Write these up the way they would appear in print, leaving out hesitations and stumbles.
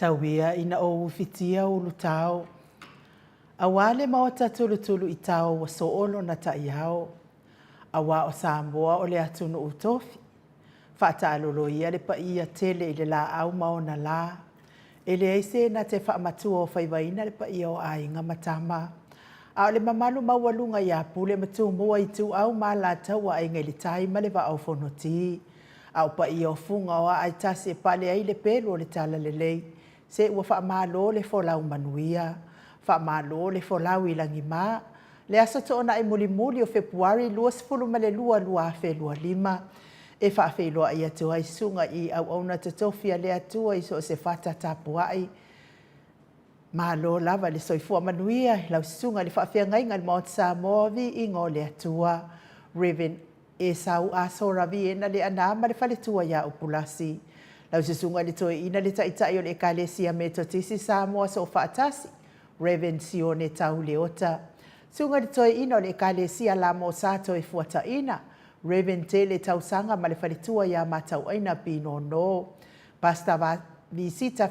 Tau ia ina ou ufitia ulutao, Aua le maota tulutulu i tao ua soo lona taiao, Aua o Samoa o le atunuu tofi, Faataalolo ia le paia tele i le laau ma ona la, E leai se na te faamatua o faivaina le paia o aiga ma tama, A o le mamalu maualuga ia Pule ma Tumua Ituau ma Alataua Aiga i le Tai ma le Vaa o Fonoti. A o paia o Fuga o aa e tasi e pale ai le pelu o le Talalelei, se ua faamalo le folau manuia, faamalo le folau i lagima. Le aso toonai mulimuli o Fepuari 22, 2025, e faafeiloai atu ai susuga i auauna totofi a le Atua i so o se fata tapuai. Malo lava le soifua manuia i lau susuga i le faafeagaiga i le Maota Samoa, viiga o le Atua. Rev. Esau Asora Viena Leaana ma le faletua ia Upulasi. Lau Susuga i le Toeaina le Taitai o le Ekalesia Metotisi Samoa Soofaatasi, Rev. Sione Tau Leota. Susuga i le Toeaina o le Ekalesia Lamosa Toefuataina, Rev. Tele Tausaga ma le faletua ia Matauaina Pinono. Pastor Visita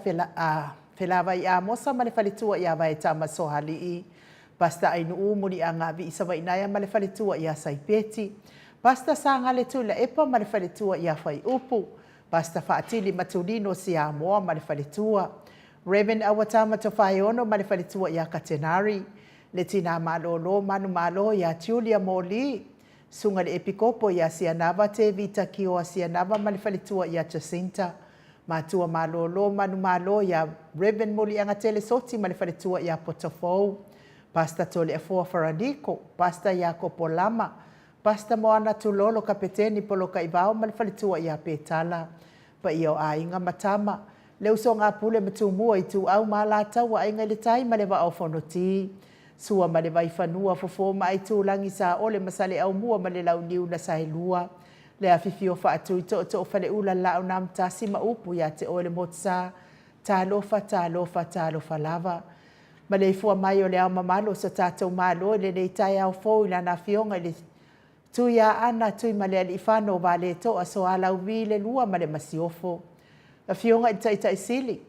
Felavai Amosa ma le faletua ia Vaetama Sohalii. Pastor Ainuu Muliaga Viisavainaea ma le faletua ia Saipeti. Pastor Sagale Tuilaepa ma le faletua ia Faiupu. Pastor Faatili Matulino Siamoa ma le faletua. Rev. Auatama Tofaeono ma le faletua ia Katenari. Le Tina Malolo Manumalo ia Julia Moli. Susuga i le Epikopo ia Sianava Tevita Kioa Sianava ma le faletua ia Jacinta. Matua malolo manumalo ia Rev Muliagatele Soti ma le faletua ia Potofou, Pastor Toleafoa Faraniko, Pastor Iakopo Lama, Pastor Moana Tulolo Kapeteni Polokaivao ma le faletua ia Petala. Paia o aiga ma tama, le usoga a Pule ma Tumua, Ituau ma Alataua, Aiga i le Tai ma le Vaa o Fonoti. Sua ma le Vaifanua, Fofo ma Aitulagi, Saole ma Saleaaumua ma le Launiu na Saelua. Le afifio faatui tootoo faleula Laaunamtasi ma upu ia te oe le Motusa, talofa, talofa, talofa lava. Maleifua mai o le ao mamalu o so tatou Malo i lenei taeao fou i lana Afioga i le Tuiaana Tuimalealiifano Vaaletoa Sualauvi le Lua ma le Masiofo. Afioga i le Taitai Sili,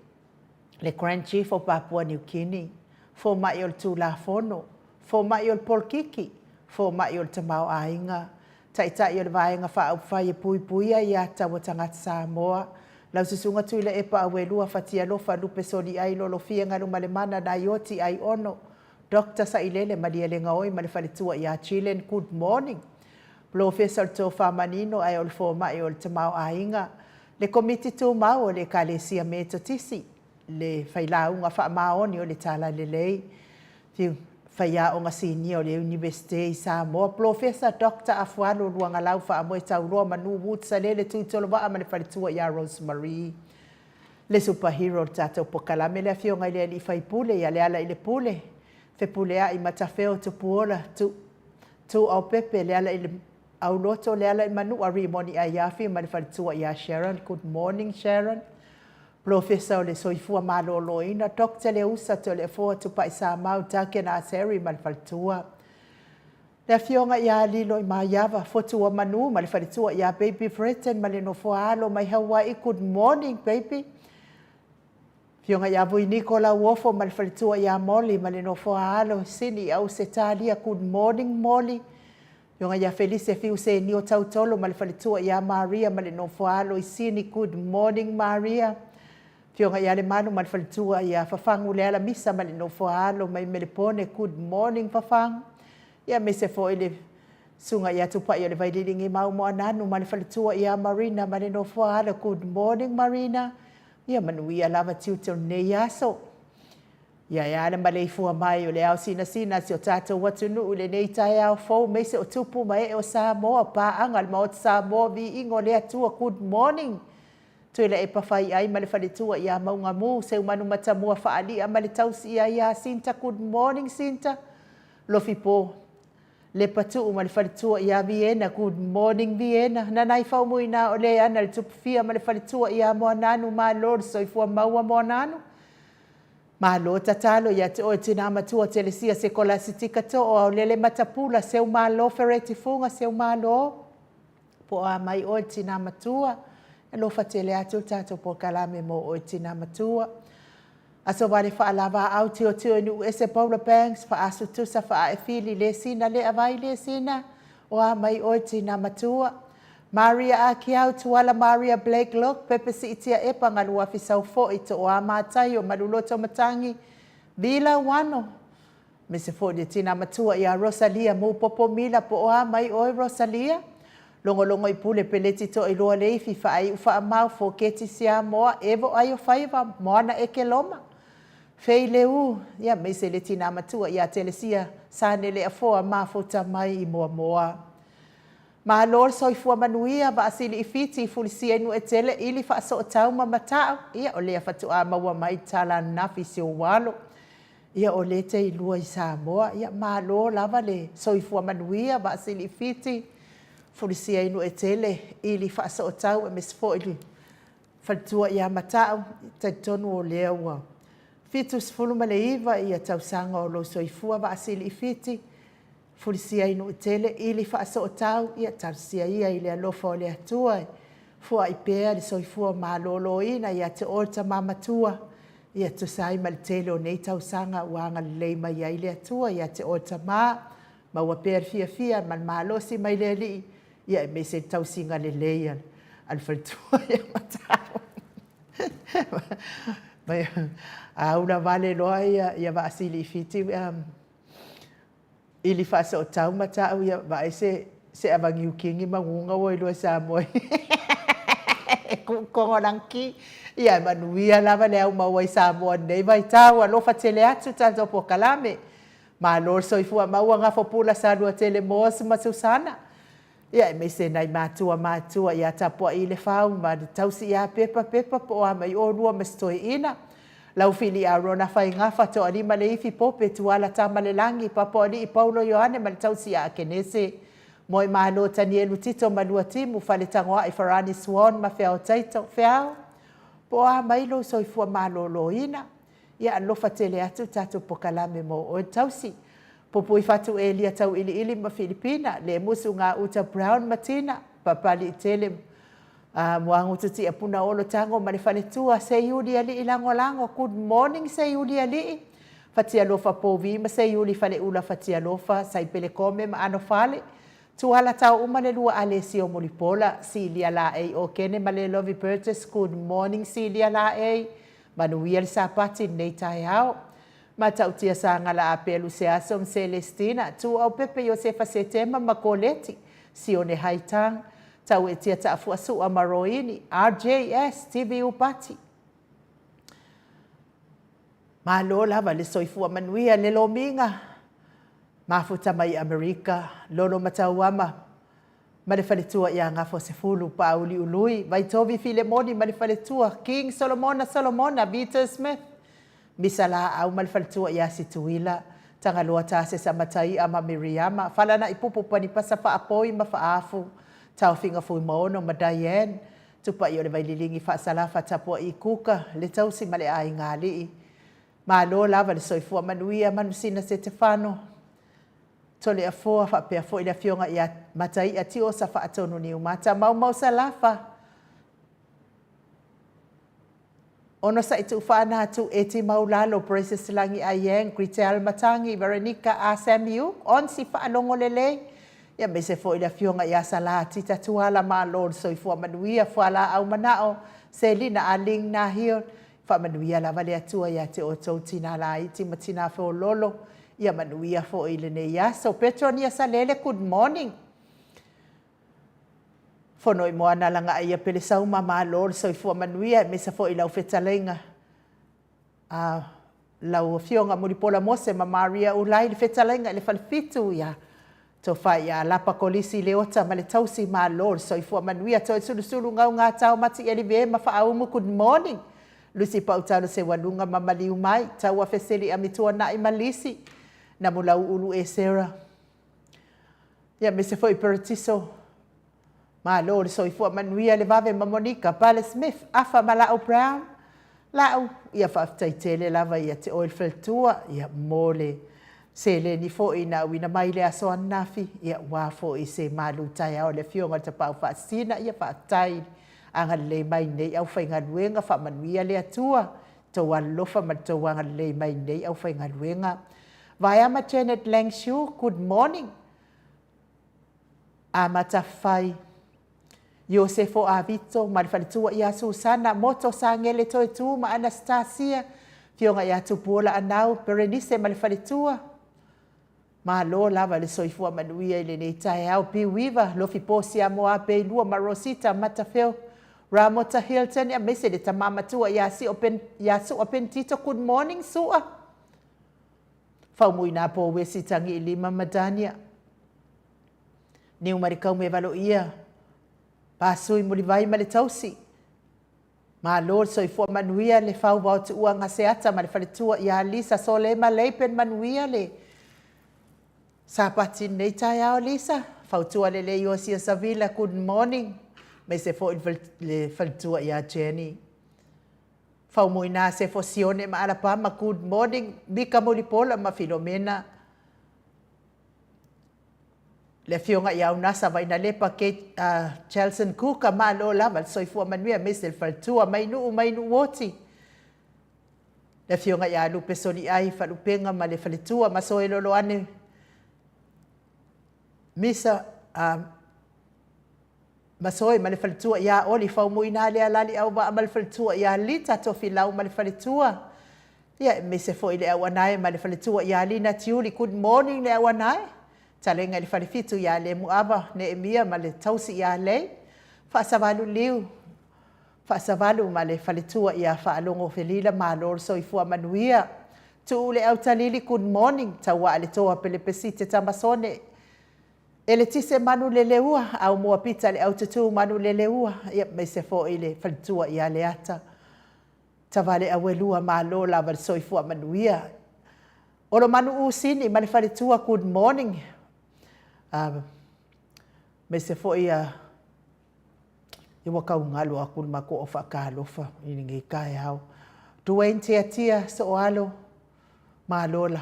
le Grand Chief o Papua New Guinea, Fomai o le Tulafono, Fomai o le Polokiki, Fomai o le Tamaoaiga, Taitai o le Vaega Faaupufai e Puipuia Aia Tatau a Tagata Samoa, lau Susuga Tuilaepa Auelua Fatialofa Lupe Soliai Lolofia Galumalemana Naioti Aiono, Doctor Sailele Malielegaoi ma le faletua ia Jillian Good morning. Polofesa o le Tofa Manino ae o le Fomai o le Tamaoaiga, le Komiti Tumau o le Ekalesia Metotisi, le Failauga Faamaoni o le Talalelei, Faiaoga Sinia o le Iunivesite i Samoa, Polofesa Doctor Afualo Luagalau Faamoetauloa Manu Woods Salele Tuitolovaa ma le faletua ia Rose Marie. Le super hero o le tatou pokalame le afioga i le alii faipule ia Lealailepule Fepuleai Matafeo Tupuola Tu Tuaopepe Leala i le Auloto Leala i Manua Rimoni Aiafi ma le faletua ia Sharon. Good morning Sharon. Polofesa o le Soifua Maloloina Doctor Leusa Toleafoa Tupai Samau Duncan Aseri ma le faletua. Le Afioga ia Liloimaiava, Fotuamanu ma le faletua ia Baby Breton ma le nofoa alo mai Hawaii, good morning baby. Afioga ia Vuiniko Lauofo ma le faletua ia Molly ma le nofoa alo Sini i Ausetalia, good morning Molly. Afioga ia Felise Fiusenio Tautolo ma le faletua ia Maria ma le nofoa alo i Sini, good morning Maria. Afioga ia Lemalu ma le faletua ia Fafagu Lealamisa ma le nofoa alo mai Melepone, good morning Fafagu. Ia aemaise foi le Susuga ia Tupai o le Vaililigi Maumoananu ma le faletua ia Marina ma le nofoa alo, good morning Marina. Ia manuia lava tiute o lenei aso. Ia e a le maleifua mai o le ao sinasina a si o tatou atunuu i lenei taeao fou aemaise o tupu ma ee o Samoa, paaga a le Maota Samoa, viiga o le Atua, good morning. Tuilaepa Faiai ma le faletua ia Maugamu, Seumanu Matamua Faalia ma le tausi ia ia Sinta, good morning Sinta. Lofipo Lepatuu ma le faletua ia Viena, good morning Viena. Nanai Faumuina o le ana le Tupufia ma le faletua ia Moananu, malo le soifua maua Moananu. Malo tatalo ia te oe tina matua Telesia Sekolasitika Too Aolele Matapula Seumalo Fereti Fuga Seumalo. Po o a mai oe le tina matua, e alofa tele atu le tatou polokalame mo oe tina matua. Aso vale faalavaau Tiotio i Nuuese Paula Banks Faasu Tusa Faae Fili le sina le avai le sina o a mai oe tina matua Maria Akiau Tuala Maria Blake Lok Pepe Siitia Epa Galuafi Saufoi Tooa Mataio Maluloto Matangi Vila Uano me se foi le tina matua ia Rosalia Mupopo Mila po o a mai oe Rosalia Logologo i pule Peleti Toailoa Leifi Faaiu Faamau Foketi Siamoa Evo Aio Faiva Moana Ekeloma Fei Leu ia me se le tina matua ia Telesia Sanele Afoa mafuta mai i Moamoa. Malo le soifua manuia Vaasili i Fiti Fulisia i Nuuetele ili faasootau ma Mata'u ia o lea faatoa maua mai tala ananafi i si ou alo ia o lea e te ilua i Samoa ia malo lava le soifua manuia Vaasili i Fiti Fulisia i Nuuetele ili faasootau aemaise foi le faletua ia Mata'u. Talitonu o lea ua 79 ia tausaga o lou soifua Vaasili i Fiti Fulisia i Nuutele ili faasootau ia talosia ia i le alofa o le Atua e foai pea le soifua maloloina ia te oe le tama matua ia tusa ai ma le tele o nei tausaga ua agalelei mai ai le Atua ia te oe tama maua pea le fiafia ma le malosi mai le Alii ia aemaise le tausiga lelei a le faletua ia Mata'u. A ula vale loa ia, ia Vaasili i Fiti ili faasootau Mata'u ia vaai se se avaniu kingi maguga ua iloa e Samoa e kuukogo langi ia e manuia lava le au maua i Samoa nei vaitau alofa tele atu tatou polokalame malo le soifua maua Gafopula Saluatele Moss ma Susana ia aemaise nai matua matua ia Tapuai le Fau ma le tausi ia Pepa Pepa po o a mai oulua ma si toeaina Laufili Arona Faigafa Toalima Leifi Pope Tuala Tamalelagi Papoalii Paulo Ioane ma le tausi ia Akenese Moemalo Tanielu Tito Malua Timu Faletagoai Farani Swan ma Feao Taito Feao po o a mai lou soifua maloloina ia alofa tele atu tatou pokalame mo oe tausi Pupui Fatu Elia Tauiliili ma Filipina Lemusu Gauta Brown ma Tina Papaliitele Muagutu Tiapuna Olo Tago ma le faletua Seiuli Alii Lagolago Good morning Seiuli Alii Fatialofa Povi ma Seiuli Faleula Fatialofa Saipele Kome ma Anofale Tuala tao uma le lua Alesio Mulipola Silia Laei Okene ma le Lovi Burgess Good morning Silia Laei Manuia le Sapati lenei taeao Matautia Sagala Apelu Seaso ma Celestina Tuuaupepe Iosefa Setema ma Koleti Sione Haitang Tauetia Taafuasua ma Roini RJS TV Upati Malo lava le soifua manuia le lomiga mafuta mai Amerika Lolo Matauama ma le faletua ia Gafosefulu Paauli Ului Vaitovi Filemoni ma le faletua King Solomona Solomona Vita Smith Misa Laau ma le faletua ia Situila Tagaloa Tasesa Mataia ma Miriama Falana'i Pupu Panipasa Faapoi ma Faafu Taofiga Fuimaono ma Diane Tupai o le Vaililigi Faasalafa Tapua'i Kuka le tausi ma le aiga alii Malo lava le soifua manuia Manusina Setefano Toleafoa faapea foi le afioga ia Mataia Tiosa Faatonu Niumata Maumau Salafa Onosai Tuufaana atu Eti Maulalo Precious Lagi Ayeng Gritel Matangi Veronica A Samiu Onsi Faalogo Lelei ia aemaise foi le afioga ia Sala Tita Tuala Malo le soifua manuia Fualaau Manao Selina Aling Nahil Faamanuia lava le Atua ia te outou tina laiti ma tina feololo ia manuia foi i lenei aso. Petronia Salele, good morning. Fono i Moana Lagaaia Pelesauma, malo le soifua manuia aemaise foi i lau fetalaiga a lau Afioga Mulipola Mose ma Maria Ulai le fetalaiga i le Falefitu ia Tofa ia Lapa Kolisi Leota ma le tausi malo le soifua manuia Toesulusulu Gaugatao Mati Elive ma Faaumu good morning Lusi Pautalo Seualuga ma Maliu Mai Taua Fesili Amituanai ma Lisi Namulau Ulu Esera ia aemaise foi Peretiso Malo le soifua manuia le vave ma Monica Pale Smith Afa ma Laau Brown Laau ia faafetai tele lava ia te oe le faletua ia mo le seleni foi na auina mai i le aso ananafi ia ua foi se malu taeao i le afioga i le Tapaau Faasisina ia faafetai agalelei mai nei aufaigaluega faamanuia le Atua. tou alolofa ma le tou agalelei mai i lenei aufaigaluega. Vaeama Janet Langshu, good morning. Amata Fai, Iosefo Avito ma le faletua ia Susana, Moto Sagele Toetu ma Anastasia, Afioga ia Tupuola Anau, Perenise ma le faletua. Malo lava le soifua manuia i lenei taeao. Piuiva, Lofipo Siamoa Peilua ma Rosita Matafeo, Ramota Hilton, aemaise le tama matua ia Sio Pen, ia Sua Pentito. Good morning Sua. Faumuina Pouesi Tagiilima ma Dania. Niumalikau me Valoia, Pasui Mulivai ma le tausi. Malo le soifua manuia le fauvao tuua Gaseata ma le faletua ia Lisa Solema Leipen manuia le Sapati lenei taeao Lisa. Fautua lelei Iosia Savila, good morning. Aemaise foi le faletua ia Jenny. Faumuina Sefo Sione ma Alapama, good morning. Mika Mulipola ma Filomena. Le afioga ia Unasa Vainalepa Kate Chelson Kuka, malo lava le soifua manuia aemaise le faletua mai Nuu mai Nuuoti. Le afioga ia Lupe Soliai Falupega ma le faletua Masoe Loloane Misa Masoe ma le faletua ia Oli Faumuina Lealali Auvaa ma le faletua ia Lita Tofilau ma le faletua. Ia, aemaise foi le Auanae ma le faletua ia Lina Tiuli. Good morning le Auanae. Talega i le falefitu ia Lemuava Neemia ma le tausi ia Lei. Faasavalu Liu Faasavalu ma le faletua ia Faalogo Felila malo le soifua manuia. Tuu le Autalili good morning. Tauaa le Toa Pelepesite Tamasone Eletise manu le leua, Aumua Pita le Aututu manu le leua, ia aemaise foi le faletua ia Leata Tavale Auelua malo lava le soifua manuia. Olomanu Usini ma le faletua good morning. Aemaise foi ia ua tau galo atu le matou au faatalofa i lenei taeao. Duane Tiatia Sooalo malo la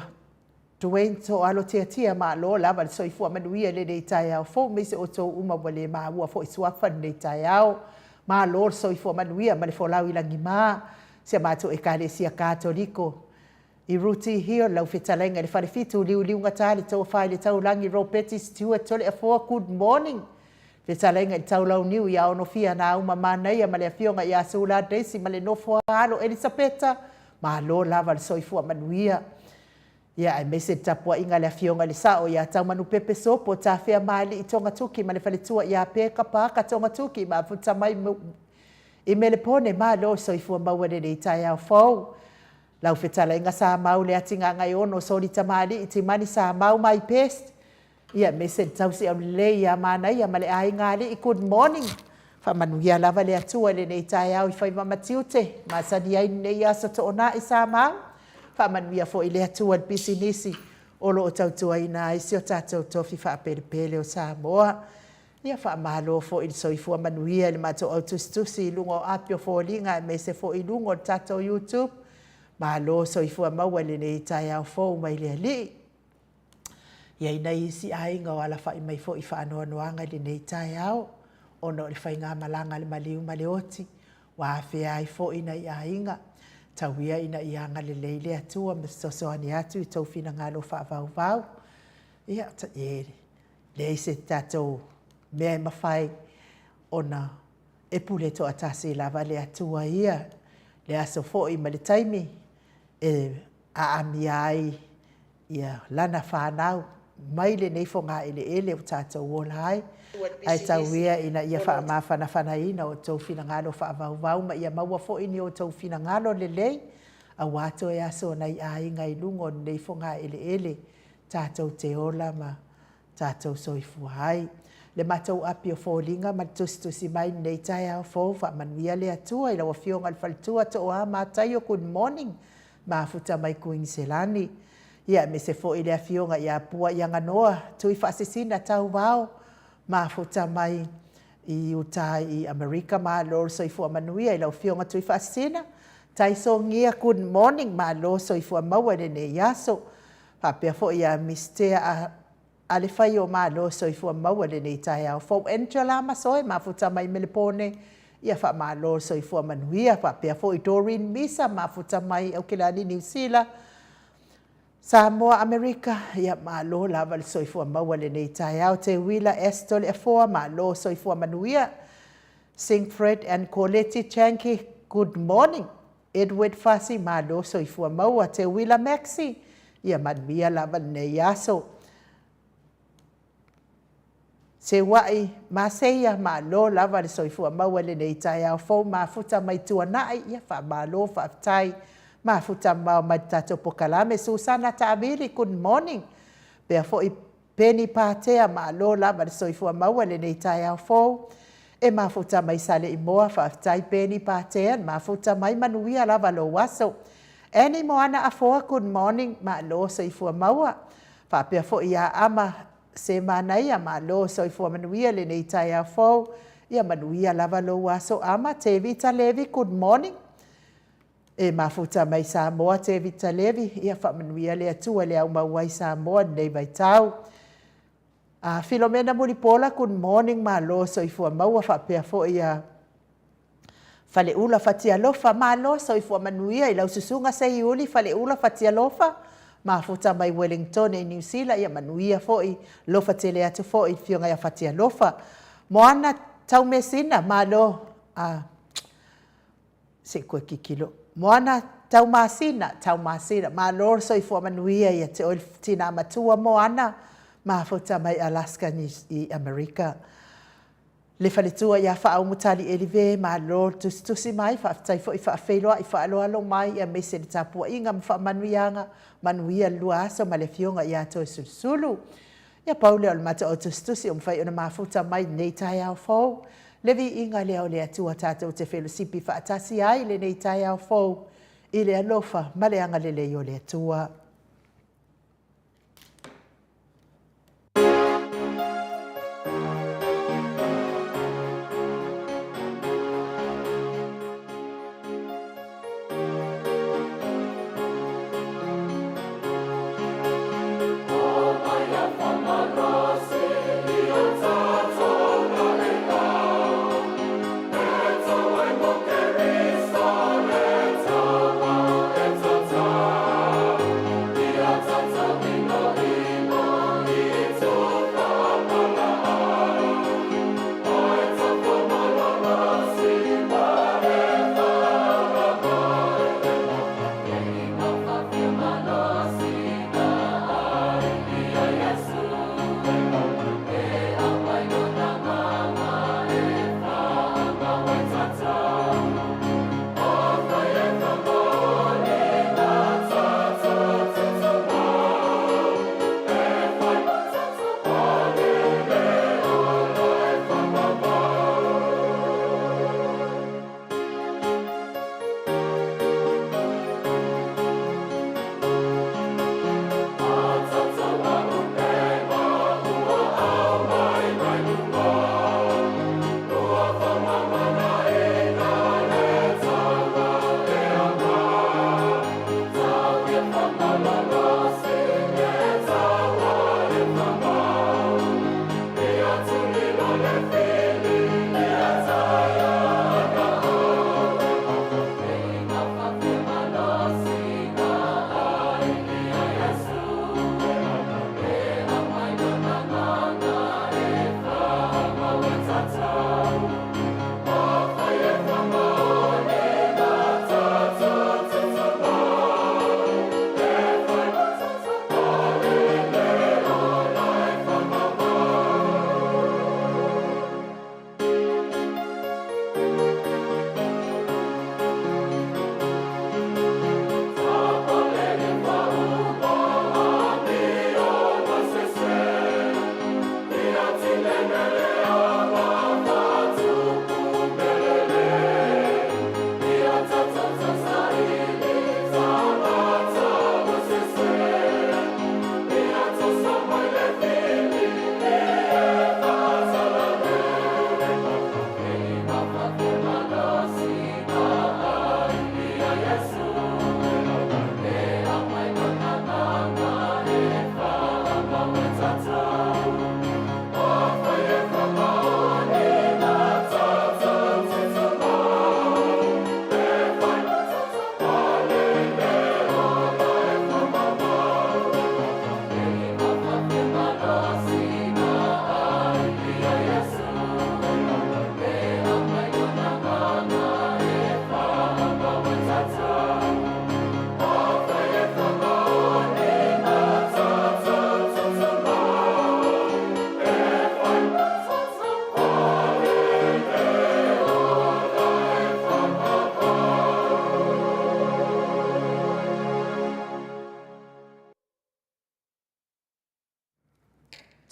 Duane Sooalo Tiatia malo lava le soifua manuia i lenei taeao fou aemaise outou uma ua le maua foi suafa i lenei taeao. Malo le soifua manuia ma le folau i lagima si a matou Ekalesia Katoliko i Ruti Hill, lau fetalaiga i le Falefitu, Liuliugata le Tofa i le Taulagi, Ropeti Stewart Toleafoa, good morning. Fetalaiga i le Taulauniu ia Onofia Nauma Manaia ma le Afioga ia Sula Daisy ma le nofo a alo Elisapeta, malo lava le soifua manuia. Ia aemaise le tapuaiga a le Afioga i le Sao ia Taumanupepe Sopo Tafea Maali'i Togatuki ma le faletua ia Peka Paaka Togatuki mafuta mai i Melepone, malo le soifua maua i lenei taeao fou. Lau fetalaiga Samau Leatigagaiono Soli Tamalii Timani Samau my best. Ia aemaise le tausi aulelei ia Manaia ma le aiga alii good morning. Faamanuia lava le Atua i lenei taeao i faiva ma tiute masani ai lenei aso Toonai Samau. Faamanuia foi le Atua i le pisinisi o lo o tautuaina ai si o tatou tofi faapelepele o Samoa. Ia faamalo foi le soifua manuia i le matou au tusitusi i luga o api o foliga aemaise foi i luga o le tatou YouTube. Malo soifua maua i lenei taeao fou mai le Alii. I ai nai isi aiga o alafai mai foi i faanoanoaga i lenei taeao ona o le faigamalaga a le maliu ma le oti ua afea ai foi nai aiga. Tau ia ina ia agalelei le Atua ma fesoasoani atu i tou finagalo faavauvau. Ia, e leai se tatou mea e mafai ona e pule toatasi lava le Atua ia, le aso foi ma le taimi e aamia ai ia lana fanau mai lenei fogaeleele ua tatou ola ai, ae tau ia ina ia faamafanafanaina outou finagalo faavauvau ma ia maua foi ni outou finagalo lelei aua toe aso o nai aiga i luga o lenei fogaeleele tatou te ola ma tatou soifua ai. Le matou api o foliga ma le tusitusi mai i lenei taeao fou, faamanuia le Atua i lau Afioga i le Faletua Tooa Mataio, good morning, mafuta mai Kuiniselani. Ia aemaise foi le Afioga ia Pua Iaganoa, Tuifaasisina Tauvao, mafuta mai i uta i Amerika, malo le soifua manuia i lau Afioga Tuifaasisina. Taisogia, good morning, malo soifua maua i lenei aso. Faapea foi ia Mistea Alefaio malo soifua maua i lenei taeao fou. Angela Masoe mafuta mai Melepone Ia faamalo le soifua manuia faapea foi Doreen Misa mafuta mai Aukelani Niu Sila, Samoa Amerika, ia malo lava le soifua maua lenei taeao. Teuila Esther Leafoa, malo soifua manuia. Singfred and Coleti Chanki, good morning. Edward Fasi, malo soifua maua. Teuila Maxi, ia manuia lava lenei aso. Seuaʻi Maseia, malo lava le soifua maua i lenei taeao fou, mafuta mai Tuanai, ia faamalo faafetai, mafuta mamao mai le tatou pokalame. Susana Taavili, good morning. Pea foi Peni Patea, malo lava le soifua maua i lenei taeao fou. E mafuta mai Saleimoa, faafetai Peni Patea, mafuta mai manuia lava lou aso. Annie Moana Afoa, good morning, malo soifua maua. Faapea foi ia Ama Se manaia, malo soifua manuia lenei taeao fou. Ia manuia lava lou aso Ama. Tevita Levi, good morning. E mafuta mai Samoa Tevita Levi, ia faamanuia le Atua i le aumau ai Samoa i lenei vaitau. A Filomena Mulipola, good morning, malo soifua maua faapea foi ia Faleula Fatialofa, malo soifua manuia i lau susuga Seiuli Faleula Fatialofa, mafuta mai Wellington i Niu Sila, ia manuia foi, alofa tele atu foi i le afioga ia Fatialofa. Moana Taumesina, malo, a, se i koe kikilo. Moana Taumasina, Taumasina, malo le soifua manuia ia te oe le tina matua Moana, mafuta mai Alaska i Amerika. Le faletua ia Faaumu Tali Elive, malo le tusitusi mai, faafetai foi faafeiloai faaaloalo mai aemaise le tapuaiga ma faamanuiaga, manuia le lua aso ma le afioga ia Toesulusulu. Ia pau lea o le matou au tusitusi ua mafai ona mafuta mai i lenei taeao fou. Le viiga lea o le Atua tatou te felosipi faatasi ai i lenei taeao fou i le alofa ma le agalelei o le Atua.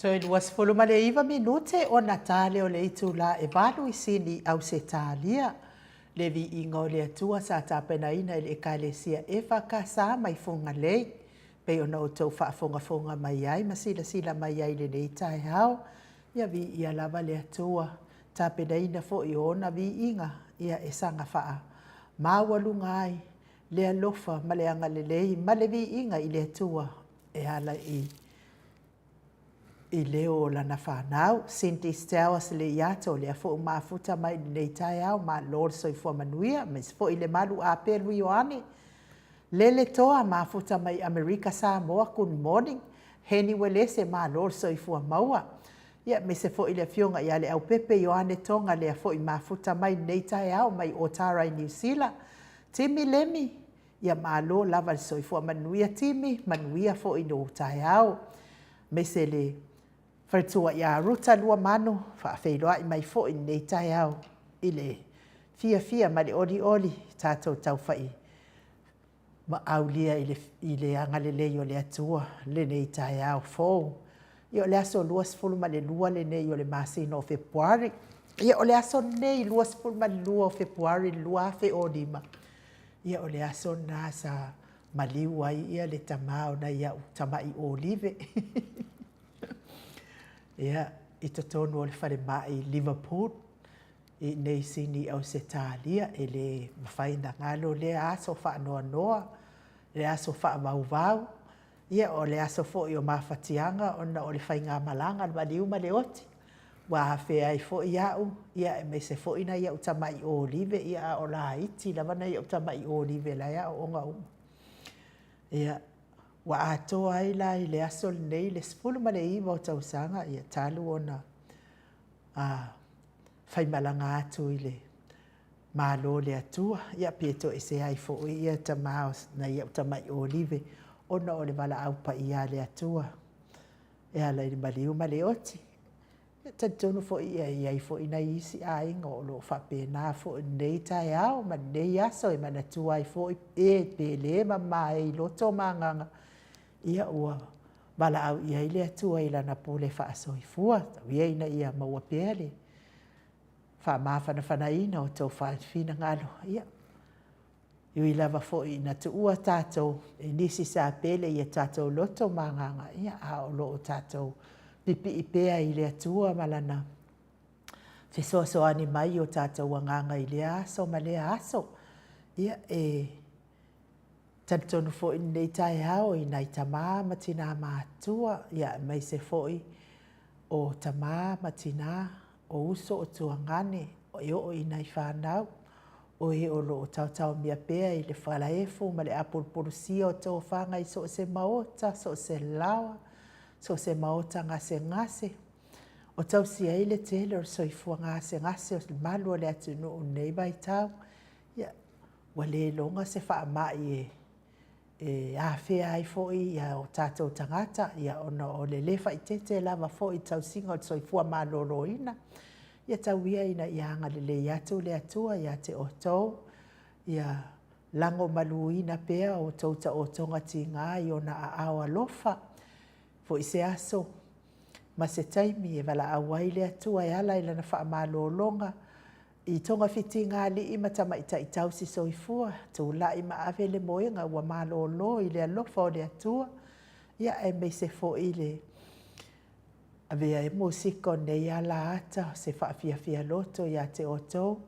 Toe 29 minute ona ta lea o le itulā e 8 i Sini i Ausetalia. Le viiga o le Atua sa tapenaina e le Ekalesia EFKS mai Fugalei, pei ona outou faafogafoga mai ai ma silasila mai ai i lenei taeao. Ia viia lava le Atua, tapenaina foi o ona viiga ia e saga faamaualuga ai le alofa ma le agalelei ma le viiga i le Atua e ala i leo o lana fanau. Cindy Stowers Leiato, o lea foi ua mafuta mai i lenei taeao, malo le soifua manuia, aemaise foi le malu Apelu Ioane, Lele Toa, mafuta mai Amerika Samoa, good morning. Heni Uelese, malo le soifua maua. Ia, aemaise foi le afioga ia Leaupepe Ioane Toga, lea foi mafuta mai i lenei taeao mai Otara i Niu Sila. Timi Lemi, ia malo lava le soifua manuia Timi, manuia foi lou taeao. Aemaise le faletua ia Ruta Luamanu, faafeiloai mai foi i lenei taeao i le fiafia ma le olioli tatou taufai ma aulia i le agalelei o le Atua lenei taeao fou. Ia o le aso 22 lenei o le masina o Fepuari. Ia o le aso lenei 22 o Fepuari 2005, ia o le aso lena sa maliu ai ia le tama o nai au tamai Olive. Ia, i totonu o le falemai i Liverpool, i inei i Sini i Ausetalia, e le mafai ona galo lea aso faanoanoa, le aso faavauvau, ia o le aso foi o mafatiaga ona o le faigamalaga, le maliu ma le oti, ua afea ai foi au, ia aemaise foi nai au tamai Olive, ia a o laiti lava nai au tamai Olive la e aooga uma. Ia, ua atoa ai la i le aso lenei le 19 o tausaga, ia talu ona faimalaga atu i le Malo o le Atua, ia pe toesea ai foi ia tama o nai au tamai Olive ona o le valaau paia a le Atua e ala i le maliu ma le oti. E talitonu foi e i ai foi nai isi aiga o lo o faapena foi i lenei taeao ma lenei aso e manatua ai foi e pele ma mamae i loto ma agaga, ia ua valaau i ai le Atua i lana pule faasoifua. Tau ia ina ia maua pea le faamafanafanaina o outou finagalo, ia, e ui lava foi ina tuua tatou e nisi sa pele i o tatou loto ma agaga, ia, a o lo o tatou pipii pea i le Atua ma Lana fesoasoani mai i o tatou agaga i lea aso ma lea aso. Ia, e talitonu foi lenei taeao i nai tama ma tina matutua, ia, aemaise foi o tama ma tina, o uso o tuagane, e oo i nai fanau, o e o lo o taotaomia pea i le falaefu ma le apulupulusia o tofaga i so o se maota, so o se laoa, so o se maota gasegase, o tausia ai le tele o le soifua gasegase o le malu o le atunuu i lenei vaitau. Ia, ua le iloga se faamai e afea ai foi o tatou tagata, ia, ona o le le faaeteete lava foi i le tausiga o le soifua maloloina. Ia tau ia ina ia agalelei atu le Atua ia te outou, ia lagomaluina pea outou taotoga tiga i ona aao alofa, foi se aso ma se taimi e valaau ai le Atua e ala i lana faamalologa i togafitiga a alii ma tamaitai tausi soifua, tulai ma ave le moega ua malolo i le alofa o le Atua, ia aemaise foi le avea ai musika o lenei alaata, se faafiafia loto ia te outou,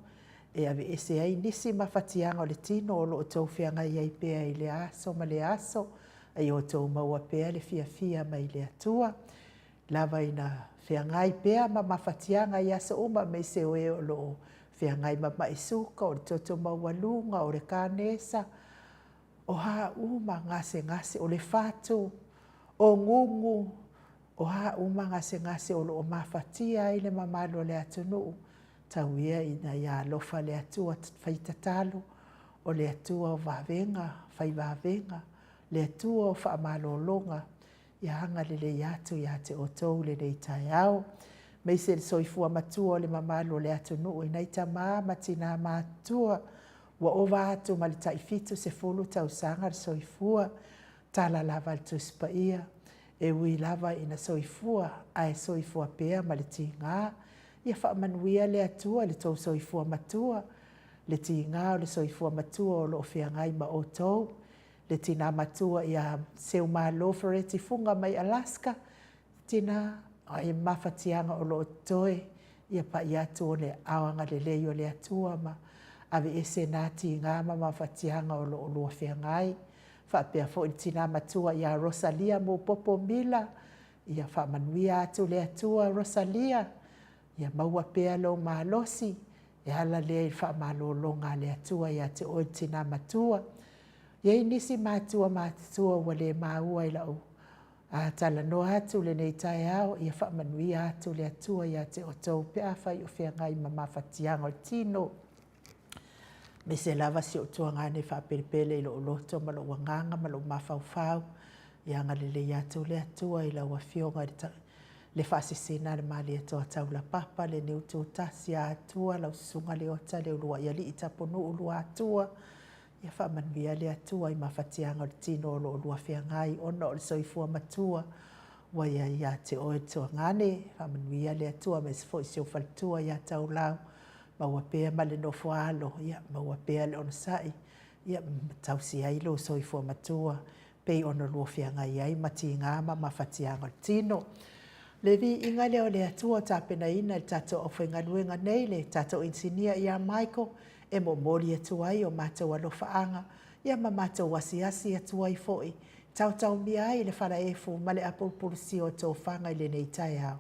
e aveese ai nisi mafatiaga o le tino o lo o outou feagai ai pea i lea aso ma lea aso, a ia outou maua pea le fiafia mai le Atua. Lava ina feagai pea ma mafatiaga i aso uma, aemaise o e o lo o feagai ma mai suka, o le toto maualuga, o le kanesa, o a uma gasegase, o le fatu, o gugu, o a uma gasegase o lo o mafatia ai le mamalu o le atunuu, tau ia ina ia alofa le Atua, fai tatalo, o le Atua o vavega, fai vavega, le Atua o faamalologa, ia agalelei atu ia te outou lenei taeao. Aemaise le soifua matua o le mamalu o le atunuu i nai tama ma tina matutua ua ova atu ma le tai 70 tausaga le soifua, tala lava a le Tusi Paia. E ui lava ina soifua ae soifua pea ma le tiga. Ia faamanuia le Atua i le tou soifua matua, le tiga o le soifua matua o lo o feagai ma outou. Le tina matua ia Seumalo Fereti Fuga mai Alaska, Tina, o ai mafatiaga o lo o totoe, ia pai atu ona aao agalelei o le Atua ma aveese na tiga ma mafatiaga o lo o lua feagai. Faapea foi le tina matua ia Rosalia Mupopo Mila, ia faamanuia atu le Atua Rosalia, ia maua pea lou malosi e ala lea i le faamalologa a le Atua ia te oe le tina matua. E i ai nisi matua matutua ua le maua i lau talanoa atu i lenei taeao, ia faamanuia atu le Atua ia te outou pe afai o feagai ma mafatiaga o le tino. Aemaise lava si ou tuagane faapelepele i lou loto ma lou agaga ma lou mafaufau, ia agalelei atu le Atua i lau Afioga i le Faasisina a le Malietoa Taulapapa, Leniu Tutasi Atua, lau Susuga Leota Leuluai Alii Tapunuu Luatua, ia faamanuia le Atua i mafatiaga o le tino o lo o lua feagai ona o le soifua matua ua ia ia te oe le tuagane. Faamanuia le Atua aemaise foi si ou faletua ia Taulau, maua pea ma le nofo a alo, maua pea le onosai, ia ma tausi ai lou soifua matua pei ona lua feagai ai ma tiga ma mafatiaga o le tino. Le viiga lea o le Atua ua tapenaina e le tatou aufaigaluega nei, le tatou inisinia ia Michael, e momoli atu ai o matou alofaaga, ia ma matou asiasi atu ai foi, e taotaomia ai le falaefu ma le apulupulusia o tofaga i lenei taeao.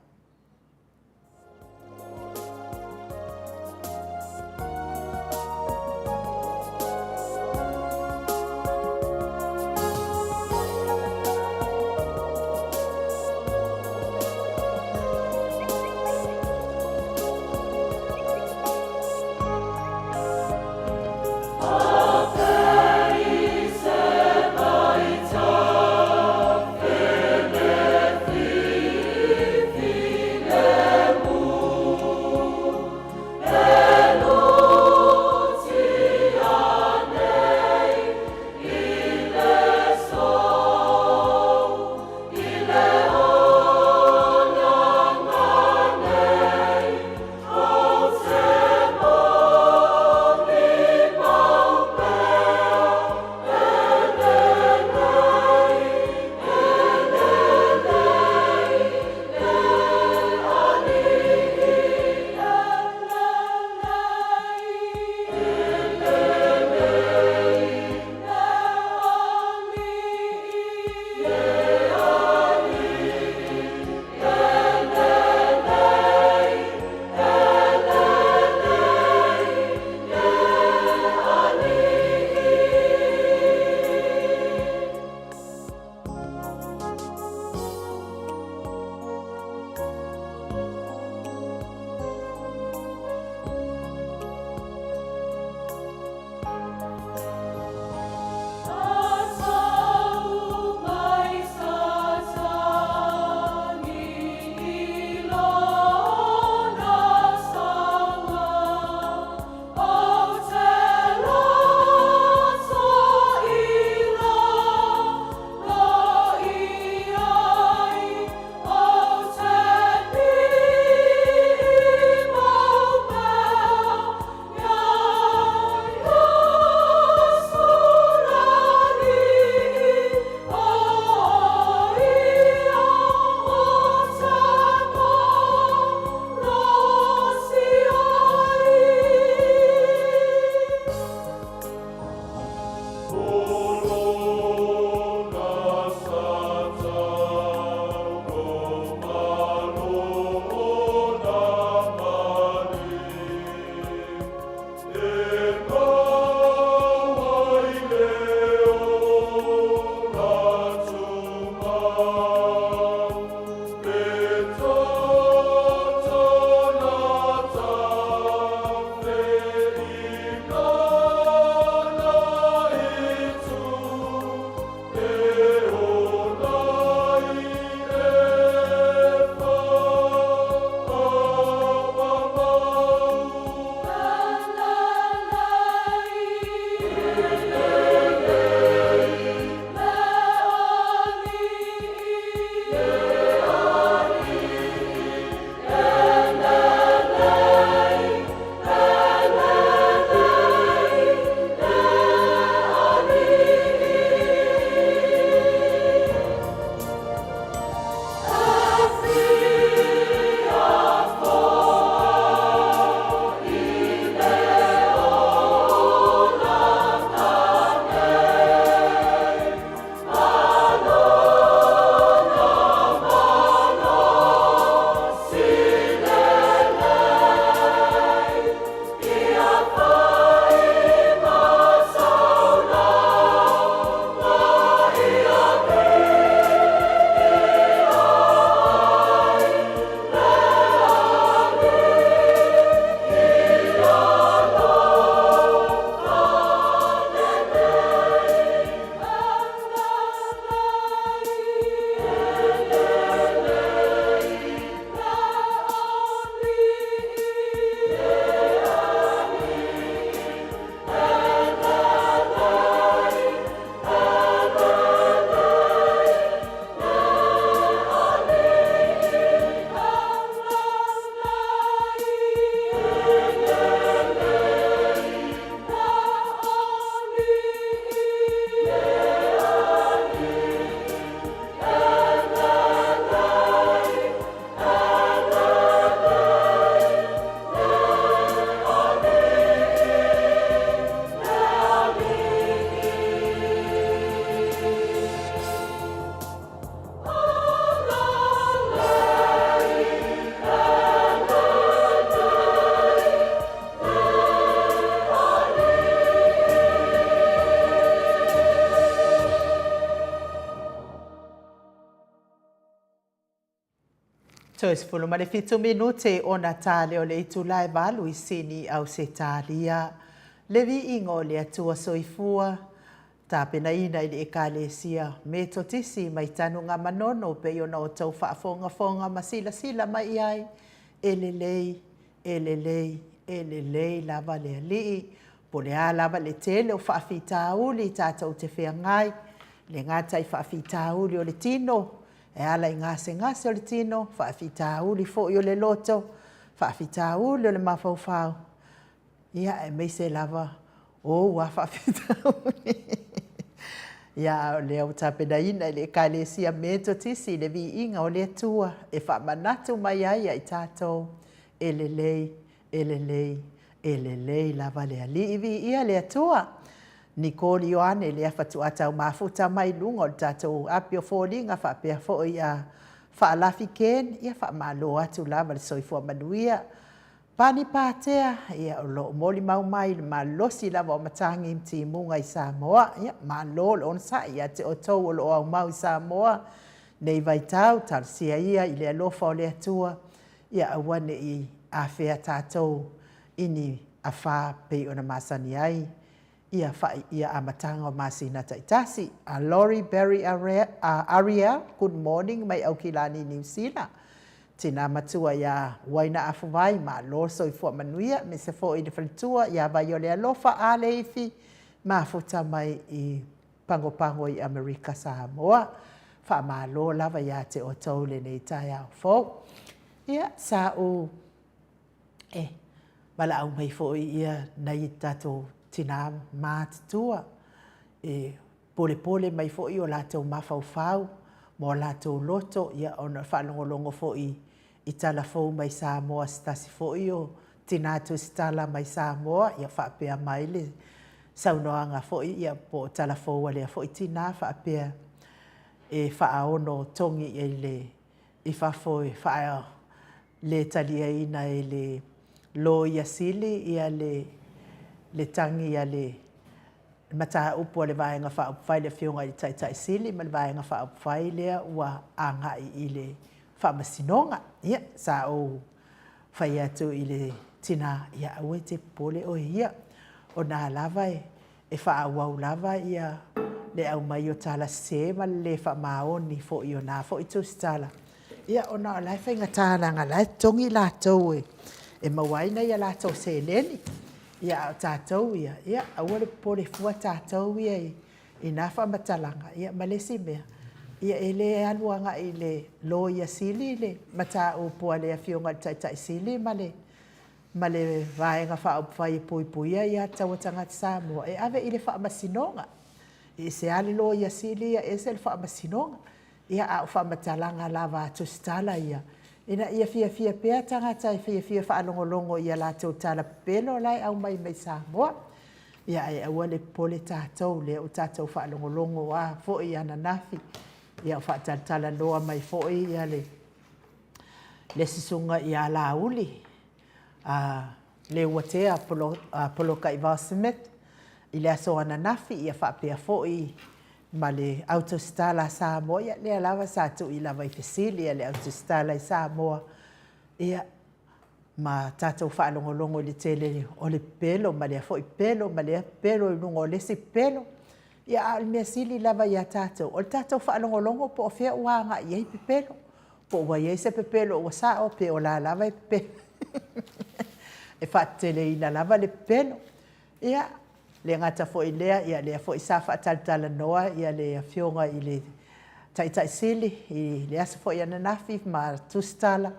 Toe 17 minute ona ta lea o le itula e 8 i Sini, Ausetalia. Le viiga o le Atua Soifua, tapenaina i le Ekalesia Metotisi mai Tanugamanono pei ona outou faafogafoga ma silasila mai i ai, e lelei, e lelei, e lelei lava le Alii. Po o le a lava le tele o faafitauli tatou te feagai, e le gata i faafitauli o le tino, e ala i gasegase o le tino, faafitauli foi o le loto, faafitauli o le mafaufau, ia aemaise lava o ou lava faafitauli. Ia, a o lea ua tapenaina e le Ekalesia Metotisi le viiga o le Atua e faamanatu mai ai ia i tatou, e lelei, e lelei, e lelei lava le Alii. Viia le Atua. Nicole Ioane, lea faatoa tau mafuta mai luga o le tatou api o foliga faapea foi ia Faalafi Ken, ia faamalo atu lava le soifua manuia. Pani Patea, ia o lo o molimau mai le malosi lava o matagi ma timuga i Samoa. Ia malo le onosai ia te outou o lo o aumau i Samoa nei vaitau, talosia ia i le alofa o le Atua, ia aua ne i afea tatou i ni afa pei ona masani ai ia ia amataga o masina taitasi. A Lori Barry Ariel, good morning mai Aukilani, Niu Sila. Tina matua iā Uaina Afuvai, malo le soifua manuia, aemaise foi i le faletua ia Vaiolealofa Aleifi, mafuta mai i Pagopago i Amerika Samoa. Faamalo lava ia te outou i lenei taeao fou. Ia, sa ou e valaau mai foi ia nai tatou tinā matutua e polepole mai foi o latou mafaufau ma o latou loto, ia, ona o le faalogologo foi i tala fou mai Samoa a se tasi foi o tinā tusitala mai Samoa, ia faapea mai le saunoaga foi, ia, po o tala fou a lea foi tinā faapea e faaono togi i le i fafo e faa le taliaina e le Loia Sili ia le le tagi a le mataupu a le Vaega Faaupufai, le Afioga i le Taitai Sili ma le Vaega Faaupufai lea ua agai i le Faamasinoga. Ia, sa ou fai atu i le tina, ia aua e te popole oe ia, o na lava e e faaauau lava ia le aumai o tala sese ma le le faamaoni foi o na foi tusitala, ia ona o la e faigata leaga o la e totogi latou e maua ai nai a latou seleni. Ia a o tatou ia, ia aua le popole fua tatou ia i na faamatalaga. Ia ma le isi mea, ia e le alu agai i le Loia Sili le mataupu a le Afioga i le Taitai Sili ma le ma le Vaega Faaupufai e Puipuia Aia Tatau a Tagata Samoa e ave i le Faamasinoga. E ese lava le Loia Sili ia, ese le Faamasinoga. Ia, a o faamatalaga lava a tusitala ia, ina ia fiafia pea tagata e fiafia faalogologo i a latou tala pepelo la e aumai mai Samoa. Ia, ae aua le popole tatou, o lea ua tatou faalogologo lava foi ananafi, ia o faatalatalanoa mai foi le le susuga ia Laauli Leuatea Polataivao Smith i le aso ananafi, ia faapea foi ma le au tusitala a Samoa, ia lea lava sa tui lava i fesili a le au tusitala i Samoa, ia ma tatou faalogologo i le tele o le pepelo ma lea foi pepelo ma lea pepelo i luga o le isi pepelo. Ia, a o le mea sili lava ia tatou, o le tatou faalogologo po o fea ua agai i ai pepelo. Po ua i ai se pepelo ua sao pe o la lava e pepelo. E faateteleina lava le pepelo. Ia, le gata foi i lea, ia lea foi sa faatalatalanoa ia le Afioga i le Taitai Sili i le aso foi ananafi ma tusitala,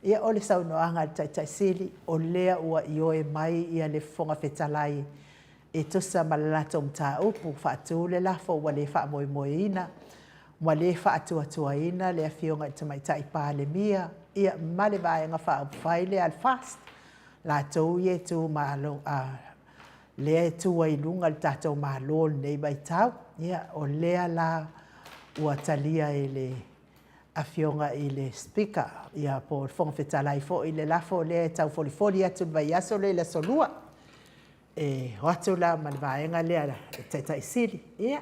ia o le saunoaga a le Taitai Sili, o lea ua ioe mai ia le Fofoga Fetalai e tusa ma le latou mataupu, faatu le lafo ua le faamoemoeina, ua le faatuatuaina le Afioga i le Tamaitai Palemia ia ma le Vaega Faaupufai lea a le FAST, latou ia e tu malo, lea e tu ai i luga le tatou Malo i lenei vaitau. Ia, o lea la ua talia e le Afioga i le Speaker, ia po o le Fofoga Fetalai foi le lafo lea e taufolifoli atu i le vaiaso lea i le Aso Lua. E o atu la ma le vaega lea le Taitai Sili, ia,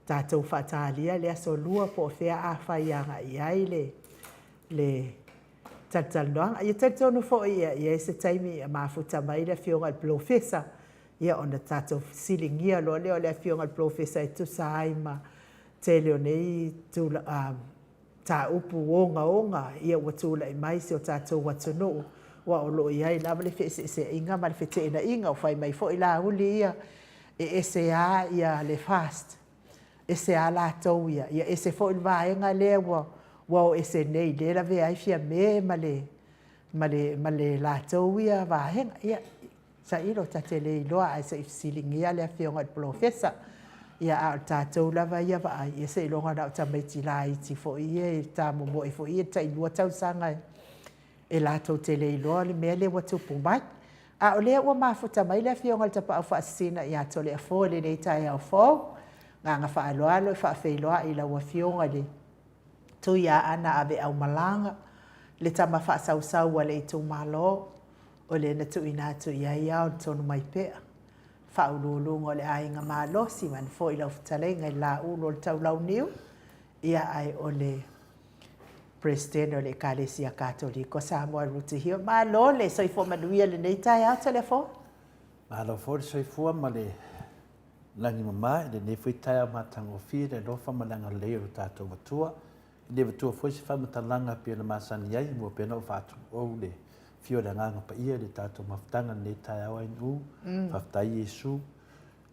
tatou faatalia le Aso Lua po o fea a fai agai i ai le, le. talatalanoaga. Ia talitonu foi ia i ai se taimi ia mafuta mai le Afioga i le Polofesa, ia ona tatou fesiligia loa lea o le Afioga i le Polofesa e tusa ai ma tele o nei tula, mataupu ogaoga ia ua tulai mai i si o tatou atunuu, aua o lo o i ai lava le feeseeseaiga ma le feteenaiga. Ua fai mai foi Laauli ia, e ese lava ia le FAST, ese lava latou ia, ia ese foi le vaega lea ua o ese nei lea e lavea ai Fiame ma le ma le ma le latou ia vaega. Ia, tailo ta te le iloa ae se i fesiligia le Afioga i le Polofesa. Ia, a o le tatou lava ia vaai, ia seiloga na o tamaiti laiti foi ia e tamomoe foi ia i le tailua tausaga e latou te le iloa le mea lea ua tupu mai. A o lea ua mafuta mai le Afioga i le Tapaau Faasisina ia Toleafoa i lenei taeao fou. Agaga faaaloalo e faafeiloai i lau Afioga i le Tuiaana Aveaumalaga, le tama faasausau a le itumalo, o lea na tuuina atu i ai ao le Tonumaipea, faauluuluga o le aiga malosi, vaeane foi lau fetalaiga i le Laulu o le Taulauniu, ia ae o le Peresetene o le Ekalesia Katoliko Samoa i Rutihio. Malo le soifua manuia i lenei taeao Toleafoa. Malo foi le soifua ma le lagi mama i lenei foi taeao matagofie i le alofa ma le agalelei o lo tatou Atua. E le avatua foi se faamatalaga e pei ona masani ai, mua pea ona ou faatuou le afio o le Agaga Paia i le tatou mafutaga i lenei taeao Ainuu. Faafetai Iesu.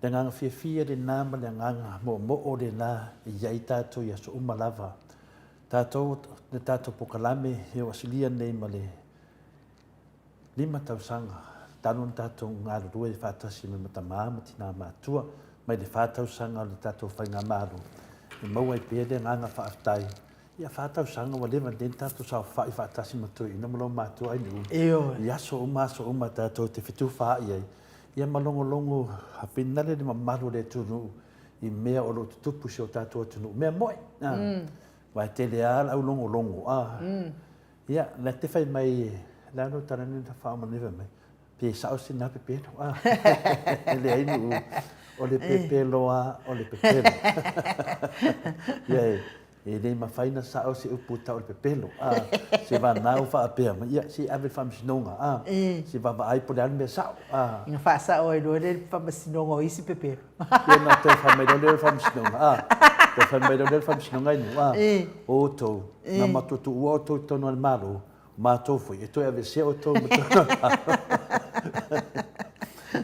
Le agaga fiafia lena ma le agaga moomoo lena e i ai tatou i aso uma lava. Tatou, le tatou pokalame e ua silia nei ma le 5 tausaga talu ona tatou galulue faatasi ma tama ma tina matua mai le 4 tausaga o le tatou faigamalo e maua ai pea le agaga faafetai. Ia 4 tausaga ua leva nei ona tatou saofai faatasi ma toeaina ma lou matua Ainuu i aso uma aso uma tatou te fetufaai ai ia ma logologo finale le mamalu o le atunuu i mea o lo o tutupu i si o tatou atunuu. Mea moe, aua e tele lava le aulogologo, Ia, na te fai mai, le a lou tala nei na faamaneva mai, pe sao sina pepelo, a. E leai nuu, o le pepelo a, o le pepelo. Ia, e le mafai na sao se upu tau o le pepelo, a. Se vanau faapea mai, ia, se i ave i le faamasinoga, a. Se vaavaai po o le a le mea sao, a. Ina faasao ai loa lea i le faamasinoga o isi pepelo. Ia na toe fai mai loa lea o le faamasinoga, a. Toe fai mai loa lea o le faamasinoga i nuu, a. O outou, na matou tuua outou i totonu o le Malo, o matou foi e toe aveesea outou ma totonu o le Malo.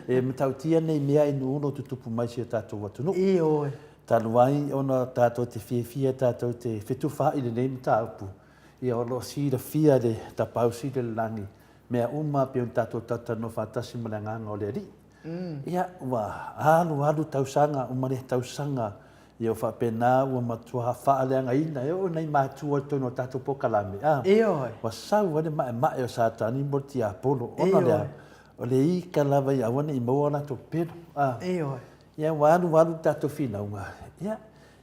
E matautia nei mea i nuu o lo o tutupu mai i si o tatou atunuu. Ioe. Talu ai ona tatou te fiafia tatou te fetufaai i lenei mataupu, ia o lo o silafia e le Tapaau Sili o le Lagi mea uma pei ona tatou talatalanoa faatasi ma le Agaga o le Alii. Ia, ua alu alu tausaga, uma lea tausaga, ia ua faapena ua matua faaleagaina e oo i nai matua i totonu o tatou polokalame, a, Ioe. ua sau ai le maemae o Satani mo le tiapolo, ona o le a? O le ika lava ia aua ne i maua o latou pepelo, a. Ioe. Ia, ua alu alu le tatou finauga, ia,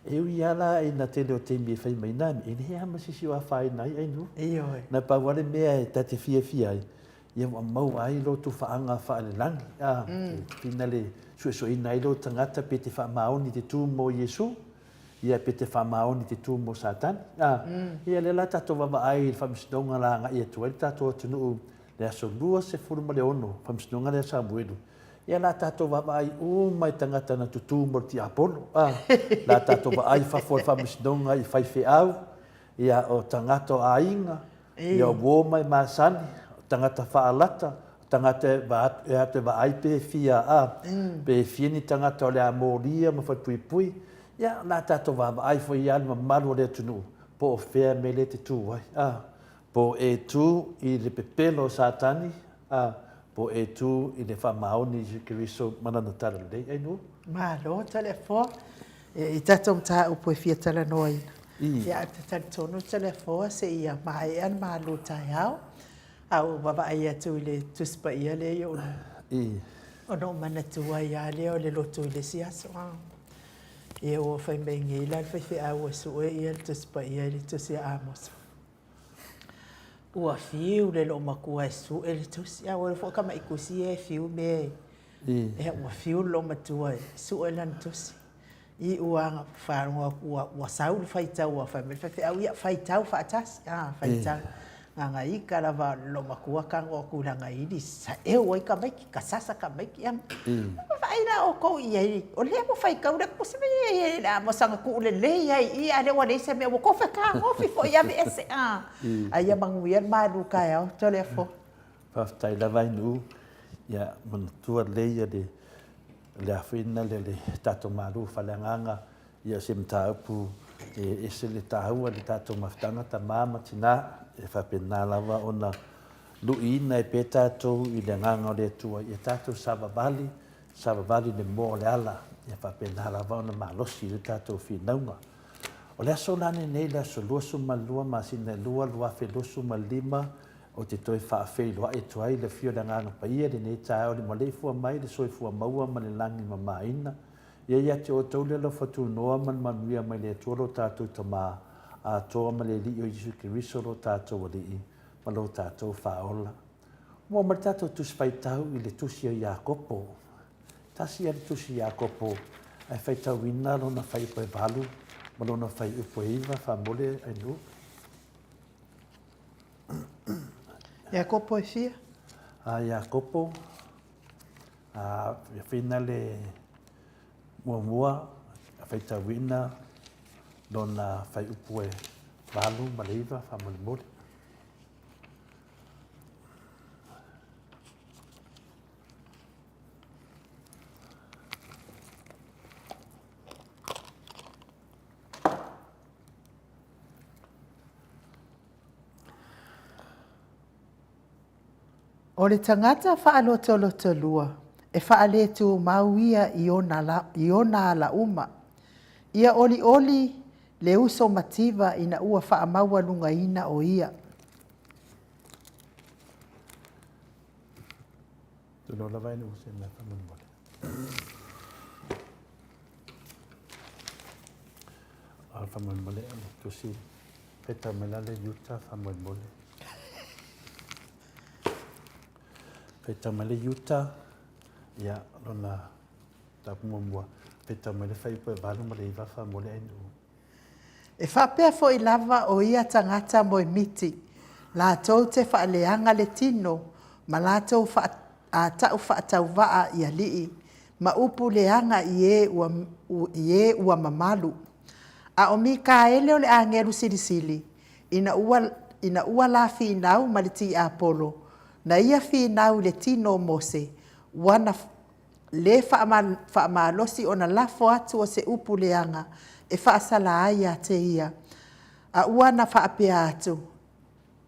e ui lava la ina tele o taimi e fai mai na mea, e leai lava ma se isi o afaina ai Ainuu. Ioe. Na pau lava le mea e ta te fiafia ai, ia ua maua ai lo tufaaga faalelagi, a, pina le suesueina ai lou tagata pe te faamaoni i te tu mo Iesu, ia pe te faamaoni i te tu mo Satani, a. Ia lea la tatou vaavaai i le faamasinoga la agai atu ai le tatou atunuu le aso 26, faamasinoga lea a Samuelu, ia la tatou vaavaai uma i tagata na tutu mo le tiapolo, a, la tatou vaai i fafo o le faamasinoga i faifeau, ia o tagata o aiga, Ia uo mai masani, o tagata faalata, o tagata e atu e vaai pe fia a, pe fia ni tagata o le a molia ma falepuipui, ia o le a tatou vaavaai foi ia le mamalu o le atunuu, po o fea mea lea e te tu ai, a, po o e tu i le pepelo o Satani, a, po o e tu i le faamaoni i Iesu Keriso ma Lana Talalelei. Ainuu. Malo Toleafoa. I tatou mataupu e fia talanoaina. Ia, ou te talitonu Toleafoa seia maea le malu taeao, a ua vaavaai atu i le Tusi Paia lea i ou luma, ona ou manatua ai lava lea o le lotu i le isi aso. Ia ua fai mai nei la le faifeau e sue le Tusi Paia i le Tusi a Amosa. Ua fiu le loomatua e sue le tusi, a ua iloa foi tama'i tusi ia e fiu mea e, ea ua fiu le loomatua e sue lana tusi. Iu lava na faalogo atu ua, ua sau le faitau a fai mai le faifeau, ia faitau faatasi, a, faitau. Gagaika lava lo matua kago aku langa ili saʻeu ai tamaiti ka sasa tamaiti a vaai la ʻoukou i ai o lea ua faitau le pusi mai ai le a mo saga tuu lelei ai i a lea ua leai se mea ua tou fetagofi foi ave ese a a ia manuia le malu taeao Toleafoa. Faafetai lava i Nuu, ia manatua lelei ia le le afuina le le tatou malu faaleagaga ia o se mataupu e ese le taua i le tatou mafutaga tama ma tina e faapena lava ona luiina ai pea tatou i le agaga o le Atua ia tatou savavali, savavali i le moa o le ala ia faapena lava ona malosi le tatou finauga. O le aso la lenei le aso 22 masina e 2 2025 Ou te toe faafeiloai atu ai le afio o le Agaga Paia i lenei taeao i le maleifua mai i le soifua maua ma le lagi mamaina. Ia ia te outou le alofa tunoa ma le manuia mai le Atua lo tatou Tama atoa ma le Alii o Iesu Keriso lo tatou Alii ma lo tatou Faaola. Ua oo mai le tatou Tusi Faitau i le Tusi o Iakopo. Tasi ia le Tusi Iakopo ae faitauina lona fuaiupu e 8 ma lona fuaiupu e 9 faamole Ainuu. Iakopo e fia? A Iakopo, a ia whina le muamua, a faitauina lona whaiupu e valu ma le iva faamolemole. O le tagata faalotolotolua, e faaletumau ia i ona, i ona ala uma. Ia olioli le uso mativa ina ua faamaualugaina o ia. Tulou lava e nu'u se mea faamolemole. A faamolemole o le tusi faitau mai la le Iuta faamolemole. Faitau mai le Iuta, ia lona tapu muamua, faitau mai le fuaiupu e 8 ma le 9 faamolemole ai nu'u. E faapea foi lava o ia tagata moemiti, latou te faaleaga le tino ma latou ta'u faatauvaa i alii, ma upu leaga i e ua, i e ua mamalu. A o Mikaele o le agelu silisili, ina ua, ina ua la finau ma le tiapolo, na ia finau i le tino o Mose, ua na lē faamalosi ona lafo atu o se upu leaga e faasala ai ia te ia, a ua na faapea atu,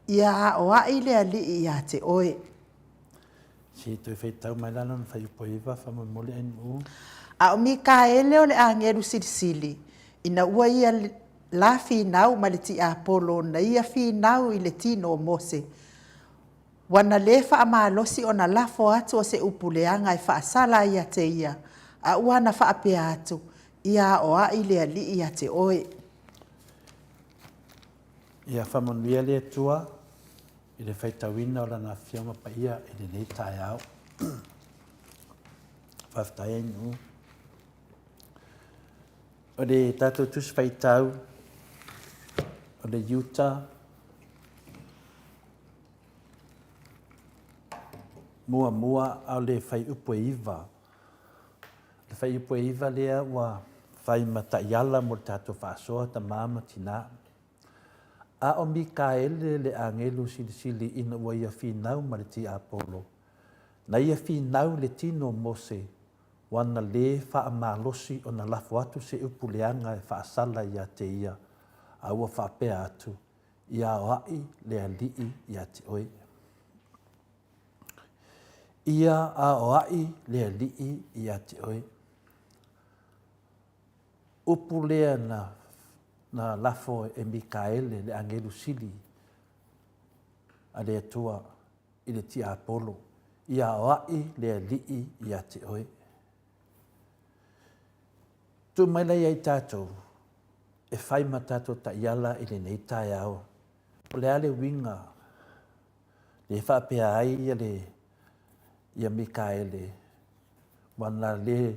Ia aoai le Alii ia te oe. Se i toe faitau mai la lona fuaiupu e 9 faamolemole Ainuu. A o Mikaele o le agelu silisili, ina ua ia la finau ma le tiapolo na ia finau i le tino o Mose, Ua na lē faamalosi ona lafo atu o se upu leaga e faasala ai ia te ia, a ua na faapea atu, Ia aoai le Alii ia te oe. Ia faamanuia le Atua i le faitauina o Lana Afioga Paia i lenei taeao. Faafetai Ainuu. O le tatou Tusi Faitau o le Iuta Muamua a o le fuaiupu e 9. O le fuaiupu e 9 lea ua fai ma taiala mo le tatou faasoa tama ma tina. A o Mikaele le agelu silisili ina ua ia finau ma le tiapolo, na ia finau i le tino o Mose, ua na lē faamalosi ona lafo atu se upu leaga e faasala ia te ia, a ua faapea atu, Ia aoaʻi le Alii ia te oe. Ia aoaʻi le Alii ia te oe. Upu lea na, na lafo e Mikaele le agelu sili a le Atua i le tiapolo, ia aoaʻi le Alii ia te oe. Tuu mai la ia i tatou e fai ma tatou taiala i lenei taeao, o le a le uiga lea e faapea ai ia le ia Mikaele ua na le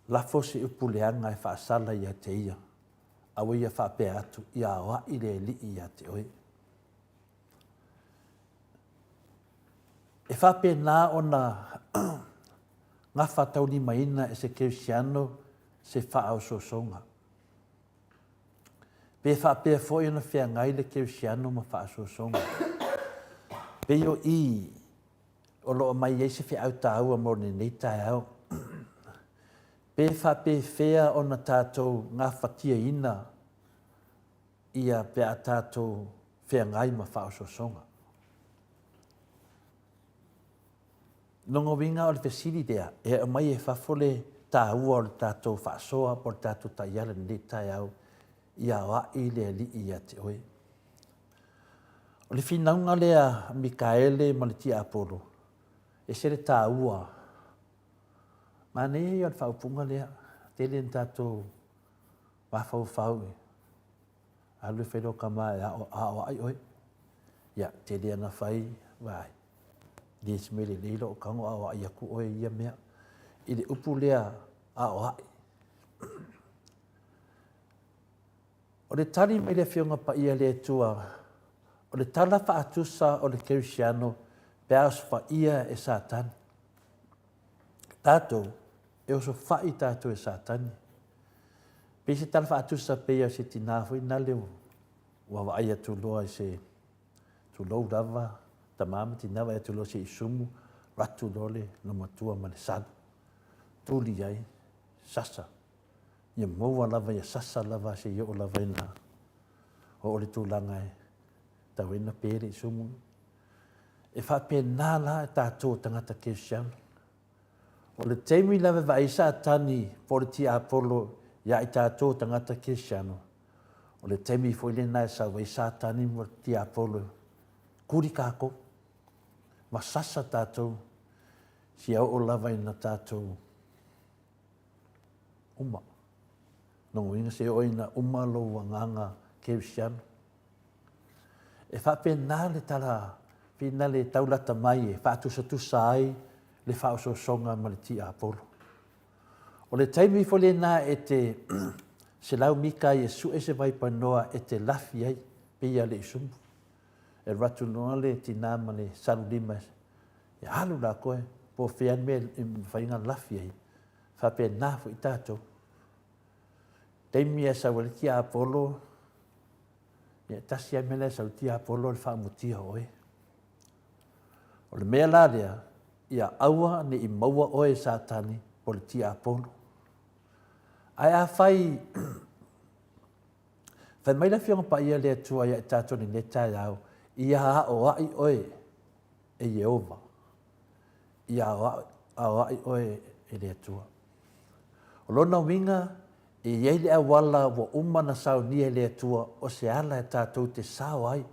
lafo se upu leaga e faasala ia te ia, a ua ia faapea atu, ia aoai le Alii ia te oe. E faapena ona gafataulimaina e se kerisiano se faaosoosoga. Pe faapea foi ona feagai le kerisiano ma faaosoosoga. Pei o i o lo o aumai ai se feau taua mo lenei taeao. Pe faapefea ona tatou gafatiaina ia pe a tatou feagai ma faaosoosoga. Lona uiga o le fesili lea e aumai e fafo le taua o le tatou faasoa po o le tatou taiala i lenei taeao, ia aoai le Alii ia te oe. O le finauga lea a Mikaele ma le tiapolo, e ese le taua. Manaia ia o le faaupuga lea, tele ina tatou mafaufau i alu e fai lou tama e aoai oe. Ia, tele ana fai, vaai, e le o se mea lelei lou tago aoai atu oe i ia mea. I le upu lea aoai. O le tali mai le Afioga Paia a le Atua, o le tala faatusa o le kerisiano pe a osofaia e Satani. Tatou, e osofai tatou e Satani. Pei se tala faatusa pei o se tina foi nale ua vaai atu loa i se, tulou lava, tama ma tina vaai atu loa se i sumu, alu atu loa le loomatua ma le salu, tuli ai, sasa. Ia maua lava, ia sasa lava se i oo lava ina oo le tulaga e tatau ai ona pe le isumu. E faapena la tatou o tagata kerisiano. O le taimi lava e vaai ai Satani po o le tiapolo ia i tatou o tagata kerisiano, o le taimi foi lena e sau ai Satani ma le tiapolo e kuli tatou, ma sasa tatou seia oo lava ina tatou uma. Lona uiga seia oo ina uma lou agaga kerisiano. E faapena le tala finale e taulata mai e faatusatusa ai le faaosoosoga ma le tiapolo. O le taimi foi lena e te 100 mita ai e sue se vaipanoa e te lafi ai, pei lava o le isumu. E alu atu loa le tina ma le salu lima e alu latou po o fea le mea e mafai ona lafi ai. E faapena foi tatou. Taimi e sau ai le tiapolo, ia e tasi lava le mea la e sau ai le tiapolo o le faamutia o oe. O le mea la lea, ia aua ne i maua oe e Satani po o le tiapolo. Ae afai fai mai le Afioga Paia a le Atua ia i tatou i lenei taeao, ia aoai oe e Ieova, ia aoai oe e le Atua. O lona uiga, e i ai le auala ua uma ona saunia e le Atua o se ala e tatou te sao ai,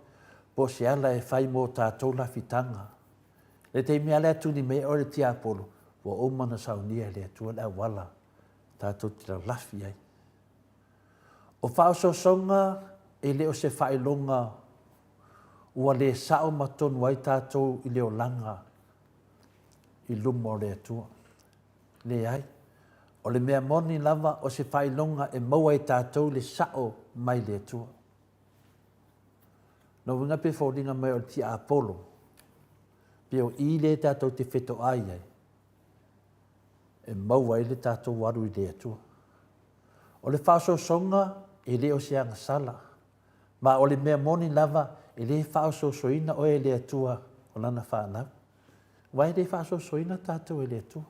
po o se ala e fai mo tatou lafitaga. I le taimi lava lea e tuli mai ai oe e le tiapolo, ua uma ona saunia e le Atua le auala tatou te lalafi ai. O faaosoosoga e le o se faailoga ua le sao ma tonu ai tatou i le olaga i luma o le Atua. Leai. O le mea moni lava o se faailoga e maua e tatou le sao mai le Atua. Lona uiga pe foliga mai o le tiapolo, pe o i lea tatou te fetoai ai, e maua ai le tatou alu i le Atua. O le faaosoosoga e le o se agasala, ma o le mea moni lava e le faaosoosoina oe e le Atua o lana fanau. Aua e le faaosoosoina tatou e le Atua.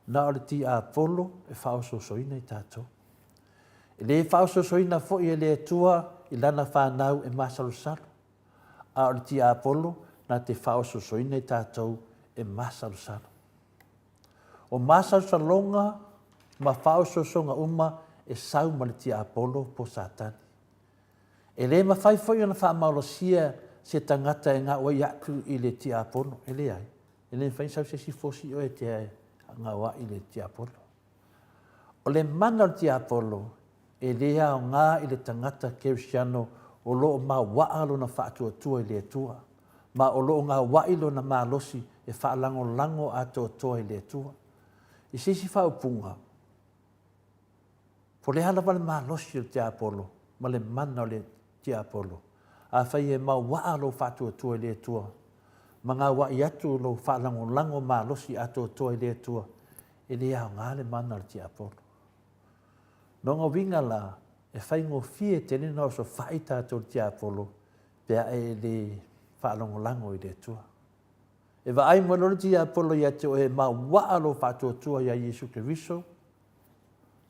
Na o le tiapolo e faaosoosoina i tatou. E le faaosoosoina foi e le Atua i lana fanau e masalosalo, a o le tiapolo na te faaosoosoina i tatou e masalosalo. O masalosaloga ma faaosoosoga uma e sau ma le tiapolo po o Satani. E le mafai foi ona faamalosia se tagata e gaoai atu i le tiapolo, e leai. E le mafai ona sau se isi fosi oe e te gaoai i le tiapolo. O le mana o le tiapolo e le aoga i le tagata kerisiano o lo o mauaa lona faatuatua i le Atua, ma o lo o gauai lona malosi e faalagolago atoatoa i le Atua. I se isi faaupuga, po o le a lava le malosi o le tiapolo ma le mana o le tiapolo, afai e mauaa lou faatuatua i le Atua, ma gauaʻi atu lou faalagolago malosi atoatoa i le Atua, e le aoga le mana o le tiapolo. Lona uiga la, e faigofie tele ona osofai tatou i le tiapolo pe a e le faalagolago i le Atua. E vaai mai loa le tiapolo ia te oe e mauaa lou faatuatua iā Iesu Keriso,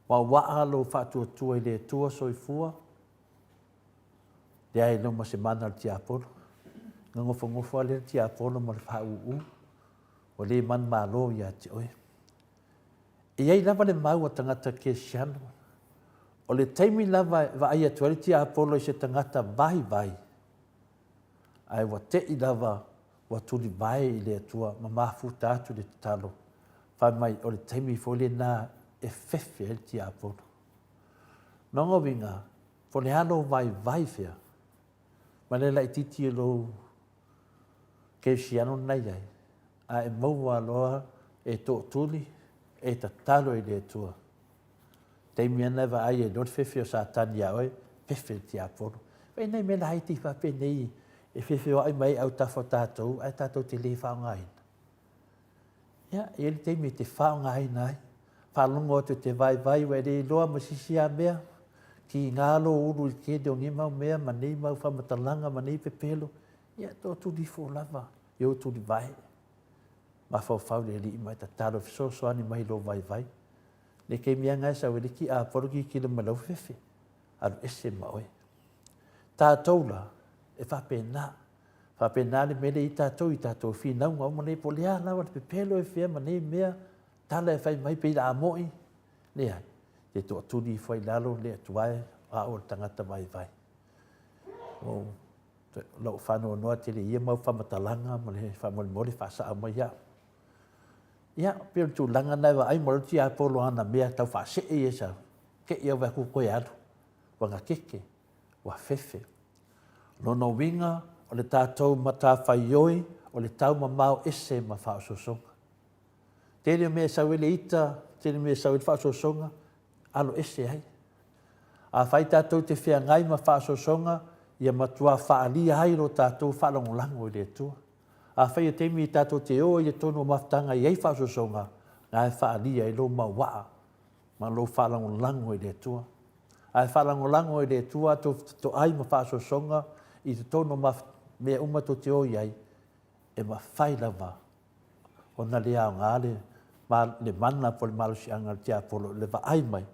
mauaa lou faatuatua i le Atua soifua, leai loa ma se mana o le tiapolo. Na nofonofo lava lea le tiapolo ma le faaūū, ua le manumalo ia te oe. E i ai lava le mau a tagata kerisiano, o le taimi lava e vaai atu ai le tiapolo i se tagata vaivai, ae ua te'i lava ua tulivae i le Atua ma mafuta atu i le tatalo, fai mai o le taimi foi lena e fefe ai le tiapolo. Lona uiga, po o le a lou vaivai fea, ma le laitiiti o lou kerisiano na i ai, a e maua loa e tootuli, e tatalo i le Atua. Taimi ana e vaai ai loa le fefe o Satani iā oe, fefe le tiapolo. Vaai nai mea laiti faapenei e feofeoai mai ai autafa o tatou ae tatou te le faaaogaina. Ia, e i ai le taimi e te faaaogaina ai. Faalogo atu e te vaivai ua e le iloa ma se isi lava mea, tiga lou ulu i le tele o nei mau mea ma nei mau faamatalaga ma nei pepelo, ia tootuli ifo lava i ou tulivae. Mafaufau i le Alii ma e tatalo e fesoasoani mai i lou vaivai. Le taimi lava lena e sau ai le tiapolo tilotilo mai lau fefe, alu ese ma oe. Tatou la, e faapena. Faapena le mea lea e i ai tatou i tatou finauga uma nei, po o le a lava le pepelo e fea ma nei mea, tala e fai mai pei la mo'i, leai, te toatuli ifo ai i lalo le Atua e, o au o le tagata vaivai. O lou faanoanoa tele i ia mau faamatalaga ma le faamolemole faasao mai au. Ia, pei o le tulaga lena e vaai ma le tiapolo ana mea tau faasee ia sau, te i au atu toe alu, ua gatete, ua fefe. Lona uiga, o le tatou matafaioi, o le taumamao ese ma faaosoosoga. Tele o mea e sau ai le ita, tele o mea e sau ai le faaosoosoga, alo ese ai. Afai tatou te feagai ma faaosoosoga, ia matua faaalia ai lo tatou faalagolago i le Atua. Afai o taimi tatou te o ai i totonu o mafutaga e i ai faaosoosoga, na e faaalia ai lou mauaa ma lou faalagolago i le Atua. A e faalagolago i le Atua tou fetotoai ma faaosoosoga i totonu o mea uma tou te o i ai, e mafai lava ona le aoga le, le mana po o le malosiaga o le tiapolo i le vaai mai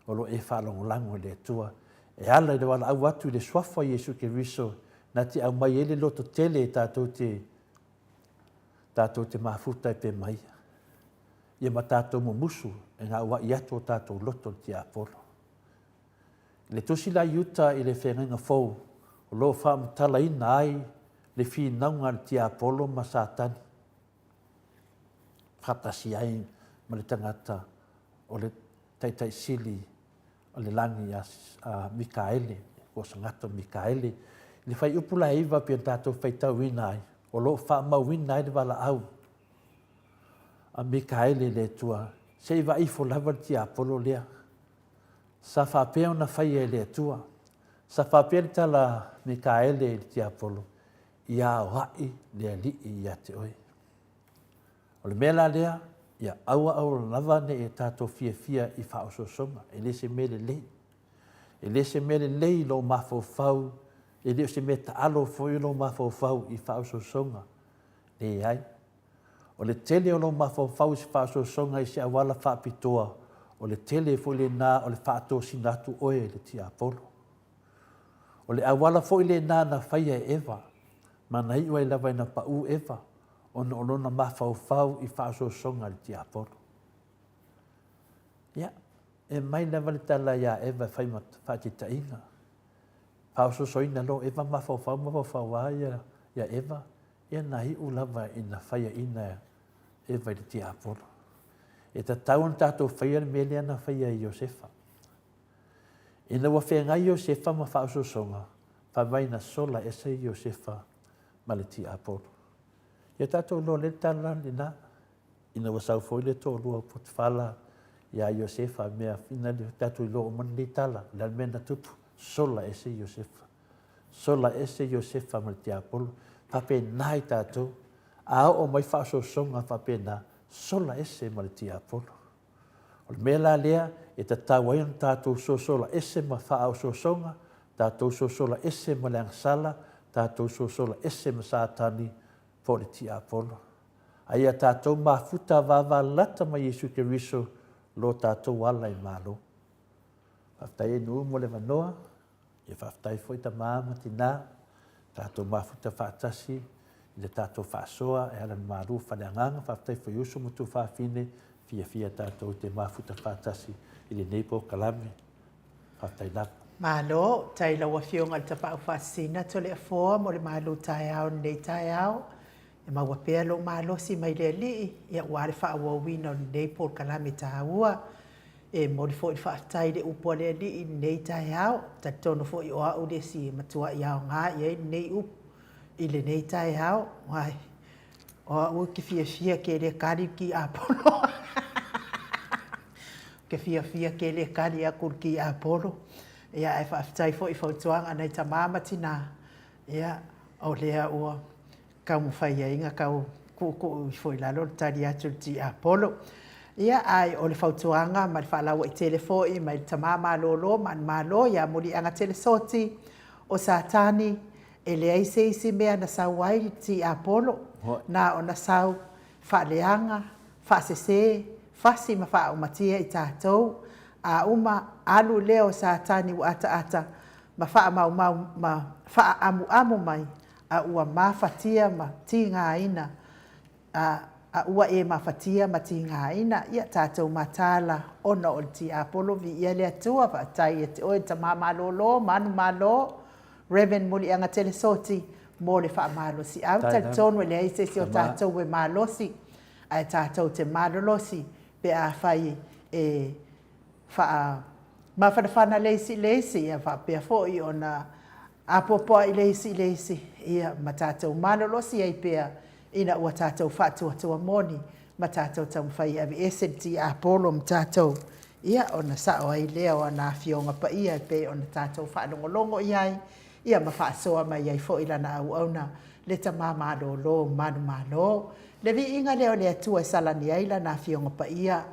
o lo o e faalagolago i le Atua e ala i le valaau atu i le Suafa o Iesu Keriso na te aumai ai le lototele e tatou te tatou te mafuta ai pea ma Ia. Ia ma tatou mumusu e gaua'i atu o tatou loto i le tiapolo. I le tusi la Iuta i le Feagaiga Fou, o lo o faamatalaina ai le finauga a le tiapolo ma Satani faatasi ai ma le tagata o le Taitai Sili o le lagi a Mikaele, po o Sagato Mikaele. I le fuaiupu la e 9 pei ona tatou faitauina ai, o lo o faamauina ai le valaau a Mikaele i le Atua, se i vaai ifo lava le tiapolo lea. Sa faapea ona faia e le Atua. Sa faapea le tala a Mikaele i le tiapolo, Ia aoai le Alii ia te oe. O le mea la lea, ia aua aua lava ne i tatou fiafia i faaosoosoga, e le se mea lelei. E le se mea lelei lou mafaufau, e le o se mea taalo foi lou mafaufau i faaosoosoga. Leai. O le tele o lou mafaufau i se faaosoosoga i se auala faapitoa, o le tele foi lena o le faatosina atu oe e le tiapolo. O le auala foi lena na faia e Eva, ma na iu ai lava ina pau Eva ona o lona mafaufau i faaosoosoga i le tiapolo. Ia, e aumai lava le tala iā Eva e fai ma faataitaiga. Faaosoosoina loa Eva mafaufau, mafaufau lava ia, ia Eva, ia na iu lava ina faiaina Eva i le tiapolo. E tatau ona tatou faia le mea lea na faia e Iosefa. Ina ua feagai Iosefa ma faaosoosoga, fai mai na sola ese Iosefa ma le tiapolo. Ia tatou iloa lea le tala lena, ina ua sau foi le toalua o Potifala ia Iosefa, mea ina tatou iloa uma lenei tala, o le a le mea na tupu, sola ese Iosefa. Sola ese Iosefa ma le tiapolo. Faapena i tatou. A oo mai faaosoosoga faapena, sola ese ma le tiapolo. O le mea la lea e tatau ai ona tatou sosola ese ma faaosoosoga, tatou sosola ese ma le agasala, tatou sosola ese ma Satani po o le tiapolo. A ia tatou mafuta vavalalata ma Iesu Keriso lo tatou ala i Malo. Faafetai e mo le avanoa. Ia faafetai foi tama ma tina, tatou mafuta faatasi i le tatou faasoa e ala i le malu faaleagaga. Faafetai foi i uso ma tuafafine, fiafia tatou te mafuta faatasi i lenei polokalame. Faafetai lava. Malo, tai lau Afioga i le Tapaau Faasisina Toleafoa mo le malu taeao i lenei taeao. E maua pea lou malosi mai le Alii aua le faaauauina o lenei polokalame taua. E momoli foi le faafetai i le upu a le Alii i lenei taeao. E talitonu foi o au le isi e matuai aoga i ai lenei upu i lenei taeao. Ai, o au ou te fiafia ke le kali le tiapolo. Ou te fiafia ke le kali atu le tiapolo. Ia, ae faafetai foi i fautuaga a nai tama ma tina, ia, o lea ua taumafai ai na tau tuutuu ifo i lalo le tali atu i le tiapolo. Ia, ae o le fautuaga ma le faalauaitele foi mai le tama malolo ma le Malo ia Muliagatele Soti, o Satani, e leai se isi mea na sau ai le tiapolo, na ona sau faaleaga, faasese, fasi ma faaumatia i tatou. A uma, alu lea o Satani ua ataata ma faamaumau ma faaamuamu mai a ua mafatia ma tigaina, a, a ua e mafatia ma tigaina, ia tatou mataala ona o le tiapolo. Viia le Atua, faafetai ia te oe le Tama malolo, manumalo, Rev. Muliagatele Soti, mo le faamalosiau. Talitonu e leai se isi o tatou e malosi, ae tatou te malolosi pe afai e faamafanafana le isi i le isi, ia faapea foi ona apoapoai le isi i le isi, ia ma tatou malolosi ai pea ina ua tatou faatuatua moni ma tatou taumafai e aveese le tiapolo ma tatou, ia ona sao ai lea o ana Afioga Paia e pei ona tatou faalogologo i ai, ia ma faasoa mai ai foi lana auauna le Tama malolo manumalo. Le viiga lea o le Atua e salani ai lana Afioga Paia.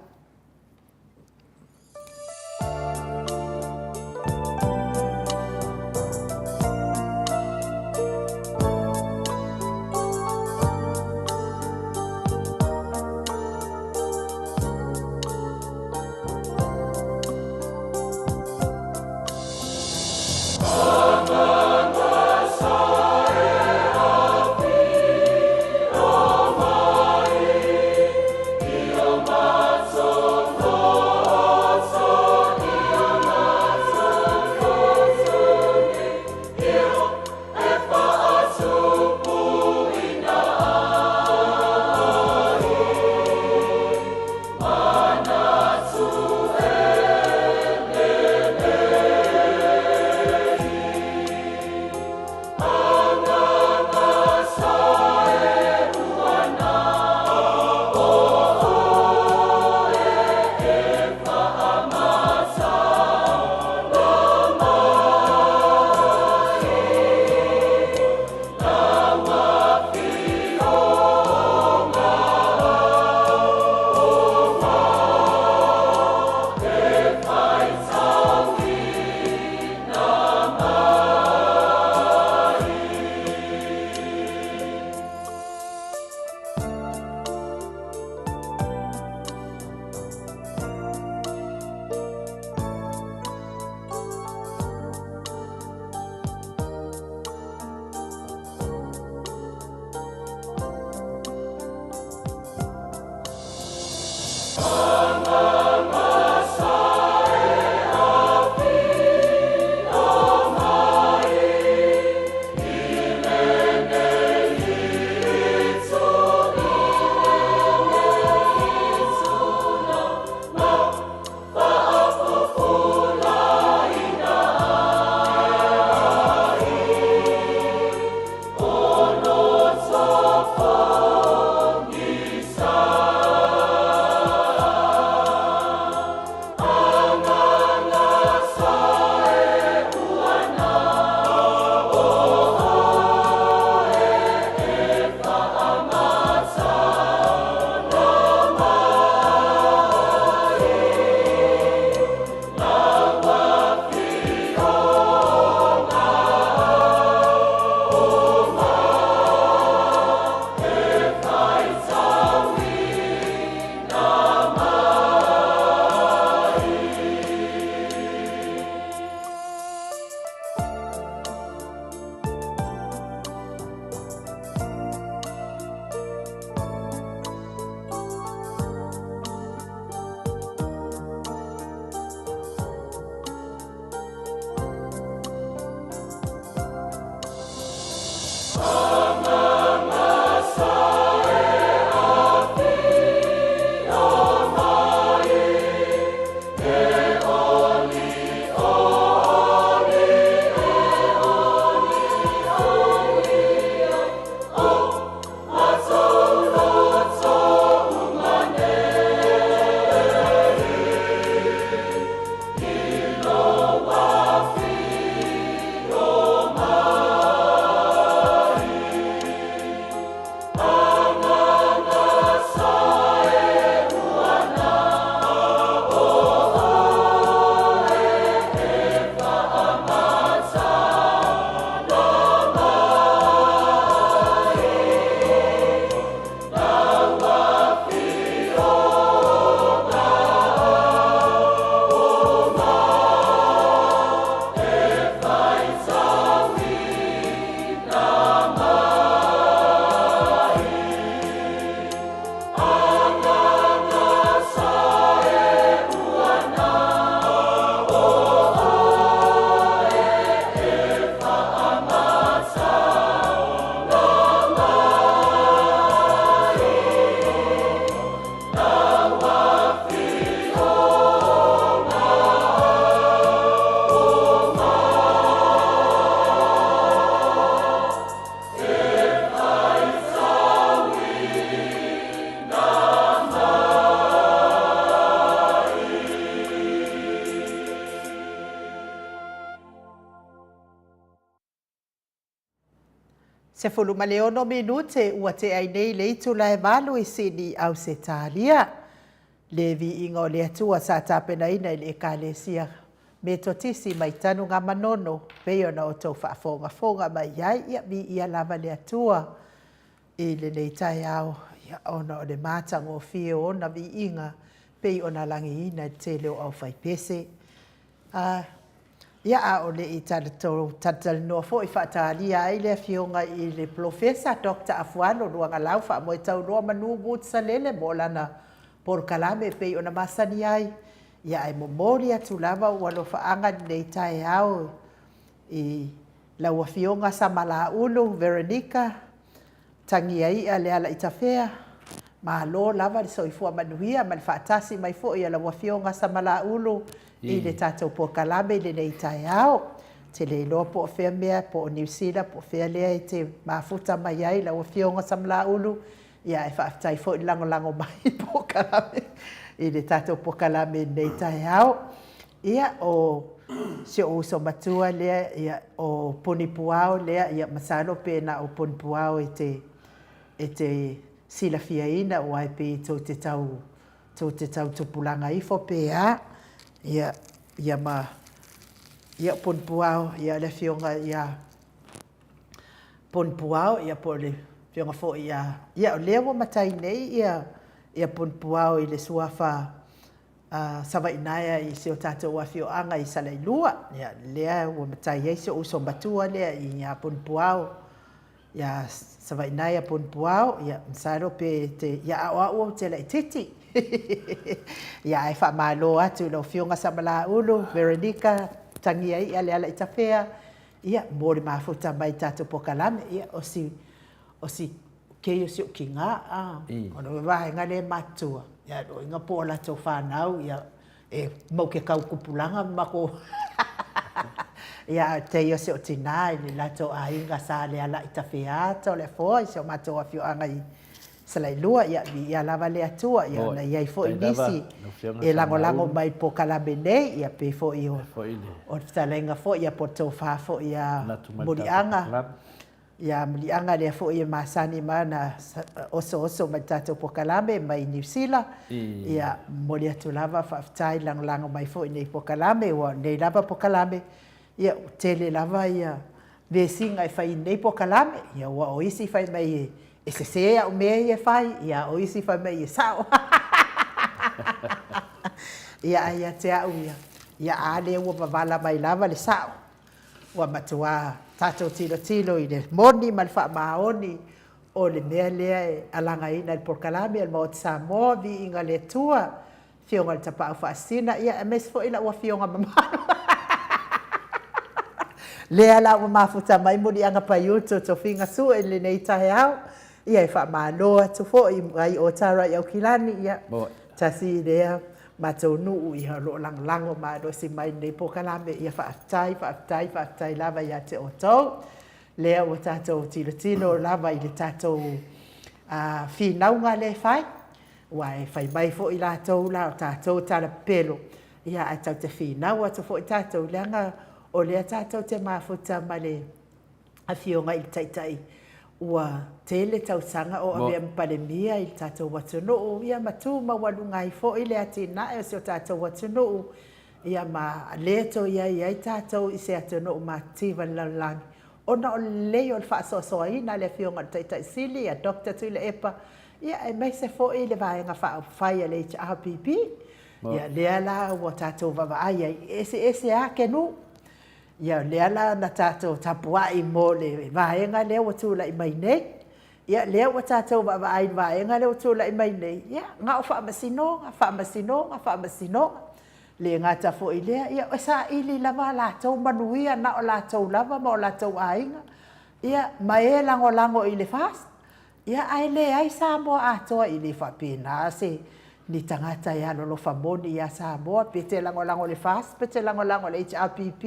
16 minute ua tea ai nei le itula e valu i Sydney, Ausetalia. Le viiga o le Atua sa tapenaina i le Ekalesia Metotisi mai Tanugamanono pei ona outou faafogafoga mai ai, ia viia lava le Atua i lenei taeao ona o le matagofie o ona viiga pei ona lagiina e le tele o aufaipese. A, ia a o le i talatalanoa foi faatalia ai le afioga i le Polofesa Doctor Afualo Luagalau Faamoetauloa Manu Woods Salele mo lana polokalame e pei ona masani ai, ia ae momoli atu lava ou alofaaga i lenei taeao i lau Afioga Samalaulu Veronica Tagiai'a Lealaitafea, malo lava le soifua manuia ma le faatasi mai foi a lau Afioga Samalaulu i le tatou polokalame i lenei taeao. Ou te le iloa po o fea mea, po o Niu Sila po o fea lea e te mafuta mai ai lau Afioga Samalaulu, ia ae faafetai foi le lagolago mai i polokalame, i le tatou polokalame i lenei taeao. Ia, o si ou uso matua lea, ia, o Punipuao lea, ia, masalo pe na o Punipuao e te, e te silafiaina aua e pei tou te tau, tou te tau tupulaga ifo pe a. Ia, ia ma, ia o Punipuao, ia le afioga ia Punipuao, ia po o le afioga foi ia, ia o lea ua matai nei ia, ia Punipuao i le suafa Savainaea i si o tatou afioaga i Salailua. Ia, lea ua matai ai si ou uso matua lea ia Punipuao, ia Savainaea Punipuao, ia, masalo pe te, ia a o au ou te laitiiti. Ia, ae faamalo atu i lau Afioga Samalaulu, Veronica Tagiai'a Lealaitafea, ia, mo le mafuta mai i le tatou polokalame. Ia, o si, o si kei o si ou kinā, a, o le vaega lea e matutua, ia lona uiga po o latou fanau, ia, e mau ke kau kupulaga ma makou, ia, a o le tei o si ou tinā i le latou aiga sa Lealaitafea Toleafoa i si o matou afioaga i Salailua, ia, viia lava le Atua, ia, ona e i ai foi nisi e lagolago mai i le polokalame nei, ia, pei foi o le fetalaiga foi, ia, po o le tofa foi ia Muliaga, Ia Muliaga lea foi e masani ma ana osooso mai le tatou polokalame mai Niu Sila. Ia momoli atu lava faafetai lagolago mai foi i nei polokalame aua o lenei lava polokalame ia ua tele lava ia vesiga e fai i lenei polokalame. Ia aua o isi fai mai e sese au mea ia e fai, ia a o isi fai mai e sao. Ia ae ia te au ia, ia a lea ua mavala mai lava le sao. Ua matuā tatou tilotilo i le moni ma le faamaoni o le mea lea e alagaina e le polokalame a le Maota Samoa, Viiga le Atua, Afioga i le Tapaau Faasisina, ia aemaise foi lau Afioga mamalu. Lea la ua mafuta mai Muliaga Paiutu Tofiga Sue i lenei taeao. Ia e faamalo atu foi mai o Tara i Aukilani, ia tasi lea matou nuu ia o lo o lagolago malosi mai lenei polokalame. Ia faafetai, faafetai, faafetai lava ia te outou. Lea ua tatou tilotilo lava i le tatou finauga lea e fai, aua e fai mai foi latou la o tatou tala pepelo, ia ae tatou te finau atu foi tatou, leaga o lea tatou te mafuta ma le Afioga i le Taitai, ua tele tausaga o avea ma Palemia i le tatou atunuu, ia ma tu maualuga ai foi le atinae o si o tatou atunuu, ia ma le toe i ai ai tatou i se atunuu matitiva i le lalolagi, ona o le lelei o le faasoasoaina a le Afioga i le Taitai Sili ia Doctor Tuilaepa, ia aemaise foi le Vaega Faaupufai a le HRPP. Ia lea la ua tatou vaavaai ai, e eseese akenuu. Ia, o lea la na tatou tapuai mo le vaega lea ua tulai mai nei. Ia, lea ua tatou vaavaai i le vaega lea ua tulai mai nei, ia, na o faamasinoga, faamasinoga, faamasinoga. Le gata foi i lea, ia, e saili lava a latou manuia na o latou lava ma o latou aiga, ia, ma e lagolago i le FAST. Ia, ae leai Samoa atoa, e le faapena se ni tagata e alolofa moni ia Samoa, pe te lagolago i le FAST pe te lagolago i le HRPP,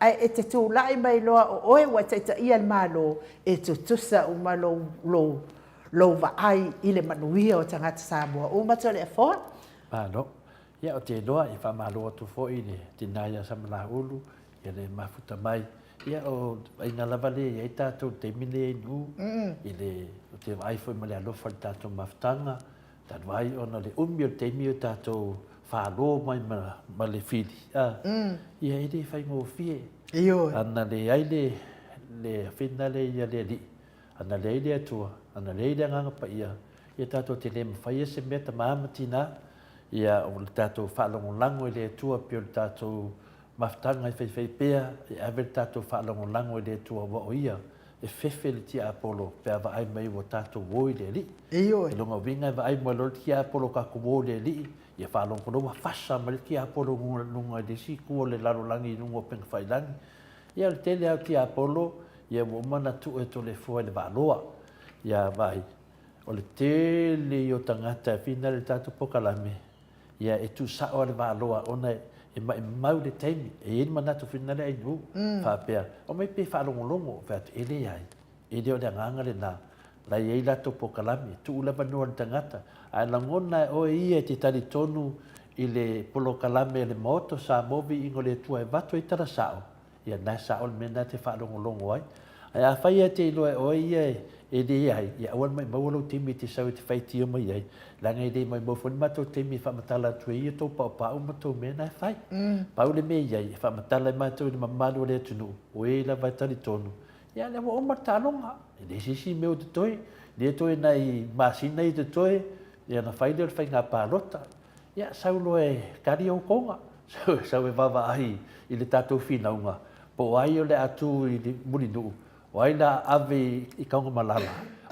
ae e te tulai mai loa o oe ua e taitaia le Malo, e tutusa uma lou, lou, lou vaai i le manuia o tagata Samoa uma. Toleafoa. Malo. Ia, ou te iloa e faamalo atu foi i le tina ia Samalaulu, ia le mafuta mai. Ia, o vaaiga lava lea e i ai tatou i le taimi lenei e Nu'u, i le, ou te vaai foi ma le alofa i le tatou mafutaga, talu ai ona o le umi o le taimi o tatou falo mai ma le fili, a, ia e le faigofie. Ioe. A na leai le, le afina lea ia le Alii, a na leai le Atua, a na leai le Agaga Paia, ia tatou te le mafaia se mea tama ma tina, ia o le tatou faalagolago i le Atua pei o le tatou mafutaga e faifai pea, e ave le tatou faalagolago i le Atua aua o Ia e fefe le tiapolo pe a vaai mai ua tatou o i le Alii. Ioe. I lona uiga e vaai mai loa le tiapolo tatou o i le Alii, ia faalogo loa ua fasa mai le tiapolo i luga i le isi itu o le lalolagi i luga o upegafailangi. Ia o le tele lava o tiapolo ia ua uma ona tuu e Toleafoa i le Vaaloa. Ia vaai, o le tele ia o tagata e finau i le tatou polokalame, ia e tuu sao lava le Vaaloa ona e maimau le taimi. E i ai le manatu foi lena le Ainuu, faapea, omai pei e faalogologo, fai atu, e leai, e le o le agaga lena. La e i ai latou polokalame, e tuu le avanoa i le tagata, ae lagona e oe ia e te talitonu i le polokalame a le Maota o Samoa Viiga o le Atua e avatu ai tala sao, Ia lena e sao le mea lena e te faalogologo ai. Ae afai e te iloa e oe ia e leai, ia aua le maimauina lou taimi e te sau e te faitio mai ai, leaga e le maimau foi le matou taimi e faamatala atu ai ia tou paopao ma tou mea na e fai. Pau le mea e i ai, e faamatala e matou i le mamalu o le atunuu, o e lava e talitonu, ia lea ua uma le taaloga, e leai se isi mea o totoe, lea toe nai masina ia totoe, ia ona fai lea o le faiga palota. Ia, sau loa e kali ou koga, sau e vaavaai i le tatou finauga, po o ai o le a tu i Mulinuu, o ai la ave i Taogamalala,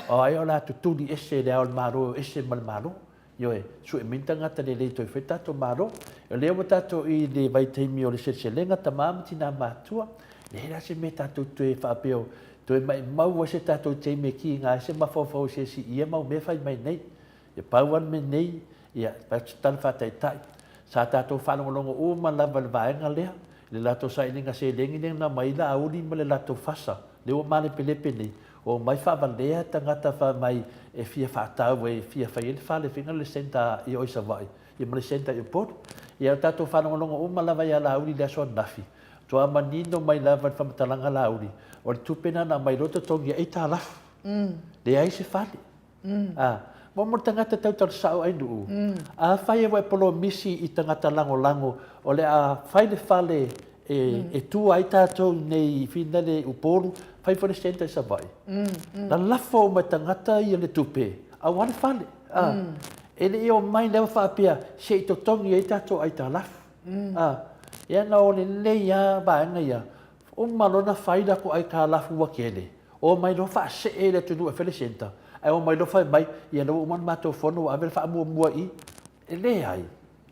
o ai o le a tutuli ese i le ao o le Malo e o ese ma le Malo. Ioe, sue mai ni tagata lelei toe fai le tatou Malo. O lea ua tatou i le vaitaimi o le seleselega, tama ma tina matutua, leai la se mea tatou toe faapea o toe maimau ai se tatou taimi e kiga ai se mafaufau o se isi i ia mau mea fai mai nei. E pau lava le mea nei, ia, fai atu se tala faataitai, sa tatou faalogologo uma lava i le vaega lea, i le latou sailiga seleni lea na aumai ai Laauli ma le latou fasa, lea ua malepelepe nei, omai faavalea tagata fai mai e fia faatau e fia fai ai le fale faiga le centre i o i Savaii, ia ma le centre i Upolu. Ia, tatou faalogologo uma lava ia Laauli i le aso ananafi, faatoa manino mai lava i le faamatalaga a Laauli, o le tupe lena na aumai loa totogi ai aitalafu, leai se fale. A, mo mo le tagata tautala sao ai nuu. Afai e ua e polomisi i tagata lagolago o le a fai le fale e, e tu ai tatou nei i Finale i Upolu, fai foi le centre i Savaii. Lalafo uma e tagata ia le tupe aua le fale. A, e le i omai lava faapea se i totogi ai tatou aitalafu. A, ia na o lelei lava vaega ia, uma loa ona fai latou aitalafu ua tele, Omai loa faasee le atunuu e fai le centre, ae omai loa fai mai, ia lea ua uma ona matou fono ua ave le faamuamua i i. E leai.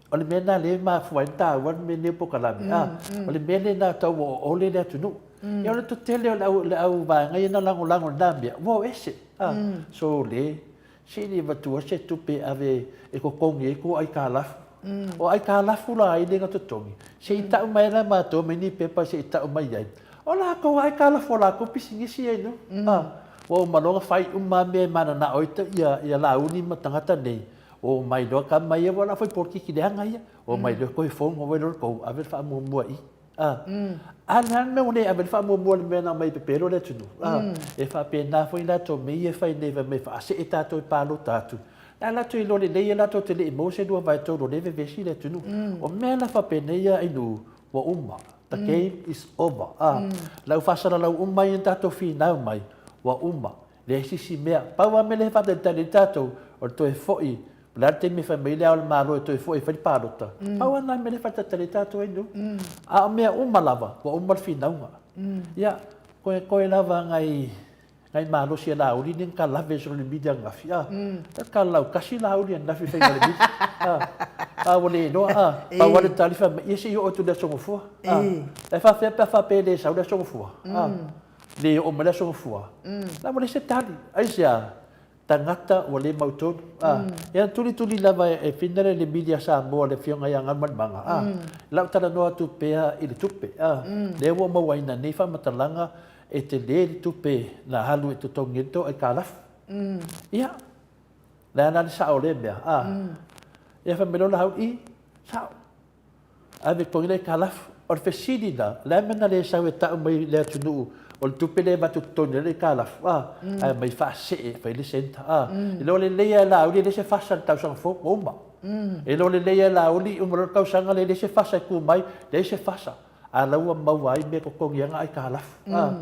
O le mea lena lea e mafua ai ona taua le mea lenei o polokalame, a, o le mea lena tau ua oole le atunuu. Ia o le toatele o le au, le au vaega ia na lagolago i lena mea, ua o ese. A, so le, Se i le avatua se tupe e ave e totogi ai tou aitalafu. O aitalafu la ai lea na totogi, se i tau mai la matou mai ni pepa se i tau mai ai, o latou lava aitalafu o latou pisinisi ia inu. Ua uma loa ona fai uma lava mea e mananao ai ia Laauli ma tagata nei, omai loa tama ia, ua o le a fai polokiki leaga ia, omai loa toe fono ai loa le tou, ave le faamuamua i i. A, a le a le mea ua le ave le faamuamua i le mea na aumai e pepelo le atunuu? A, e faapena foi latou mea ia e fai nei fai mai faasee tatou e palota atu. La latou iloa lelei e latou te le i maua se 2/3 o lea e vevesi le atunuu. O mea la faapenei a Ainuu, ua uma. The game is over. A, lau faasalalau uma ia na tatou finau mai, ua uma. Leai se isi mea. Pau lava mea lea e faatalitali ai tatou, o le toe foi O le a le taimi e fai mai ai le Ao o le Malo e toe foi e fai le palota? Pau lava lena mea lea e faatalitali ai tatou ai nuu. A o mea uma lava, ua uma le finauga. Ia, koe koe lava nai nai malosi e Laauli ni ka lave solo le media ananafi, a. Ka laukasi Laauli ananafi faiga le media, a. A ua le iloa, a. Pau lava le tali fai mai, ia se i oo atu i le Aso Gafua, a. E faapefea pe a faapea e le sau le Aso Gafua, a. Le oo mai le Aso Gafua, la ua leai se tali. Aisea? Tagata ua le mautonu. A, ia tulituli lava e Finna le media Samoa le Afioga ia Galumalemana. A, lau talanoa atu pea i le tupe. A, lea ua mauaina nei faamatalaga e tele le tupe na alu e totogi ai le tou aitalafu. Ia, le a la le sao o lea mea? A, ia fai mai loa Laauli, i, sao. Ave totogi le aitalafu. O le fesili la, o le a le mea na le sau e tau mai i le atunuu o le tupe lea e avatu i totonu ai le aitalafu, a, ae aumai faasee e fai le centre, a. E le o lelei lava e Laauli e leai se fasa i le tausaga fou, ua uma. E le o lelei lava e Laauli uma loa le tausaga lea e leai se fasa e tu mai, leai se fasa, a o la ua maua ai mea e totogi ai na aitalafu, a.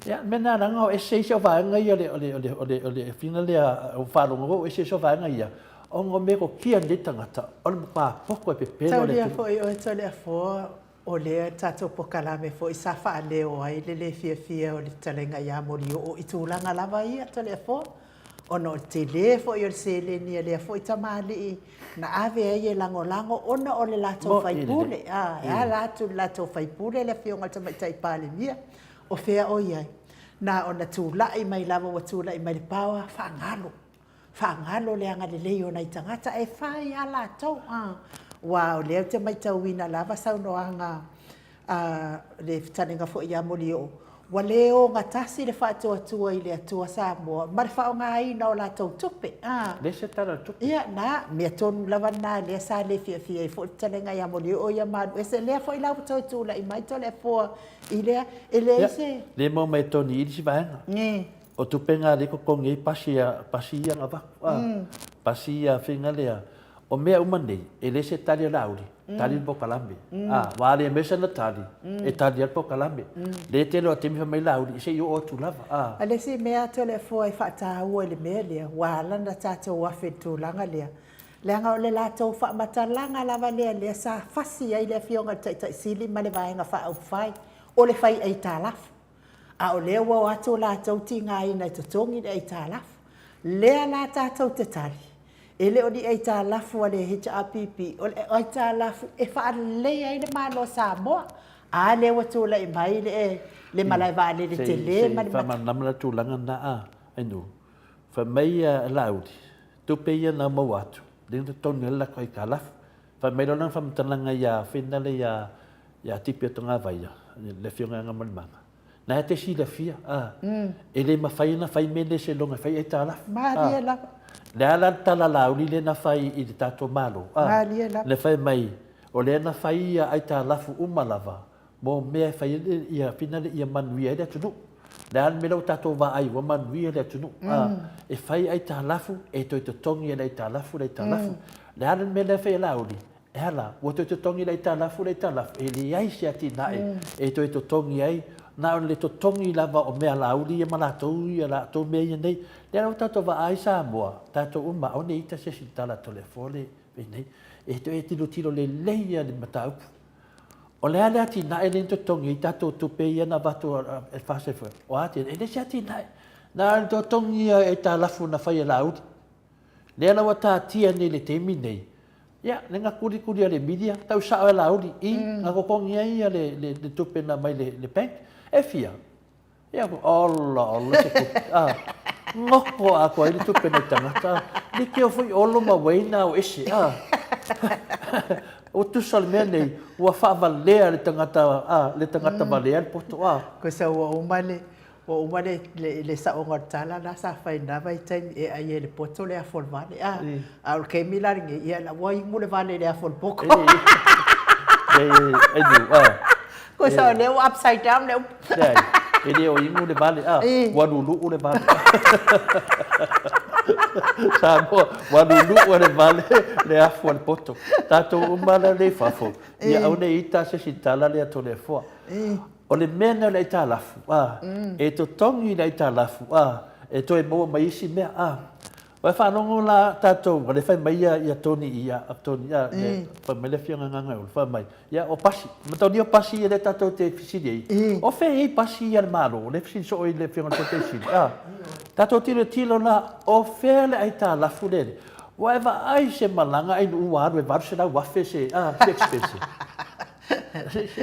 Ia, o le mea lena leaga o ese isi au vaega ia o le, o le, o le, o le, o le fina lea ua faalogo ua ese isi au vaega ia, ona o metotia a lenei tagata, o le matua poto e pepelo le atunuu. Taulia foi oe Toleafoa, o lea tatou pokalame foi sa faaleo ai le le fiafia o le fetalaiga ia Molioo i tulaga lava ia Toleafoa, ona o le tele foi o le seleni a lea foi tamalii na ave ai e lagolago ona o le latou faipule, a, e ala atu i le latou faipule le afioga i le Tamaitai Palemia. O fea o i ai? Na ona tulai mai lava ua tulai mai le power, faagalo. Faagalo le agalelei o nai tagata e fai a latou. Aua o lea ou te matauina lava saunoaga a le fetalaiga foi ia Molioo, ua le ogatasi le faatuatua i le Atua Samoa ma le faaaogaina o latou tupe. Leai se tala o le tupe. Ia, na, mea tonu lava lena lea sa le fiafia ai foi le fetalaiga ia Molioo ia ma alu ese. Lea foi la ua toe tulai mai Toleafoa i lea, e leai se. Ia, le maua mai e Tony i le isi vaega. O tupe na lea e totogi ai pasi a, pasi ia na avatu, a, pasi ia faiga lea. O mea uma nei, e le se tali a Laauli, tali le polokalame. A, ua alia mai sana tali, e tali ai le polokalame. Lea e tele o taimi fai mai Laauli, se i oo atu lava, a. A le isi mea Toleafoa e faataua i le mea lea, ua ala ona tatou afe i le tulaga lea, leaga o le latou faamatalaga lava lea lea sa fasi ai le Afioga i le Taitai Sili ma le Vaega Faaupufai, o le fai aitalafu. A o lea ua o atu latou tigaina e totogi le aitalafu. Lea la tatou te tali, e le o ni aitalafu a le HRPP, o le aitalafu e faaleleia ai le Malo o Samoa. A lea ua tulai mai le malae vaalele tele ma le. Sei faamalamalama la tulaga lena a Ainuu. Fai mai Laauli, tupe ia na maua atu, lea na totogi ai le latou aitalafu. Fai mai loa lana faamatalaga ia Fina lea ia ia Tipi o Togavaia, le afioga ia Gamalemanga, na e te silafia, a, e le mafai ona fai mea nei seiloga e fai aitalafu. Malie lava. Le a la le tala Laauli lea na fai i le tatou Malo, a, Malie lava. Le fai mai, o lea na fai ia aitalafu uma lava mo mea e fai ai ia fina ia manuia ai le atunuu. Le a le mea lea ua tatou vaai ua manuia le atunuu, a, e fai aitalafu e toe totogi e le aitalafu le aitalafu. Le a le mea lea e fai e Laauli, e a la, ua toe totogi le aitalafu le aitalafu, e leai se atinae e toe totogi ai, na o le totogi lava o mea Laauli ia ma latou ia latou mea ia nei. Lea la ua tatou vaai Samoa, tatou uma, aua ne i ita se isi i le tala a Toleafoa le penei, e toe tilotilo lelei ia le mataupu. O le a le atinae lea na totogi ai tatou tupe ia na avatu e FAST, o a atinae? E le se atinae. Na o le totogi lava i aitalafu na fai e Laauli. Lea la ua taatia nei i le taimi nei, ia, le na kulikuli a le media, tau sao e Laauli i, na totogi ai le tupe na aumai le bank. E fia? Ia, ola, ola se tupe. Ah, ngoko atoa ai le tupe nai tagata. Ah, leitioa foi Olo ma Wayne a o ese. Ah, ua tusa le mea nei, ua faavalea le tagata, ah, le tagata valea le poto. Ah. Kosa ua uma le, ua uma le, le, le saoga o le tala la sa fai i lena vaitaimi e ai e le poto le afu o le vale. Ah, a o le taimi la lenei, ia la ua imu le vale i le afu o le poto. E, e, e, ah. Kosa o lea ua upside down le upu. Leai, e le o inu le vale, a, ua lulu'u le vale. Samoa, ua lulu'u le vale, le afu a le poto. Tatou uma la lea i fafo, ia aua ne i ita se isi tala lea Toleafoa. O le mea lena o le aitalafu, a, e totogi le aitalafu, a, e toe maua mai isi mea, a. Ua e faalogo la tatou, o lea e fai mai ia Tony ia, Tony, a, fai mai le Afioga ia Gagaeolo, fai mai, Ia, o pasi. Mataonia o pasi ia lea tatou te fesili ai. O fea e i ai pasi ia a le Malo? O lea e fesili soo i le Afioga i le Taitai Sili. A, tatou tilotilo la, o fea le aitalafu lea? Ua e vaai se malaga ai nuu ua alu e 800,000 se, a, se expense.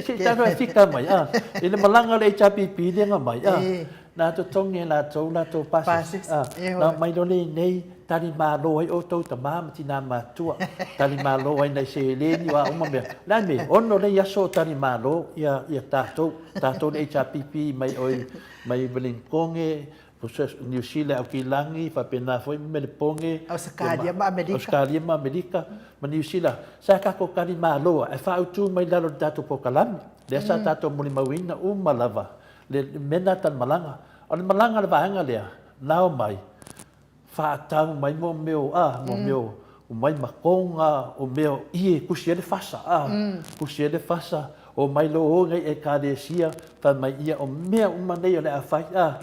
Se i tatou e fika mai, a, i le malaga o le HRPP lea na mai, a, na totogi e latou latou pasese, a, na omai loa lea i inei, Tali malo ai outou tama ma tina matua, tali malo ai nai seleni o a uma mea. Le a le mea? Ono lei aso o tali malo ia ia tatou, tatou le HRPP mai oi mai Wellingtone, Niu Sila, Aukilagi, faapena foi Melepone, Ausetalia ma Amerika. Ausetalia ma Amerika. ma Niu Sila, sa tatou talimalo ae faautu mai lalo i le tatou polokalame, lea sa tatou molimauina uma lava le mea lena tali malaga. O le malaga a le vaega lea, na omai, faatau mai mo mea o, a, mo mea o omai ma koga, o mea o ie e tusi ai le fasa, a, tusi ai le fasa, omai loa o i Ekalesia, fai mai ia o mea uma nei o le a fai, a,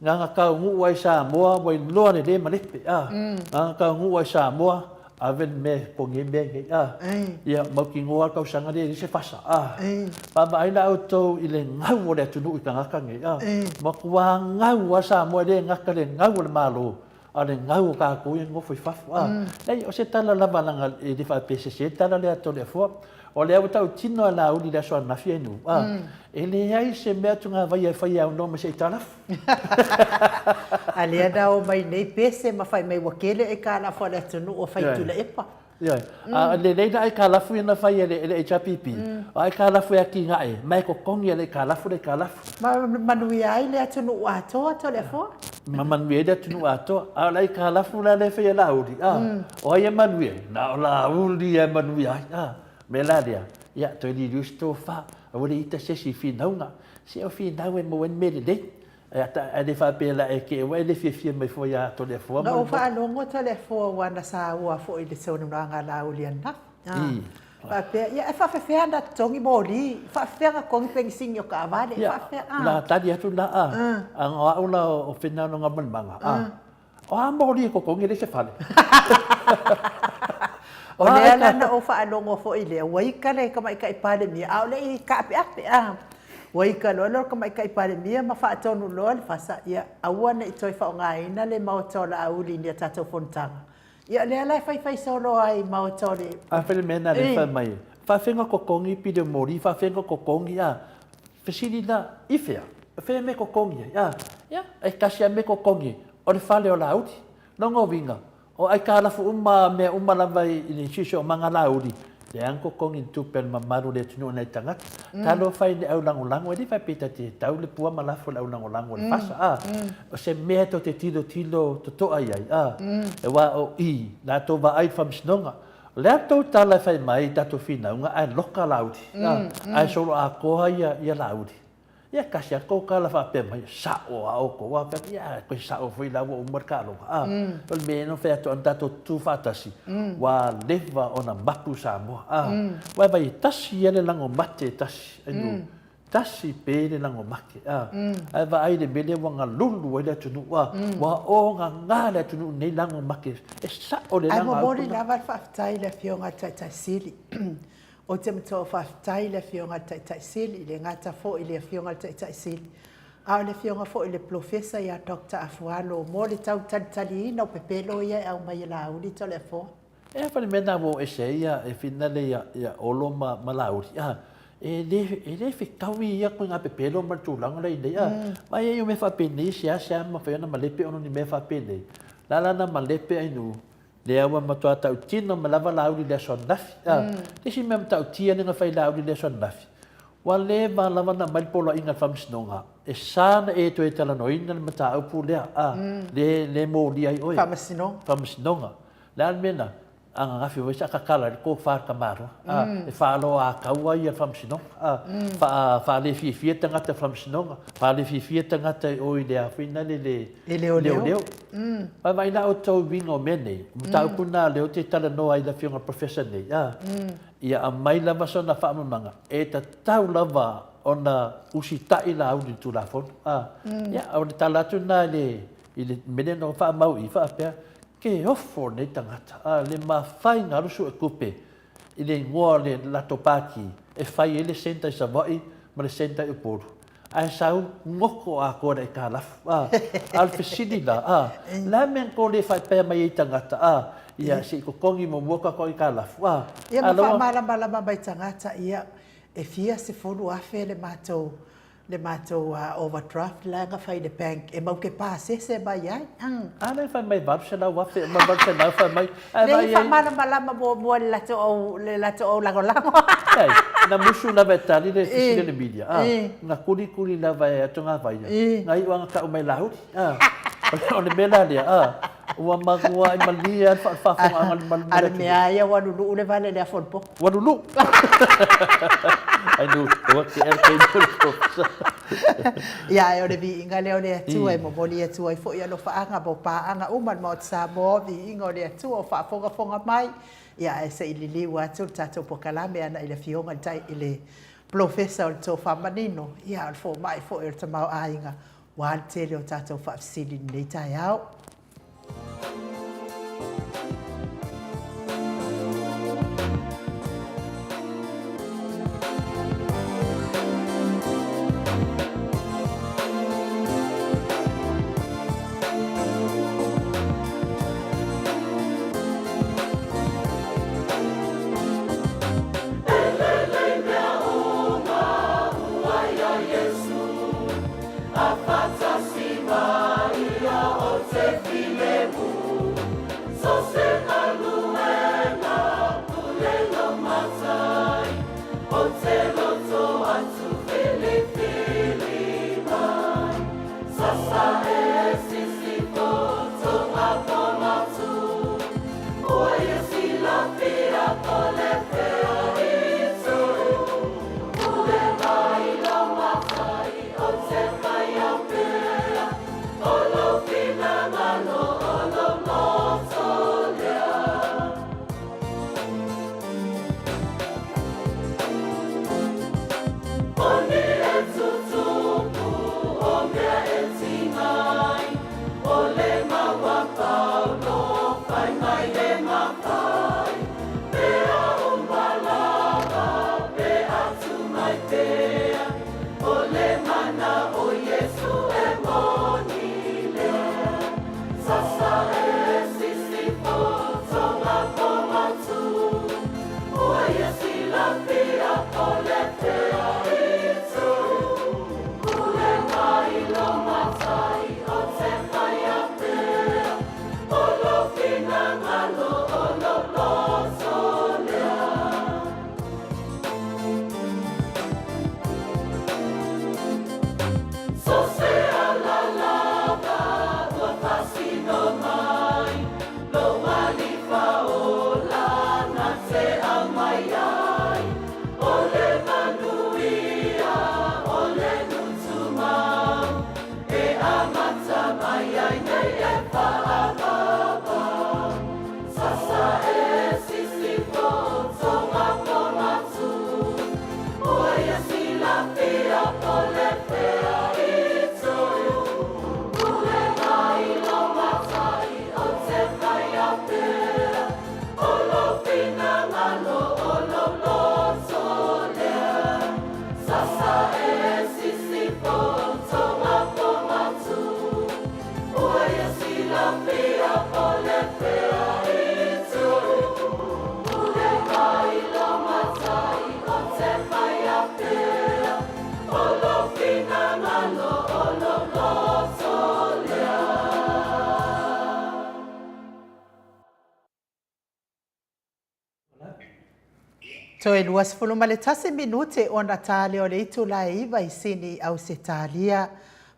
na ona taunuu lava i Samoa ua iloa le le malepe, a, na ona taunuu lava i Samoa, ave le mea e totogi ai mea nei, a, ia mautinoa lava le tausaga lea e leai se fasa, a. Vaavaai la outou i le gau o le atunuu i tagata nei, a, matua gau lava Samoa, e le gata i le gau o le Malo, a o le gau o tatou ia e nonofo i fafo, a. Leai, o se tala lava leaga e le faapea e sese le tala lea a Toleafoa. O lea ua tautino a Laauli i le aso ananafi e nu, a, e leai se mea tugavaia e fai e aunoa ma se aitalafu. A lea na omai nei pese ma fai mai ua tele aikalafu a le atunuu ua fai Tuilaepa. Ioe. A lelei la aikalafu ia na fai e le HRPP, o aikalafu e atinae, ma e totogi e le aikalafu le aikalafu. Ma manuia ai le atunuu atoa Toleafoa. Ma manuia ai le atunuu atoa. A o le aikalafu la lea e fai e Laauli, a, o ai e manuia ai? Na o Laauli e manuia ai, a. O le mea la lea, ia, toe liliu se tofa, aua le ita se isi i finauga. Se o finau e maua ai le mea lelei. Ae le faapea la e te ua e le fiafia mai fua ia Toleafoa ma. Na ou faalogo Toleafoa aua na saua foi i le saunoaga a Laauli ananafi. Faapea, ia e faafefea ona totogi moli, faafefea ona totogi penisini o taavale, e faafefea. Ia, la tali atu la a, a o au la o Finano Gamalemaga, a, o a moli e totogi e leai se fale. O lea la na ou faalogo foi lea, ua ika le Tamaitai Palemia, a o le i taapeape, a, ua ika loa le Tamaitai Palemia ma faatonu loa le fasa, ia aua ne i toe faaaogaina le Maota o Laauli i ni a tatou fonotaga. Ia o lea la e faifai solo ai i Maota o le... A fai le mea lena lea fai mai, faafefea ona totogi pili o moli, faafefea ona totogi, a, fesili la, i fea? O fea e mea totogi ai, a? Ia, e tasi lava le mea e totogi ai, o le fale o Laauli. Lona uiga, O aitalafu uma mea uma lava i le siosiomaga Laauli, leai na totogi ni tupe a le mamalu o le atunuu e nai tagata. Talofa i le au lagolago, e le faapea ta te tau le pua ma lafo i le au lagolago i le fasa, a. O se mea tou te tilotilo totoa i ai, a. Aua o i latou vaai i le faamasinoga. O le a tou tala e fai mai i tatou finauga ae loka Laauli, a, ae solo atoa ia Laauli. Ia tasi atu tou tala faapea mai, sao a outou a fai ia toe sao foi la ua uma le taaloga a. O le mea na fai atu ana tatou tutu faatasi ua leva ona mapu Samoa a. Ua vaai e tasi ia le lago mate e tasi ai nu tasi pe le lago mate a. Ae vaai le mea lea ua galulu ai le atunuu a. Ua ogaga le atunuu nei lago mate e sao le laga. Ae momoli lava le faafetai i le Afioga i le Taitai Sili. Ou te matua faafetai i le Afioga i le Taitai Sili, e le gata foi i le Afioga i le Taitai Sili, a o le Afioga foi i le Polofesa ia Doctor Afualo mo le tau talitaliina o pepelo ia e aumai e Laauli Toleafoa. E a fale mea na ua o ese ai ia e finale ia ia Olo ma ma Laauli a e le e le fetaui ia koe nga pepelo ma le tulaga la i nei a ma e ai o mea faapenei seasea mafai ona malepe ona o ni mea faapenei la la na malepe ai nu Lea ua matua tautino ma lava Laauli i le aso ananafi. A, le isi mea matautia lea na fai Laauli i le aso ananafi, ua leva lava ona aumai le poloaiga a le Faamasinoga, e sa ona e toe talanoaina le mataupu lea, a, le, le molia ai oe. Faamasinoga. Faamasinoga. Le a le mea lena? Ananafi foi sa tatala ai le tofa a le tamaloa, a, e faaloatau ai le Faamasinoga, a, faa, faalefiafia tagata i le Faamasinoga, faalefiafia tagata i o i le a foi nale le, E leoleo. Leoleo. Vaavaai la outou i uiga o mea nei, o mataupu na lea ou te talanoa ai i le afioga i le Professor nei, a, ia aumai lava sona faamalamalamaga, e tatau lava ona usitai Laauli i le Tulafono. A, ia, o le tala atu lena i le, i le mea lea na faamau i i faapea, ke ofo lenei tagata, a, le mafai ona alu suetupe i le igoa o le latou Pati e fai ai le centre i Savaii ma le centre i Upolu, ae sau goto atoa i le aitalafu, a. A o le fesili la, a, o le a le mea na tou le faapea mai ai i tagata, a, ia se i totogi muamua tatou aitalafu, a. Ia ma faamalamalama mai tagata, ia, e fia 10,000 le matou le matou overdraft la na fai i le bank e mau te pasese mai ai. A lea fai mai 800,000 ma 800 fai mai. Ae vai ai. Faamalamalama muamua le latou au le latou au lagolago. Leai, na musu lava e tali le fesili a le media. A, na kulikuli lava e Togavaia. Na iu lava na tau mai Laauli. A, o le mea la lea, a. Ua matuai malie lava le faafofogaaga a le malu A le mea lava ia ua luluu le vale i le afa o le poto. Ua luluu! Ai nu, ua tea le taimi o le Polofesa. Ia, ae o le viiga lea o le Atua e momoli atu ai foi alofaaga mo paaga uma a le Maota Samoa, o viiga o le Atua o faafogafoga mai. Ia, ae se i liliu atu le tatou polokalame ana i le Afioga i le Tai, i le Polofesa o le Tofa Manino, ia, o le fomai foi o le tamaoaiga, aua le tele o tatou faafesili i lenei taeao. Toe 21 minute ona ta lea o le itula e 9 i Sini i Ausetalia.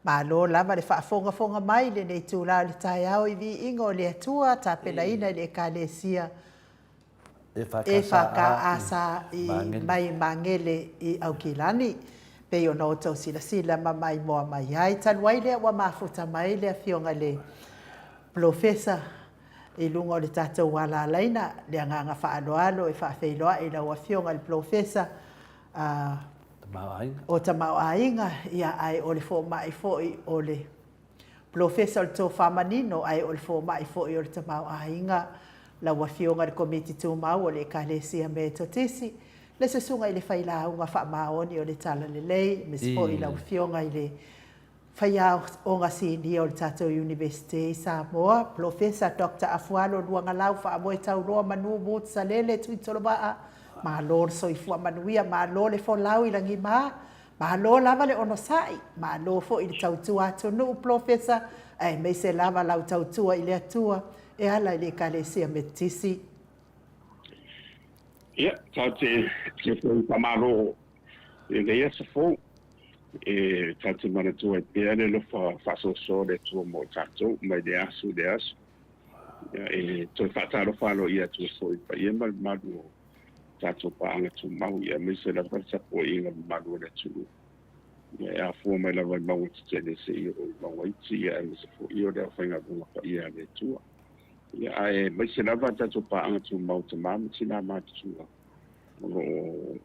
Malo lava le faafogafoga mai i lenei itula o le taeao i viiga o le Atua tapenaina i le Ekalesia EFKS i mai Magele i Aukilani. Pei ona outou silasila ma maimoa mai ai, talu ai lea ua mafuta mai le Afioga i le Polofesa i luga o le tatou alalaina, le agaga faaaloalo e faafeiloai i lau Afioga i le Polofesa o Tamaoaiga, ia, ae o le fomai foi o le Polofesa o le Tofa Manino, ae o le fomai foi o le Tamaoaiga, lau Afioga i le Komiti Tumau o le Ekalesia Metotisi, le Susuga i le Failauga Faamaoni o le Talalelei, aemaise foi lau Afioga i le Faiaoga Sinia o le tatou Iunivesite i Samoa, Polofesa Doctor Afualo Luagalau Faamoetauloa Manu Motusalele Tuitolovaa, malo le soifua manuia, malo le folau i lagima, malo lava le onosai, malo foi le tautua atunuu Polofesa, aemaise lava lau tautua i le Atua e ala i le Ekalesia Metotisi. Ia, tatou te faamalo i lenei aso fou. E tatou te manatua ai pea le alofa faasoasoa o le Atua mo i tatou mai lea aso i lea aso. Ia, e toe faatalofa aloaia atu ai foi i le paia ma le mamalu o tatou paaga tumau, ia aemaise lava le tapuaiga mamalu a le atunuu. Ia, e afua mai lava i mauga tetele seia oo i mauga iti, ia aemaise foi o le aufaigaluega paia a le Atua. Ia, ae aemaise lava tatou paaga tumau tama ma tinā matutua o lo o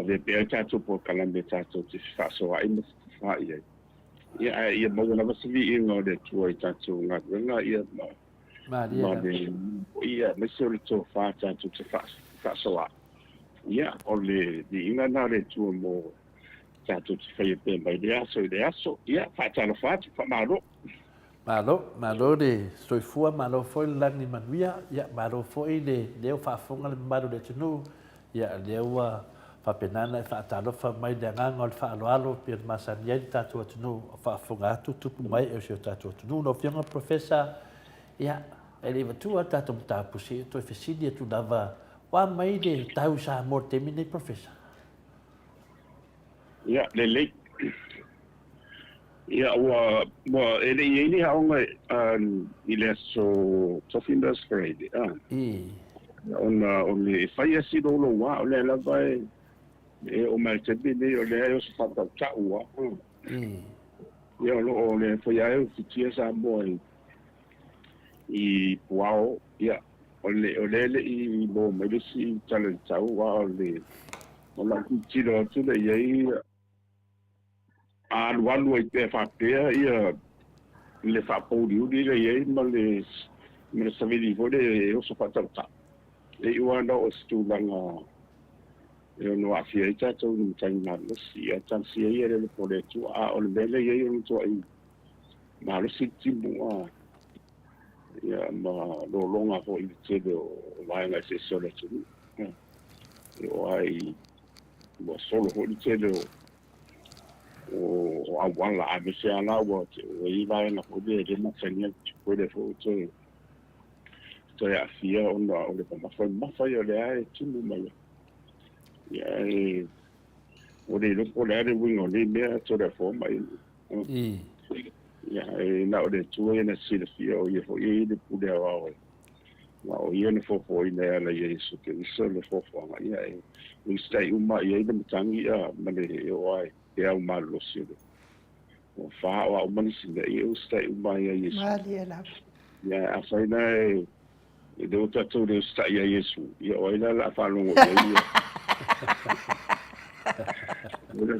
avea pea tatou polokalame tatou te fefaasoaai ma fetufaai ai. Ia, ae ia maua lava se viiga o le Atua i tatou galuega, ia, ma Malie ma lava. le ia, aemaise o le tofa tatou te faasoaai. Ia, o le viiga lena o le Atua mo tatou te faia pea mai lea aso i le aso. Ia, faatalofa atu, faamalo. Malo, malo le soifua, malo foi le lagi manuia, ia, malo foi le leo faafofoga le mamalu o le atunuu, ia, lea ua faapena ona e faatalofa mai le agaga o le faaaloalo pei ona masani ai le tatou atunuu o faafofoga atu tupu mai e o si o tatou atunuu. Lau Afioga Professor, ia, e le i matua le tatou mataupu, se i toe fesili atu lava, ua mai le tau i Samoa i le taimi lenei, Professor? Ia, lelei. Ia, ua, ua, e le i i ai ni aoga i le aso Tofi ma le aso Faraile, a. Ona o le, e fai lava si louloua, o lea lava e, e oo mai i le taimi lenei, o lea e oso faatautau lava. Ia, o lo o lea foi lava e ufitia Samoa i, i puao, ia, o le, o lea e le i maua mai le isi tala i le tau, a o le, o lau tilotilo atu lea i ai, a alualu ai pea faapea ia le faapouliuli lea i ai ma le ma le savili foi lea e oso faatautau, e iu lava ona oo i se tulaga e ono aafia ai tatou i le matagi malosi. Ia talosia ia le alofa o le Atua, a o le mea lea e i ai o le matuai malosi le timu a ia ma lologa foi i le tele o vaega eseese o le atunuu. E oo lava i ua solo foi le tele o o auala, aemaise lava la ua i ai vaega foi lea e le masani ai foi lea foi ua toe toe aafia ona o le mamafa mamafa ia o lea e tumu mai ai. Ia, e ua le iloa po o le a le uiga o nei mea Toleafoa ma Inu. Ia, e na o le Atua ia na silafia, o ia foi e i ai le pule aoao e ma o ia na foafoaina e ala ia Iesu Keriso le foafoaga, ia e usitai uma i ai le matagi ia ma le e oo ai pe au malolosi o le o fa o a uma nisi mea, ia e usitai uma ai ia Iesu. Malie lava. Ia, afai la e e le o tatou le usitai ia Iesu, ia o ai la la faalogo i ai ia? O le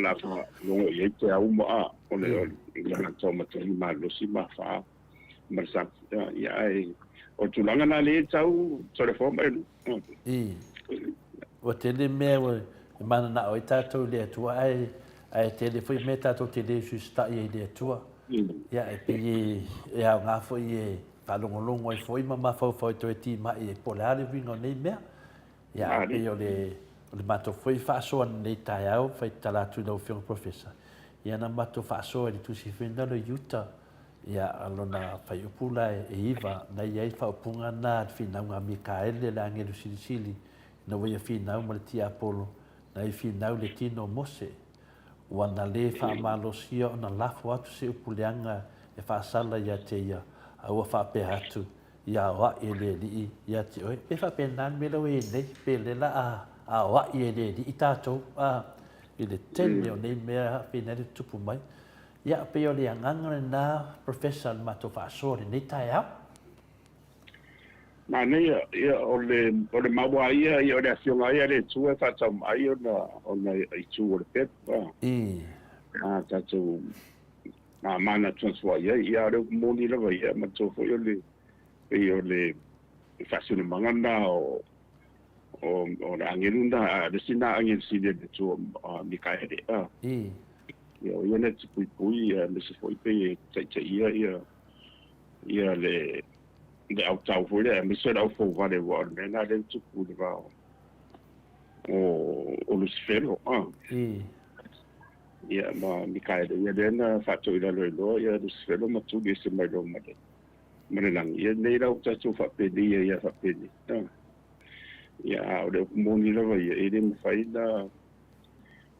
la faalogo i ai te au ma a, o le o le tau matagi malolosi ma fa ma le sa, ia, ae o le tulaga lena lea e tau Toleafoa ma Elu. I. Ua tele mea ua e mananao ai tatou i le Atua, ae, ae tele foi mea tatou te le usiusitai ai i le Atua. Ia, e pei e, e aoga foi e faalogologo ai foi ma mafaufau e toe timai ai po o le a le uiga o nei mea. Ia, ae pei o le, o le matou foi faasoa i lenei taeao, fai tatala atu i lau Afioga Professor, ia na matou faasoa i le tusi foi lena o le Iuta, Ia, a lona fuaiupu la e 9, na i ai faaupuga na a le finauga a Mikaele le agelu silisili, ina ua ia finau ma le tiapolo, na ia finau i le tino o Mose, ua na lē faamalosia ona lafo atu se upu leaga e faasala ia te ia, a ua faapea atu, Ia aoaʻi e le Alii ia te oe. Pe faapena le mea lea ua i ai nei, pe lea la a aoaʻi e le Alii tatou a i le tele o nei mea pei na le tutupu mai. Ia, pei o le agaga lena, Professor, le matou faasoa i lenei taeao. Manaia, ia, o le, o le mau a ia, ia, o le Afioga lava ia a le Atua e faataumaai ona, ona itu o le pepa. A tatou manatuanatuai ai. Ia, a o le upu moni lava ia, manatua foi o le, pei o le faasinomaga lena o, o, o le agelu lena, a le isi lena agelu sili a le Atua, a Mikaele, a. Ia, o ia na te puipui, ia, aemaise foi pei e taitaia ia, ia le, le autau foi lea, aemaise o le aufouvale, aua o le mea lena lea na tupu i le va o, o, o Lusifelo, a. Ia, ma Mikaele, ia lea na faatoilalo ai loa ia Lusifelo ma tuli ese mai loa ma le, ma le lagi. Ia, nei la ua tatou faapenei ai lava faapenei, a. Ia, a o le upu moni lava ia, e le mafai na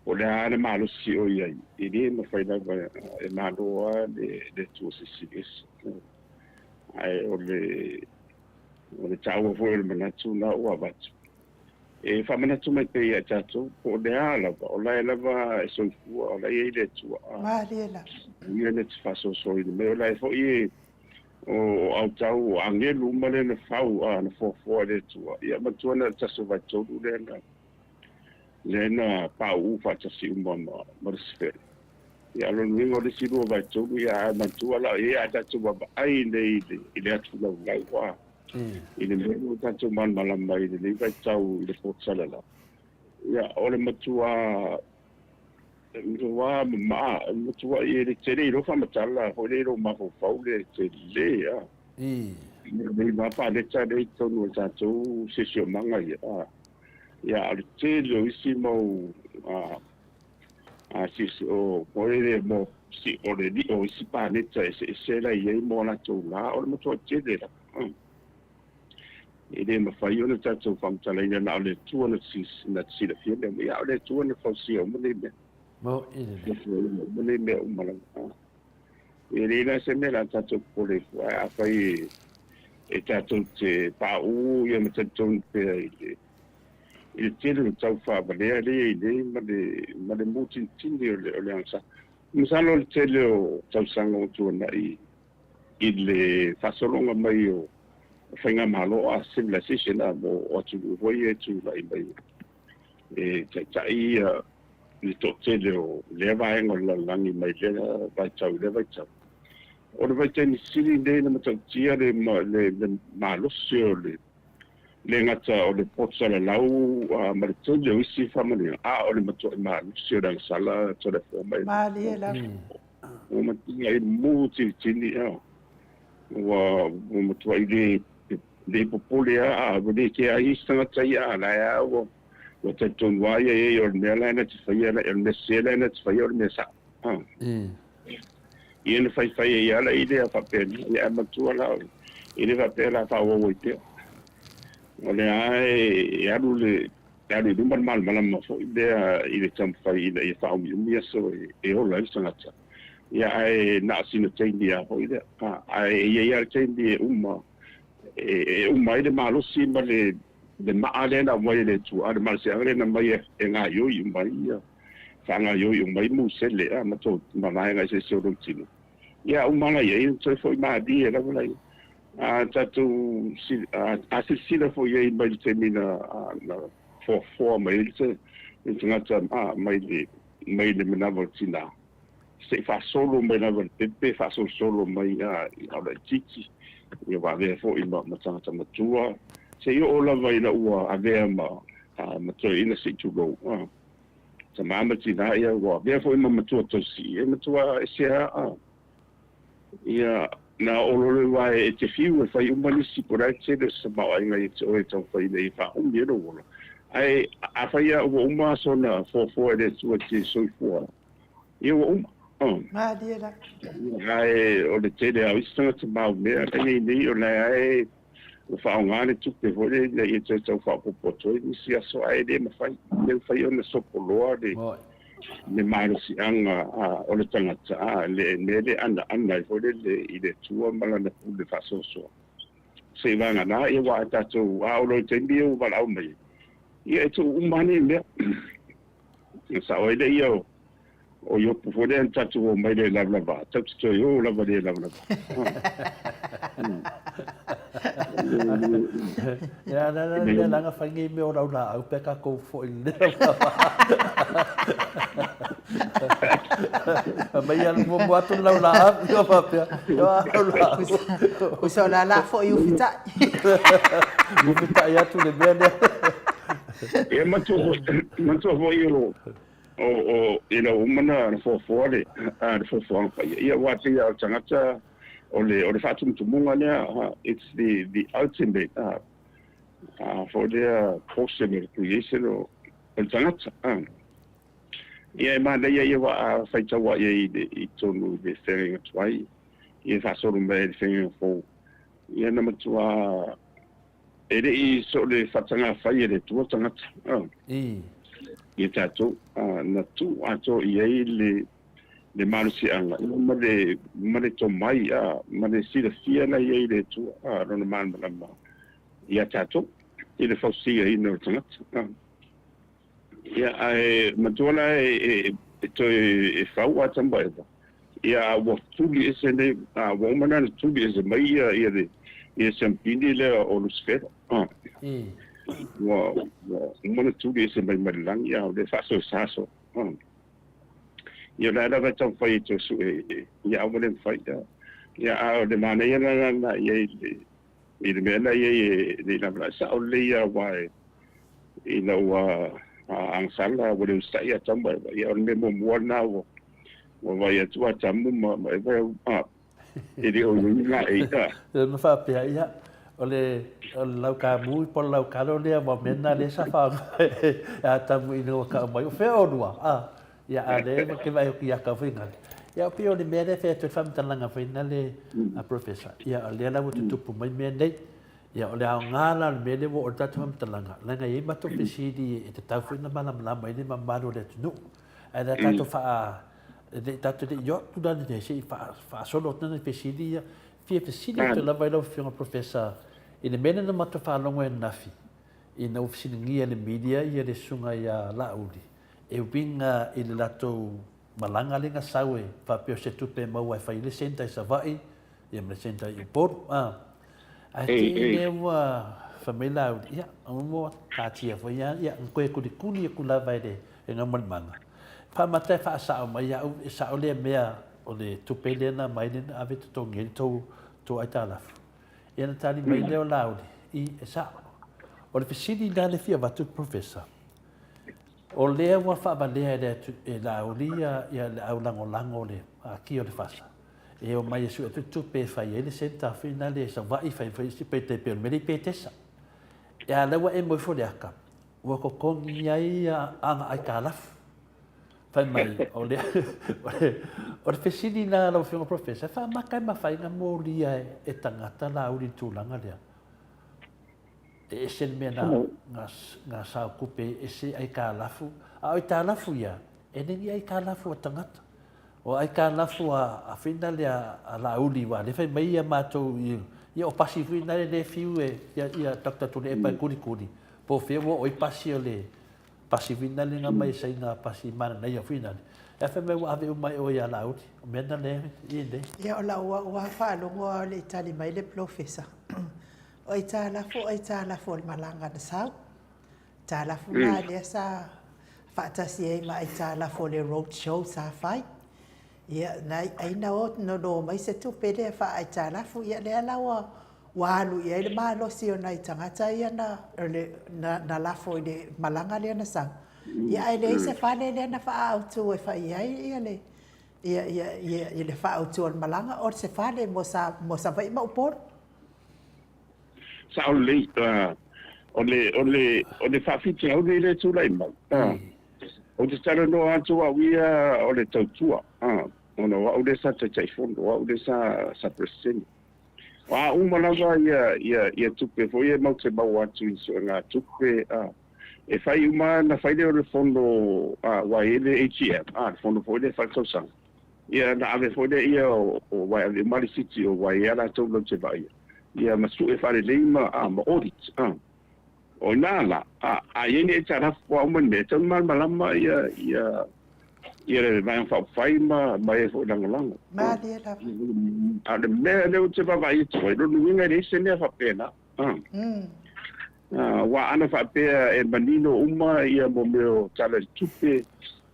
Po o le a le malosi o i ai, e le mafai lava e malo lava le Atua Silisili Ese. Ae o le o le taua foi o le manatu lena ua avatu, e faamanatu mai pea ia i tatou, po o le a lava, o la e lava e soifua, o la e i ai le Atua. Malie lava. O Ia na te faasoasoaina mai, o la e foi e o autau, o agelu uma lea na fau, na foafoa e le Atua. Ia manatua na o le tasi o vaitolu lea na lea na pauu faatasi uma ma ma Lusifelo. Ia, o lona uiga o le isi 2/3, ia, ae manatua la, ia a tatou vaavaai nei i le atu laulau, a, i le mea ua tatou malamalama ai i lenei vaitau i le poto salalau. Ia, o le matua, matua mamaa, matua e le tele i lou faamatala foi lea i lou mafaufau le tele, a. Nei ma paleta lea i totonu o le tatou siosiomaga ia, a. Ia, a o le tele o isi mau, a, a sisi o foi le mo si o le liʻo o isi paneta eseese la e i ai mo latou lā, o le matua tele lava. E le mafai ona tatou faamatalaina na o le Atua na te silafia mea uma. Ia, o le Atua na fausia uma nei mea. Uma nei mea uma lava. E leai la se mea o le a tatou popole ai fua, ae afai e tatou te pauu ia ma talitonu pea i le i le tele o le tau faavalea lea i nei ma le ma le mutinitini o le o le agasala. Masalo o le tele o tausaga ua tuanai i le faasologa mai o faigamalo a civilization a mo o atunuu foi ia e tulai mai e taitai ia le toatele o lea vaega o le lalolagi mai lea vaitau i lea vaitau. O le vaitaimi sili lenei na matautia le le malosi o le le gata o le poto salalau ma le tele o isi faamanuiaga, a o le matuai malosi o le agasala Toleafoa mai. Malie lava. Ua matuai mutinitini a ua matuai le le popole a ua le kea ai isi tagata ia a la e a ua ua talitonu lava ia i ai o le mea la e na te faia o le mea sese la e na te faia o le mea sa'o. Ia na faifai ai lava la i lea faapena, ia ae matua la e le faapea la faaauau ai pea. O lea lava e alu le e alu i luma le malamalama foi lea i le taumafai ina ia faaumiumi aso e ola ai le tagata. Ia ae na o sina taimi lava foi lea. Ae i ai lava le taimi e uma e uma ai le malosi ma le le maa lea na aumai e le Atua, a o le malosiaga lea na aumai e gaoioi uma ai ia faagaoioi uma ai musele a ma tou ma vaega eseese o lou tino. Ia uma la i ai ona toe foi malie lava la ia. A tatou a silasila foi i ai mai le taimi na na foafoa mai ai le tagata a mai le mai le manava o le tinā se i faasolo mai lava i le pepe faasolosolo mai a i au laitiiti ia ua avea foi ma ma tagata matua se i oo lava ina ua avea ma ma toeaina se i tulou a tama ma tinā ia ua avea foi ma matua tausii e matua ese a ia na oo loa le aua e te fiu e fai uma nisi po o le a le tele o se tamaoaiga ia te oe e taumafai ina ia faaumi ai lou ola. Ae afai lava ua uma aso na foafoa e le Atua e te soifua ai, ia ua uma. Malie lava. Ae o le tele lava o isi tagata maumea la e i ai nei, o la e ua faaaoga le tupe foi lea ina ia toe tau faaopoopo atu ai nisi aso, ae le mafai, le mafai ona sopoloa le le malosiaga o le tagata, a le mea lea e anaana ai foi lele i le Atua ma lana pule faasoasoa. Seiavagana ia aua a tatou a oo loa i taimi ia ua valaau mai ai, ia e tuu uma lava nei mea. Na sao ai lea ia o o Iopu foi lea na tatou o mai le lavalava, tatou te toe o lava i le lavalava. Ia, la la la la fai nei mea o lau laau pe tatou foi i le lavalava. Mai alu muamua atu le lau laau, ia faapea, ia lau laau. Usa o le a la foi ufitai. Ufitai atu le mea lea. Ia manatua foi o o ina ua uma ona foafoa le le foafoaga paia, ia aua e pei lava o le tagata o le o le faatumutumuga lea, it's the the ultimate foi lea portion o le creation o le tagata. Ia e manaia ia aua a faitau lava i ai i le i totonu i le feagaiga tuai, ia e faasolo mai ai i le feagaiga fou, ia na matua E le i so o le faatagafai e le Atua tagata ia tatou, na tuu atoa i ai le Le malosiaga, ia, ma le, ma le tomai, a, ma le silafia la e i ai i le Atua, a, Lona malamalama iā tatou, i le fausiaina o le tagata, a. Ia, ae matua la e, e, e toe e fau Atama ma Eva, ia, a ua tuli ese nei, a, ua uma la ona tuli ese mai ia, ia le, ia siamupini lea o Lusifera, a. Ua, ua uma ona tuli ese mai ma le lagi, a o lea e faasoesa soo, a. Ia o la e lava e taumafai e toe sue ia aua le mafai. Ia a o le manaia la lena i ai i le mea la i ai e le i lava la e sao lelei lava aua e ina ua agasala ua le usitai ia Atamu ma Eva. Ia o le mea muamua lena ua ua vaai atu Atamu ma ma Eva a e le o i ai ni laei a. Na faapea, ia, o le, o le laukamu po o le laukalo lea aua o mea na lea sa faaaoga e Atamu ina ua kau mai, o fea olua? A, ia, a lea ou te vaai atu ia kau foi nale. Ia, pei o le mea lea e fai atu ai le faamatalaga foi nale a Professor. Ia, o lea la ua tutupu mai mea nei. Ia, o le aoga la o le mea lea ua oo i le tatou faamatalaga, leaga e i ai matou fesili e tatau foi ona malamalama ai le mamalu o le atunuu. Ae le a tatou faa, le tatou le i oo atu la lenei, se i faasolo atu nai fesili ia. Fia fesili atu lava i lau Afioga Professor i le mea lea na matou faalogo ai ananafi, ina ua fesiligia e le media ia le susuga ia Laauli e uiga i le latou malaga lea na sau e faapea o se tupe e maua e fai ai le centre i Savaii ia ma le centre i Upolu. Ae te lea ua fai mai Laauli, ia, ua taatia foi lava, ia, na toe kulikuli atu lava e le Gaumalimaga. Faamata e faasao mai au, e sao lea mea o le tupe lea na aumai lea na ave e totogi ai le tou aitalafu. Ia na tali mai lea o Laauli, i, e sao. O le fesili la lea e fia avatu i le Professor, o lea ua faavalea e le e Laauli ia, ia le au lagolago o le Kia o le FASA, e omai e sue atu le tupe e fai ai le centre foi lea i Savaii, fai foi isi pe tai pei o le mea lea i Petesa. Ia a lea ua emo ifo le aka, ua totogi ai ana aitalafu. Fai mai, o le, o le fesili la lau Afioga Professor, e faamata e mafai ona molia e tagata Laauli i le tulaga lea? E ese le mea na, na, na sao tupe, e ese aitalafu, a o aitalafu ia, e le ni aitalafu a tagata. O aitalafu a, a whina lea a Laauli, wa le fai mai ia matou i, ia o pasi foi nale le fiu e, ia, ia Dr. Tuilaepa e kulikuli, po o fea ua oo ai pasi o le, pasi foi nale na mai saina pasi mananaia foi nale. E fai mai ua ave uma e oe ia Laauli. O mea na le i nei. Ia o lau ua faalogo a o le i tali mai le polofesa. O aitalafu o aitalafu o le malaga na sau. Aitalafu na lea sa faatasi ai ma aitalafu o le road show sa fai. Ia, na, ai na o nono mai se tupe lea faaaitalafu, ia lea la ua, ua alu i ai le malosi o nai tagata ia na, le, na, na lafo i le malaga lea na sau. Ia ae leai se fale lea na faaautu e fai ai ia le, ia, ia, ia, ia le faaautu o le malaga, o se fale mo, sa, mo Savaii ma Upolu. Sao lelei, o le, o le, o le faafitauli lea e tulai mai, ou te talanoa atu au ia o le tautua, ona o au lea sa Taitaifono, o au lea sa, sa Peresetene. O a uma lava ia, ia, ia tupe foi ia matou te maua atu i suegatupe, e fai uma, ona fai lea o le fono, aua e i ai le AGM, le fono foi lea faaletausaga. Ia na ave foi lea ia o aua e ave uma lisiti o aua e i ai a latou latou te vaaia ia ma sue faalelei ma a ma audit a. O ina la a a i ai ni aitalafu po o a uma ni mea e tatau ona malamalama ia ia ia le Vaega Faaupufai ma ma e foi lagolago. Malie lava. A o le mea lea ou te vaavaai atu ai, lona uiga e leai se mea faapena. A. Aua ana faapea e manino uma ia mo mea o Tala i le Tupe,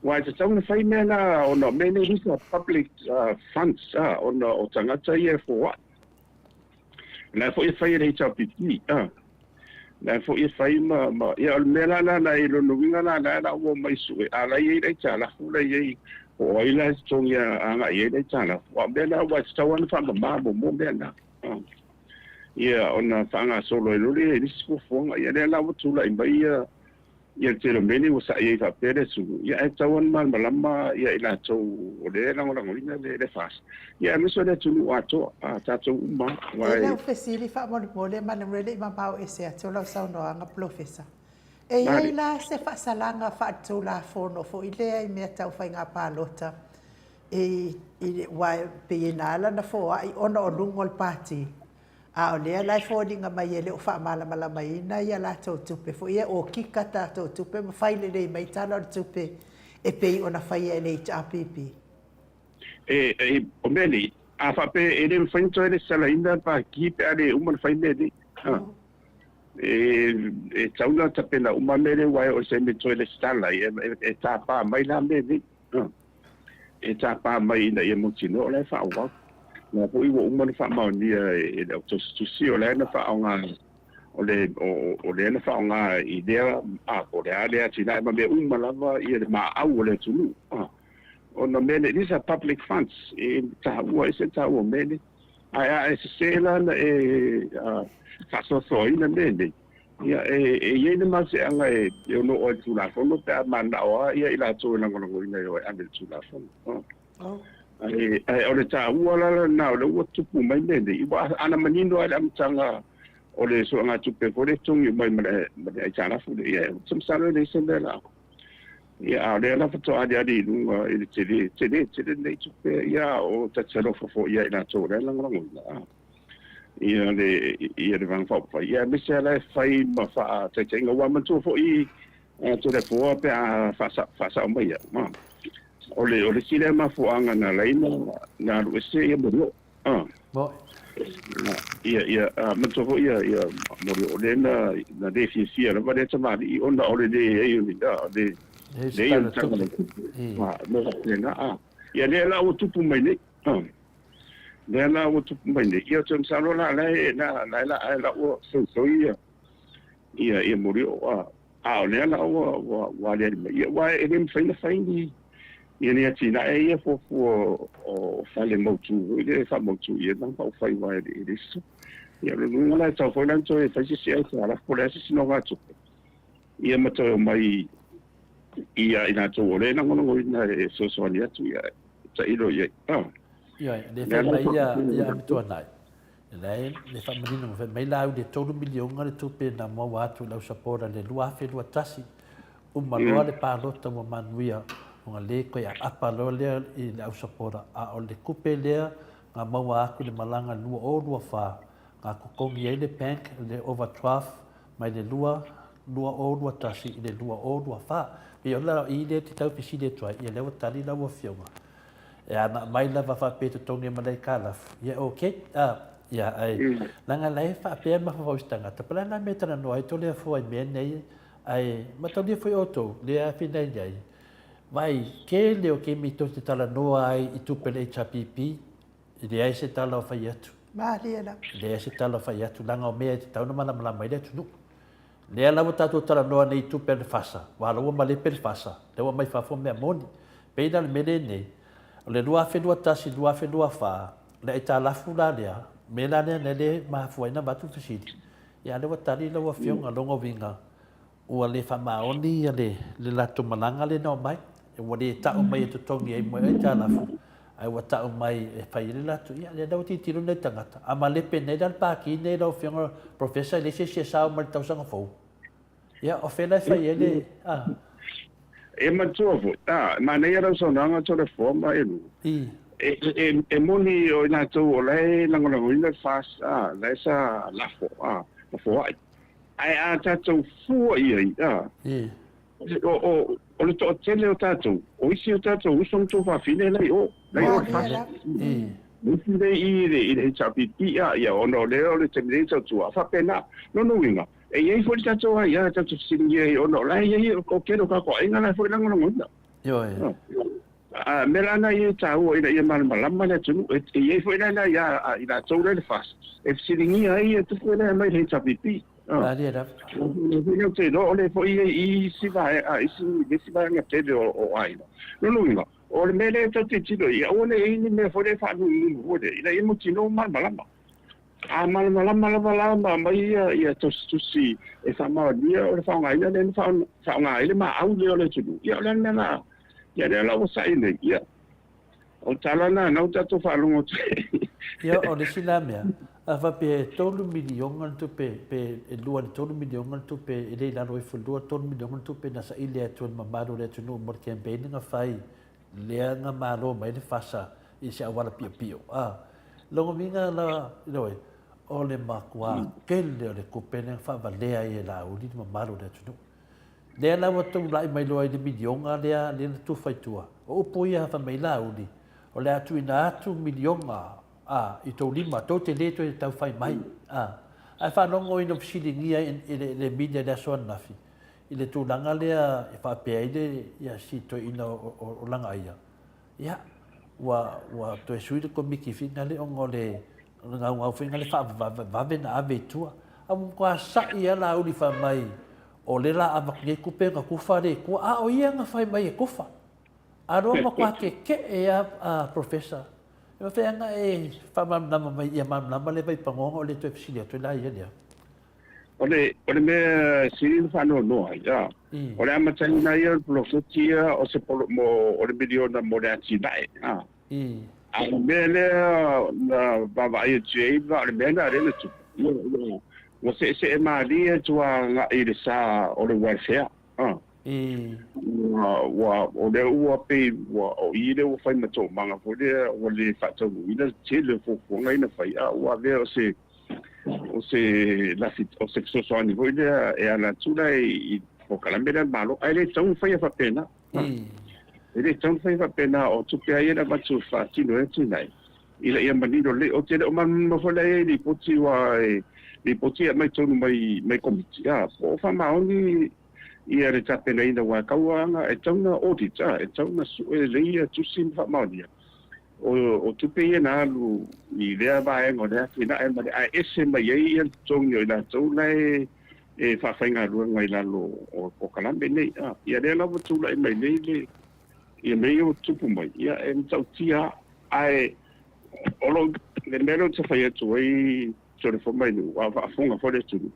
aua e tatau ona fai mea na ona o mea nei these are public funds ona o tagata ia e foai. O la foi e fai e le HRPP, o la foi e fai ma, ma ia o le mea la la la i lona uiga la la la ua omai sue, a la i ai le aitalafu la i ai po o ai la e totogi agai i ai le aitalafu. A o mea la aua e tatau lava ona faamama muamua mea na. Ia ona faagasolo ai loa lea i nisi fuafuaga. Ia lea la ua tulai mai ia ia le tele o mea nei ua sa'i ai faapea le atunuu, ia ae tatau lava ona malamalama ia i latou o lea e lagolagoina le le FAST, ia aemaise o le atunuu atoa, a tatou uma lava. Aua E lau fesili faamolemole manu e le i mamao ese atu lau saunoaga Polofesa. E i ai la se faasalaga faaletulafono foi lea i mea tau faiga palota? E, i, aua e pei e na ala ona foai ona o luga o le pati, a o lea la e foliga mai e le o faamalamalamaina ia latou tupe foi ia, okika tatou tupe ma fai lelei mai tala o le tupe e pei ona faia e le HRPP. E, e, o mea nei, a faapea e le mafai ona toe lesitalaina le paki pe a le uma ona fai mea nei. Ha. E, e tatau ona tapena uma mea nei aua e oo i se taimi e toe lesitala ai, e, e, e tapa mai la mea nei. Ha. E tapa mai ina ia mautinoa o la e faaauau. O la foi ua uma ona faamaonia e le au tusitusi, o la e na faaaoga, o le, o, o lea na faaaoga i lea, a, po o le a lea atinae ma mea uma lava ia le maau o le atunuu. A, ona mea nei, these are public funds, e taua, ese le taua o mea nei. Ae a e sese la na e faasoasoaina mea nei, Ia, e, e i ai le maseaga e, e ono oo ai i le Tulafono pe a mananao lava ia i latou e lagolagoina e o e ave i le Tulafono. Oh. Oh. Ae, ae o le taua la lena o lea ua tupu mai mea nei, ua ana manino lava i le amataga o le suegatupe foi lea e totogi uma ai ma le, ma le aitalafu lea. Ia, ou te masalo e leai se mea la. Ia, a o lea la faatoa aliali i luga i le tele, tele tele lenei tupe, ia, o ta te alofa foi ia i latou o lea e lagolagoina. Ah. Ia le ia le Vaega Faaupufai, ia aemaise lava la e fai ma faataitaiga, aua manatua foi Toleafoa pe a faasao mai ia, o le o le isi lea mafuaaga na ala ai na alu ese ia Molioo. Ia ia manatua foi ia ia Molioo lea na na le fiafia lava lea tamalii ona o le leai o ni le leai o ni tala o le tupe. Mea faapena. Ia lea la ua tupu mai nei. Lea la ua tupu mai nei, ia ou te masalo la, la e, la, la, la, la ua soisoi ia, ia, ia Molioo, a, a o lea la ua, ua, ua aliali mai, ia, aua e le mafai ona fai ni, ia ni atinae ia fuafua o fale mautu foi lea e faamautu i ai le faaufai aua e le isi. Ia o le luga la e tatau foi la ona toe fai se isi aitalafu po o le a se isi nogatupe, ia ma toe omai ia i latou o lea e lagolagoina e fesoasoani atu, ia tailo i ai. Ah. Ioe, le fai mai ia, ia Amituanai, la e le faamanino ma fai mai la au le 3 miliona le tupe na maua atu i lau sapora le 2021, uma loa le palota ua manuia, ona le koe aapa loa lea i le au sapora, a o le kupe lea na maua atu i le malaga 2024, na totogi ai le bank le overdraft mai le 2021 i le 2024. Pei o la i lea te tau fesili atu ai, ia lea ua tali lau afioga. E ana mai lava faapea totogi ma le aitalafu. Ia ok, a, ia ai. Leaga la e faapea mafaufau i se tagata, po o le a la mea e talanoa ai Toleafoa i mea nei, ae mataulia foi outou, lea afinai ai, vai tele o kemi tou te talanoa ai i tupe a le HRPP, E leai se tala o fai atu. Malie lava. E leai se tala o fai atu, leaga o mea e tatau ona malamalama ai le atunuu. Lea la ua tatou talanoa nei i tupe a le FASA, aua la ua malepe le FASA, lea ua aumai fafo mea moni. Pei la o le mea lenei, o le 2021, 2024, o le aitalafu la lea, mea la lea na le mafua ai ona avatu le fesili, ia a lea ua tali lau Afioga, lona uiga, Ua le faamaoni le latou malaga lea na omai, ua le tau mai e totogi ai mo aitalafu, ae ua tau mai e fai ai le latou, ia lea la ua tilotilo nai tagata. A malepe nei la le Pākī nei lau Afioga Professor, e leai se isi e sao mai i le tausaga fou. Ia, o fea la e fai ai le, a? E matua foi, a, e manaia lau saunoaga Toleafoa ma Elua. I. E, e moni o i latou o la e lagolagoina le FAST, a, la e sa lafo, a, lafoai. Ae a tatou fua i ai, a, o, o, o le toatele o tatou, o isi o tatou uso ma tuafafine la i o, la i o i le FAST. O isi la i i le, i le HRPP, a, ia, ona o lea o le taimi nei e tautua, a faapena. Lona uiga, e i ai foi le tatou aia tatou te fesiligia ai, ona o la e i ai, o tele o tatou aiga la e foi lagolagoina. Ioe. A mea la na ia e taua ina ia malamalama le atunuu, e i ai foi la nai a i latou la i le FAST e fesiligia ai ia tupe lea mai le HRPP. Malie lava. O te iloa o lea foi e i isi vaega, isi, isi vaega tele o aiga. Lona uiga, o le mea lea e tatou te tilotilo i ai, aua ne i ai ni mea foi lea e faanunununu foi lea, ina ia mautinoa malamalama. A malamalama lava la ma aumai ia, ia tusitusi e faamaonia o le faaaogaina lea na faaaoga ai le maau lea o le atunuu, ia o le a le mea la, ia lea la ua sa'i nei, ia, o tala na, na ua tatou faalogo atu ai. Ia, o le isi la mea, a faapea e $3 miliona le tupe, pe e 2 i le $3 miliona le tupe, e le i lalo ifo i le 2 3 miliona le tupe na saili atu e le mamalu o le atunuu mo le campaign na fai. lea na malo mai le FASA i se auala piopio. A, lona uiga la, ioe, o le matua tele o le tupe lea na faavalea ai e Laauli le mamalu o le atunuu. Lea la ua tulai mai loa i le miliona lea lea na tufa i tua. O upu ia fai mai Laauli, o le a tuuina atu miliona a, i tou lima, tou te le toe tau fai mai. A, ae faalogo ina fesiligia i le, le media i le aso ananafi, i le tulaga lea e faapea ai le, ia, si toeaina o, o, o Lagaia, ia, ua, ua toe sui le komiti finale ona o le, o le gaugau foi na le faavavevave na ave i tua. A ua matua sa'i lava Laauli fai mai, o le la avatu nei tupe na tufa le i tua, a o ia na fai mai e tufa. A loa matua keke'e lava a Professor. E mafai lava ona e faamalamalama mai ia malamalama le vaipanoa ona o le toe fesili atu ai la ia lea. O le, o le mea sili ona faanoanoa ai, a, o le amataina ia o le poloketi ia o se polo, mo, o le miliona mo le atinae, a. A o le mea lea na vaavaai atu i ai, ma o le mea lena lea na tupu, ua, ua, ua seesee malie atu agai i le sa o le welfare, a. Ua, ua, o lea ua pei ua, o i lea ua fai ma toomaga foi lea, ua le faataunuuina le tele o fuafuaga ia na fai, a ua avea o se, o se lafi, o se fesoasoani foi lea e ala atu la i polokalame lea a le Malo, ae le tatau ona faia faapena. E le tatau ona faia faapena, o tupe lava ia na avatu e faatino ai atinae, ina ia manino lelei. Ou te le o malamalama foi la i ai i lipoti, aua e lipoti e aumai tonu mai mai komiti, a, po o faamaoni ia le tapenaina, aua e tau lava e tatau ona audit, a, e tatau ona sue lelei ia tusi ma faamaonia. O tupe ia na alu i lea vaega o le atinae ma le ae ese mai ai ia le totogi o i latou la e faafaigaluega i lalo o polokalame nei. A, ia lea la ua tulai mai nei le ia mea ia ua tutupu mai, ia e matautia ae o lou le mea lea ou te fai atu ai Tolefomainuu, a o faafofoga foi le atunuu,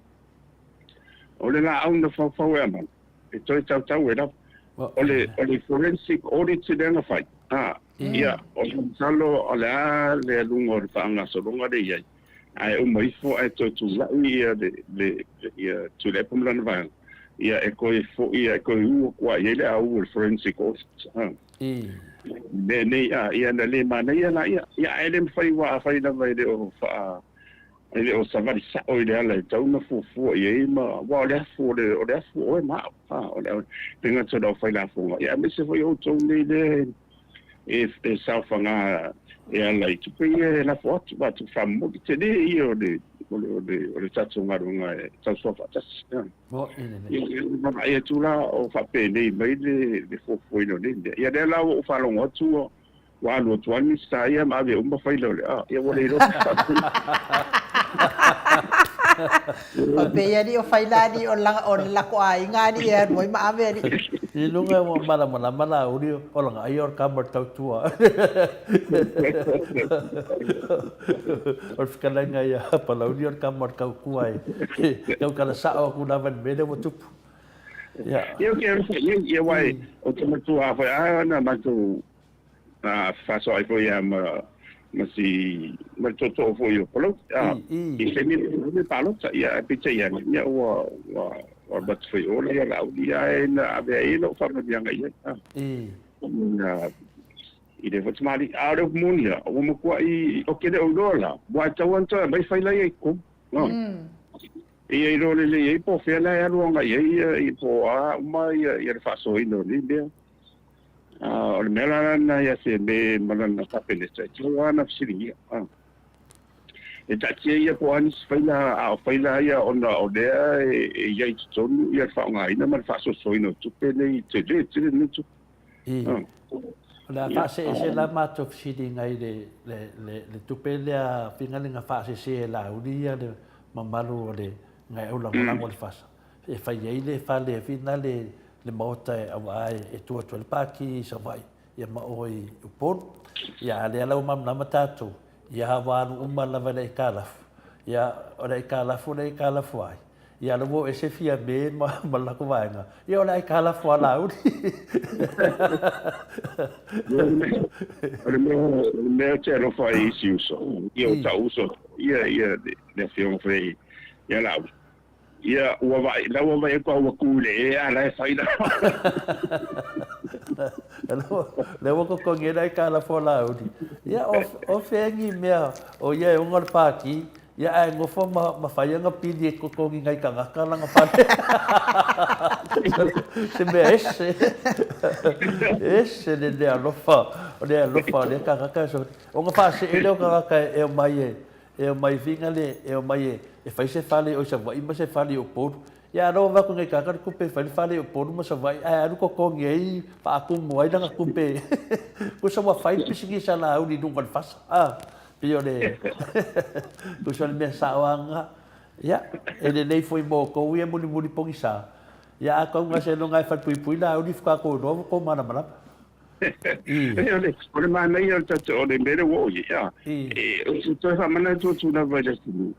o le laau na faufau e Amana, e toe tautau ai lava. O le, o le forensic audit lea na fai, a, ia, o le masalo o le a le aluga o le faagasologa lea i ai, ae uma ifo ae toe tulai ia le, le, ia Tuilaepa ma lana vaega, ia e toe foi, e toe u atu lava i ai le au o le forensic audit, a. Mea nei, a, ia na le manaia laia, ia ae le mafai aua afai lava e le o faa E le o savali sa'o i le ala e tatau ona fuafua i ai ma, aua o le afu o le, o le afu o oe ma a'u, a, o le, le gata o le aufai lafoga, ia aemaise foi outou nei lea e, e saofaga e ala i tupe ia e lafo atu, aua tupe faamomoli, tele ia o le, o le, o le, o le tatou galuega e tausoa faatasi. A. Ia, ia vaavaai atu la o faapenei mai le, le fuafuaina o nei mea. Ia lea la ua ou faalogo atu ua, Ua alu atu lava le Minisita ia ma ave uma faila o le a, ia ua le iloa pe faapea. Faapea alii o faila alii o le lako aiga alii e alu ai ma ave alii. I luga ua malamalama Laauli o lana ai o le kama o le tautua. O le fetalaiga ia Palauli o le kama o le tautua e tautala sao atu lava i le mea lea ua tupu. Ia, ou te alofa i ai, ia aua ou te matua foi lava na matou a fefaasoaai foi ia ma ma si ma le tootoo foi o Palauli a i taimi le palota ia ae peitai ane ia ua ua ua alu atu foi i o la ia Laauli ae na ave ai lou faamanuiaga i ai a na i le foi tamalii a o le upu moni lava ua matuai ou te le o iloa la aua e tatau lava ona toe aumai faila ia i totonu ia iloa lelei ai po o fea la e alu agai ai ia po o a uma ia le faasoaina o nei mea. O le mea la lena ia Fiamē ma lana Kapeneta, e tatau lava ona fesiligia. E taatia ia po o a nisi faila, a o faila ia ona o lea e i ai i totonu ia le faaaogaina ma le faasoasoaina o tupe nei, tele tele nei tupe. O le a faaseese la matou fesiliga i le tupe lea fingali na faasese e Laauli ia le mamalu o le nai au lagolago o le FASA. E fai ai le fale fina le le maota e aua e tu atu ai le Pāti i Savaii ia ma oe i Upolu. Ia a lea la ua malamalama tatou, ia ua alu uma lava i le aitalafu. Ia o le aitalafu o le aitalafu ai. Ia a lea ua o ese Fiame ma ma le latou vaega, ia o le aitalafu a Laauli. O le mea o le mea ou te alofa ai i isi uso, ia o ta'u uso, ia ia le afioga foi ia Laauli. Ia, ua vaai, la ua vaai atu a ua tu i le ea, a la e fai lava. Lea ua totogi ai le aitalafu a Laauli. Ia, o, o fea ni mea o ia e ona le pāti, ia ae nofo ma, ma fai ana pili e totogi nai tagata lana fale. Se mea ese. Ese le le alofa, o le alofa o lea tagata e soli. Ona faasee lea o tagata e omai e, E omai finga le, e omai e fai se fale i o i Savaii ma se fale i Upolu. Ia alo avatu nei tagata le tupe e fai le fale i Upolu ma Savaii ae alu totogi ai faatumu ai lana tupe. Tusa ua fai le pisinisi a Laauli i luga o le fasa. A, pei o le, tusa o le mea sao lava lena. Ia, e lelei foi mo outou ia mulimuli pogisa. Ia a tau seiloga e falepuipui Laauli faatoa tou iloa ua tou malamalama. E o le, o le manaia o le tatou, o le mea lea ua oo i ai, a, e, ou te toe faamanatu atu lava i le atunuu,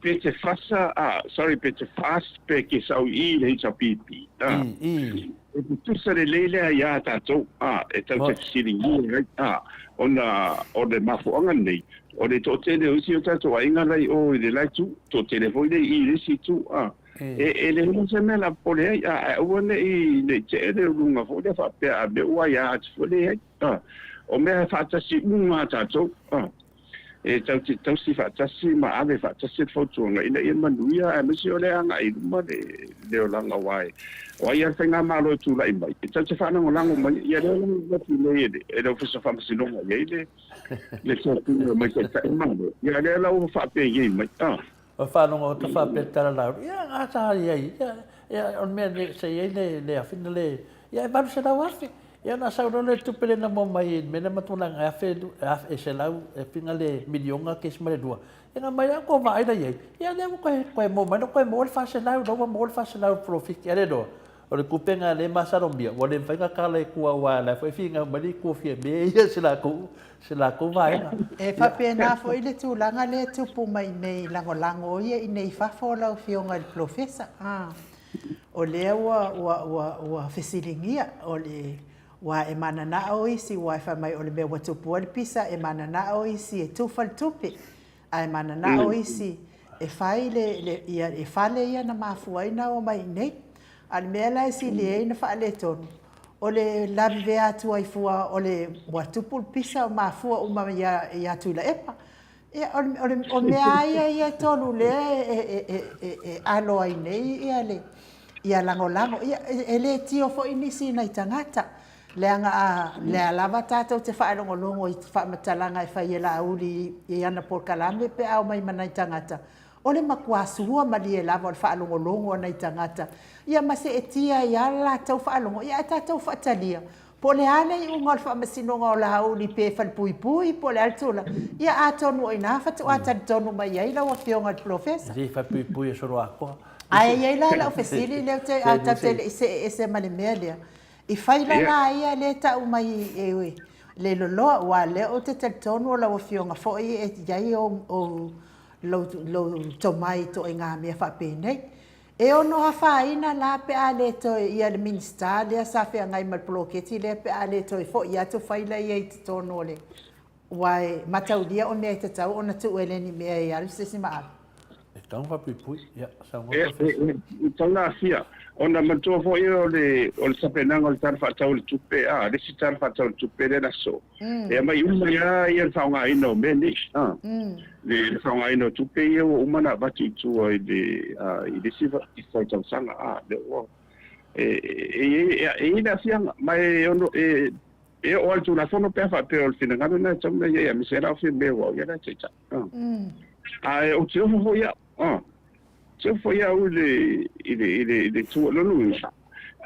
pe te fasa, a, sorry, pe te FAST pe ke sau i i le HRPP, a, e tutusa lelei lea iā tatou, a, e tatou te fesiligia ai, a, ona o le mafuaaga lenei, o le toatele o isi o tatou aiga la i o i le la itu, toatele foi lea i i i le isi itu, a. E le huna se mea la popole ai, a ae aua ne i ne i tee le uluga foi lea faapea a mea ua aia atu foi lea i ai. A, o mea e faatasi uma a tatou, a, e tau te tausi faatasi ma ave faatasi le fautuaga ina ia manuia aemaise o le agai i luma le le olaga aua e o ai lava le faigamalo e tulai mai, e tau te faalagolago mai ia lea la ua avatu nei e le e le Ofisa o Faamasinoga e i ai le le tofiga mai Taitai Malo, ia lea la ua faapei mai, a. O faalogo atu faapea le tala Laauli, ia a sa i ai, ia, ia o le mea le, sa i ai le, le afina le, ia e 800,000. Ia ona sau loa lea le tupe lea na maua mai i le mea lea ma tulaga e afe, e selau, e fina le miliona kesi ma le lua. Ia na mai lava tou vaai la i ai, ia lea ua toe, toe maua mai, toe maua le 400, lea ua maua le 400 i le polofiti. A le iloa, O le tupe lena lea e masalomia, ua le mafai ona tala i tua aua o la e foi e finau mai le itu o Fiame ia i se latou, se latou vaega. E faapena foi le tulaga lea e tupu mai nei i lagolago ia i nei i fafo lau Afioga i le Polofesa. O lea ua, ua, ua, ua fesiligia, o le, aua e mananao isi, aua e fai mai o le mea ua tupu ai le pisa, e mananao isi e tufa le tupe. Ae mananao isi e fai le, le, ia, e fale ia na mafua ai na omai i inei. A o le mea la e sili ai na faaletonu, o le lavevea atu ai fua o le, ua tupu le pisa o mafua uma ia, ia Tuilaepa. Ia, o, o, le, o mea lava ia ia e tolu lea e, e, e, e, e alo ai nei ia le, ia lagolago. Ia, e, e le tio foi nisi i nai tagata. Leaga a lea lava tatou te faalogologo i faamatalaga e fai e Laauli i ana polokalame pe a omai ma nai tagata, o le matua sua malie lava o le faalogologo a nai tagata, ia ma seetia ai lava le latou faalogo, ia ae tatou faatalia, po o le a le iuga o le faamasinoga o Laauli pe falepuipui po o le a le tulaga, ia atonu o i ina faatoa talitonu mai ai lau Afioga i le Polofesa. E le falepuipui e soloatoa. Ae i ai la lau fesili lea ou te, ae tatou te le i see ese ma le mea lea, I fai la la ia lea e tau mai e le loloa, aua o lea ou te talitonu o lau Afioga foi e i ai ou lou tomai i ituaiga mea faapenei. E ono afaina la pe a le toe ia le Minisita lea sa feagai ma le poloketi lea pe a le toe foi atu fai la ia i totonu o le Aua e mataulia o mea e tatau ona tuu e le ni mea e alu se isi maave. E tatau ona faapuipui. Ia, saunoa E, Professor. e, e tatau ona aafia. Ona manatua foi o le, o le tapenaga o le Tala Faatatau o le Tupe, a, le isi Tala Faatatau o le Tupe lea na sosoo, e aumai uma ai lava ia le faaaogaina o mea nei, a, le, le faaaogaina o tupe ia ua uma ona avatu i tua i le, a, i le isi tausaga, a, lea ua, e, e, e, e, e i ai le aafiaga, ma e ono, e, E oo lava i le Tulafono pe a faapea o le finagalo lena e tatau ona i ai, aemaise ai la o Fiamē aua o ia la e taitai. Ae ou te ofo foi au, ou te ofo foi au i le, i le, i le, i le tu, lona uiga,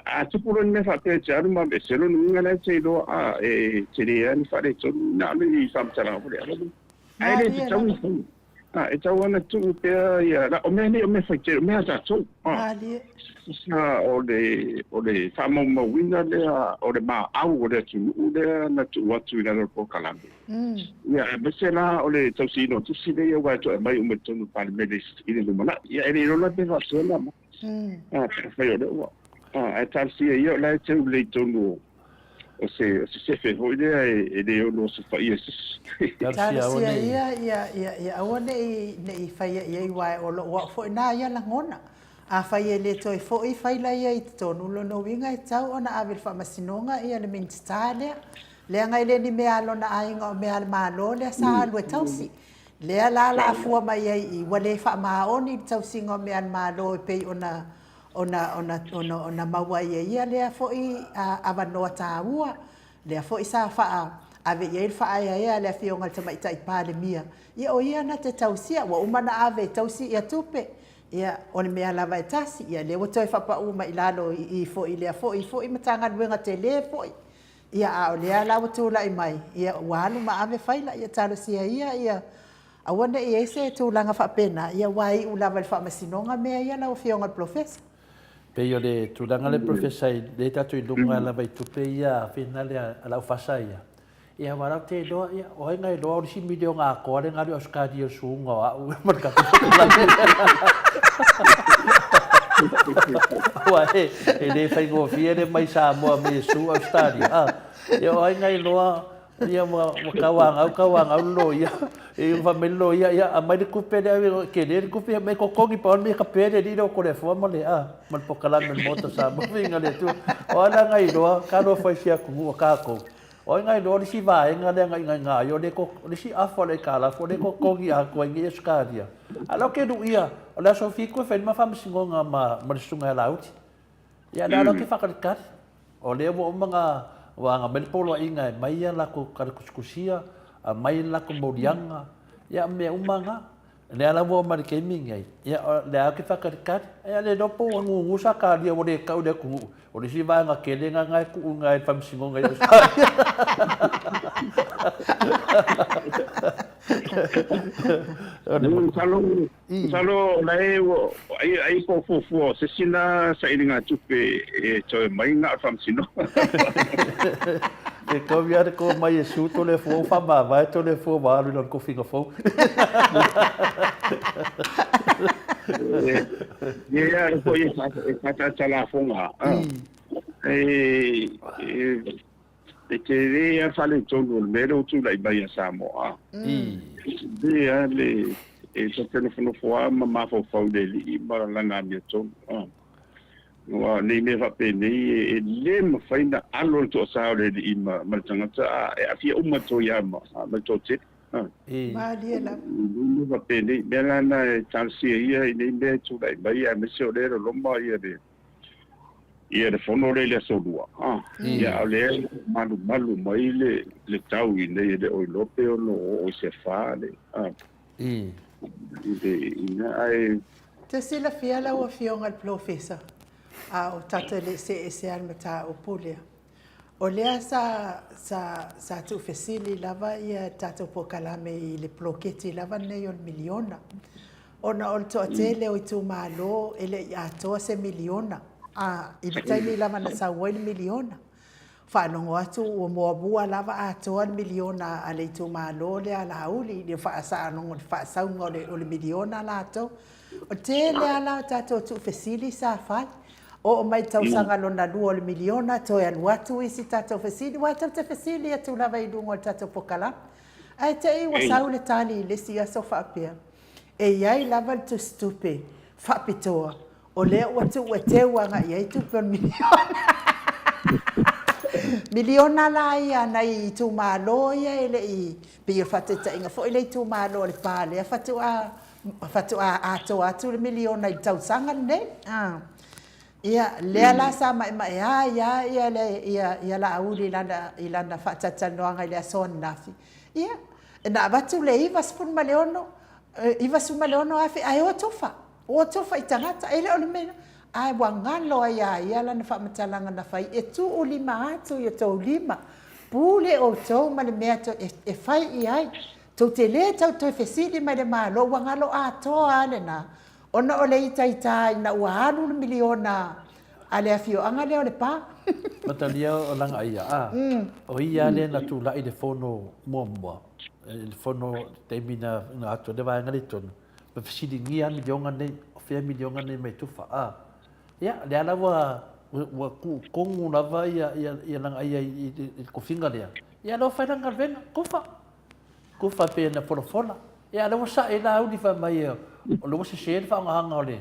a tupu loa ni mea faapea e te alu ma aveese, lona uiga la e te iloa, a, e tele lava ni faaletonu, na o ni faamatalaga foi le ala lea. Ae le tatau ona fai. A, e tatau lava ona tuu pea ia, la, o mea nei o mea faitele, o mea a tatou. A, Malie. Sa o le, o le faamaumauina lea o le maau o le atunuu lea na tuu atu i lalo o le polokalame. Ia, aemaise la o le tausiina o tusi nei aua e toe aumai uma i totonu o le Palemene i le lumanai. Ia, e le iloa la pe faapefea ona aumai. A, pe afai o lea ua, a, ae talosia ia o la e teu lelei i totonu o, O se, o se sefe foi lea e, e le ono osofaia e se isi. Talosia ia, ia, ia, ia aua ne i, ne i faia i ai, aua o lou au foi na ia lagona. Afai e le toe foi faila ia i totonu, lona uiga e tatau ona ave i le faamasinoga ia le Minisita lea, leaga e le ni mea a lona aiga o mea a le Malo lea sa alu e tausi. Lea la la afua mai ai i ua le faamaoni le tausiga o mea a le Malo e pei ona ona ona ona ona maua ai e ia lea foi avanoa taua, lea foi sa faa ave i ai le faaeaea a le Afioga i le Tamaitai Palemia, ia o ia na te tausia, ua uma ona ave e tausi ia tupe, ia o le mea lava e tasi, ia lea ua toe faapau mai i lalo i i foi i lea foi foi Matagaluega tele foi, ia a o lea la ua tulai mai, ia ua alu ma ave faila, ia talosia ia ia Aua ne i i ai se tulaga faapena, ia ua iu lava i le faamasinoga mea ia lau Afioga i le Polofesa. Pei o le tulaga lea Polofesa lea tatou i luga lava i tupe ia finale a lau fasa ia. Ia aua lau te iloa, ia o ai na iloa o le isi miliona atoa lea na alu i Ausetalia o le suuga o au ma le tatou Aua e le faigofie le mai Samoa mai e su Ausetalia. Ah, ia o ai na iloa Ia ua tauanau, tauanau le loia. Ia fai mai le loia, ia aumai le tupe lea, e tele le tupe, aumai totogi, pau le mea e tape le alii lea o Toleafoa ma le, a, ma le polokalame a le Maota o Samoa. Viiga i le Atua. O a la na iloa, talofa i si atunuu a tatou. O ai na iloa o le isi vaega lea na inaina ai, o le isi afa o le aitalafu, o lea e totogi atoa ai nei Ausetalia. A o lea ou te luia, o le aso Fitu e fai ai le ma faamasinoga ma le susuga ia Laauli. Ia, lea la ou te faatalitali. O lea ua uma ona ua aga mai le poloaiga e aumai a latou tala tusitusia, aumai le latou moliaga, ia mea uma na. O lea la ua oo mai i le taimi lenei, ia o lea lava ou te faatalitali. Ae le iloa po ua gugu Sakaria ua le tau i le atunuu. O le isi vaega tele lena na e tuu i ina i le Faamasinoga i Ausetalia. Masalo Masalo o la e ua ai ai po o fuafua o se isi na sailiga tupe e toe mai na o le faamasinoga. E tau ia le to mai e su Toleafoa ua faamavae Toleafoa ua alu i lana tofiga fou. E ia foi e faatalafoga. E E tele lava le faaletonu o le mea lea ua tulai mai ia Samoa. E tele lava le e ta te nofonofo lava ma mafaufau i le alii ma lana amiotonu. Aua o nei mea faapenei e le mafai ona alo le toasa o le alii ma le tagata, a e aafia uma atu ai lava ma le toatele. Malie lava. Nei mea faapenei, mea la na e talosia ia i nei mea e tulai mai aemaise o lea e loloma ia le Ia le fono lea i le aso Lua, a, ia a o lea e malumalu mai le, le tau i nei e le o iloa pe ono oo i se afa le, a, i le, ina, ae. Te silafia lau Afioga i le Polofesa, a o tatou le i see ese lava i le mataupu lea, o lea sa, sa, sa tuufesili lava ia tatou polokalame i le poloketi lava lenei o le miliona. Ona o le toatele o itumalo e le i atoa se miliona, a, i le taimi lava na sau ai le miliona. Faalogo atu ua muamua lava atoa le miliona a le itumalo lea a Laauli i le faasauga o le miliona latou. O le tele lava la o tatou tuufesili sa fai. Oo mai i le tausaga lona lua o le miliona, toe alu atu isi tatou fesili, aua tatou te fesili atu lava i luga o le tatou polokalame. Ae te i ua sau le tali i le isi aso faapea, E i ai lava le tusitupe faapitoa o lea ua tuu e teu agai i ai tupe o le miliona. Miliona la ia a nai itumalo ia e le i, pei o le faataitaiga foi le itumalo o Lepa lea faatoa, faatoa atoa atu le miliona i le tausaga lenei. Ia, lea la sa maemaea ai lava ia le, ia, ia Laauli i lana, i lana faatalatalanoaga i le aso ananafi. Ia, na avatu le 96, 96 afe ae o tufa, o tufa i tagata, e le o le mea, ae ua galo ai ia ia lana faamatalaga na fai, e tuulima atu i o outou lima, pule outou ma le mea e fai i ai, tou te le tau toe fesili mai le Malo, ua galo atoa lava lena, ona o le itaita ina ua alu le miliona a le afioaga lea o Lepa. Matalia o Lagaia, a, o ia lea na tulai i le fono muamua, i le fono i le taimi na atu ai le vaega lea i totonu, ma fesiligia miliona nei, o fea miliona nei mai tufa, a. Ia, lea la ua ua tuutonu lava ia ia lagaia i le tofiga lea, ia lea ua fai lana galuega, tufa, tufa pei ona folafola. Ia a o lea ua sae Laauli fai mai o lea ua sese le faaaogaina o le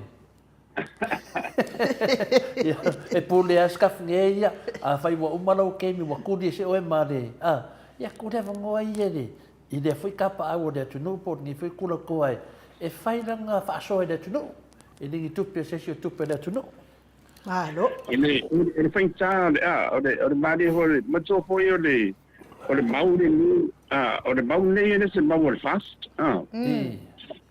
Ia, e pule lava Sikaffine ia, afai ua uma lou taimi ua tuli ese oe ma le, a, ia tuu le avanoa ia i le, i lea foi tapaau o le atunuu po o lenei foi tulatoa e fai lana faasoa i le atunuu, e le ni tupe a se isi o tupe a le atunuu. Malo. I le faigata o le, a, o le, o le malie foi, o le matua foi o le, o le mau lenei, a, o le mau lenei e le se mau o le FAST, a.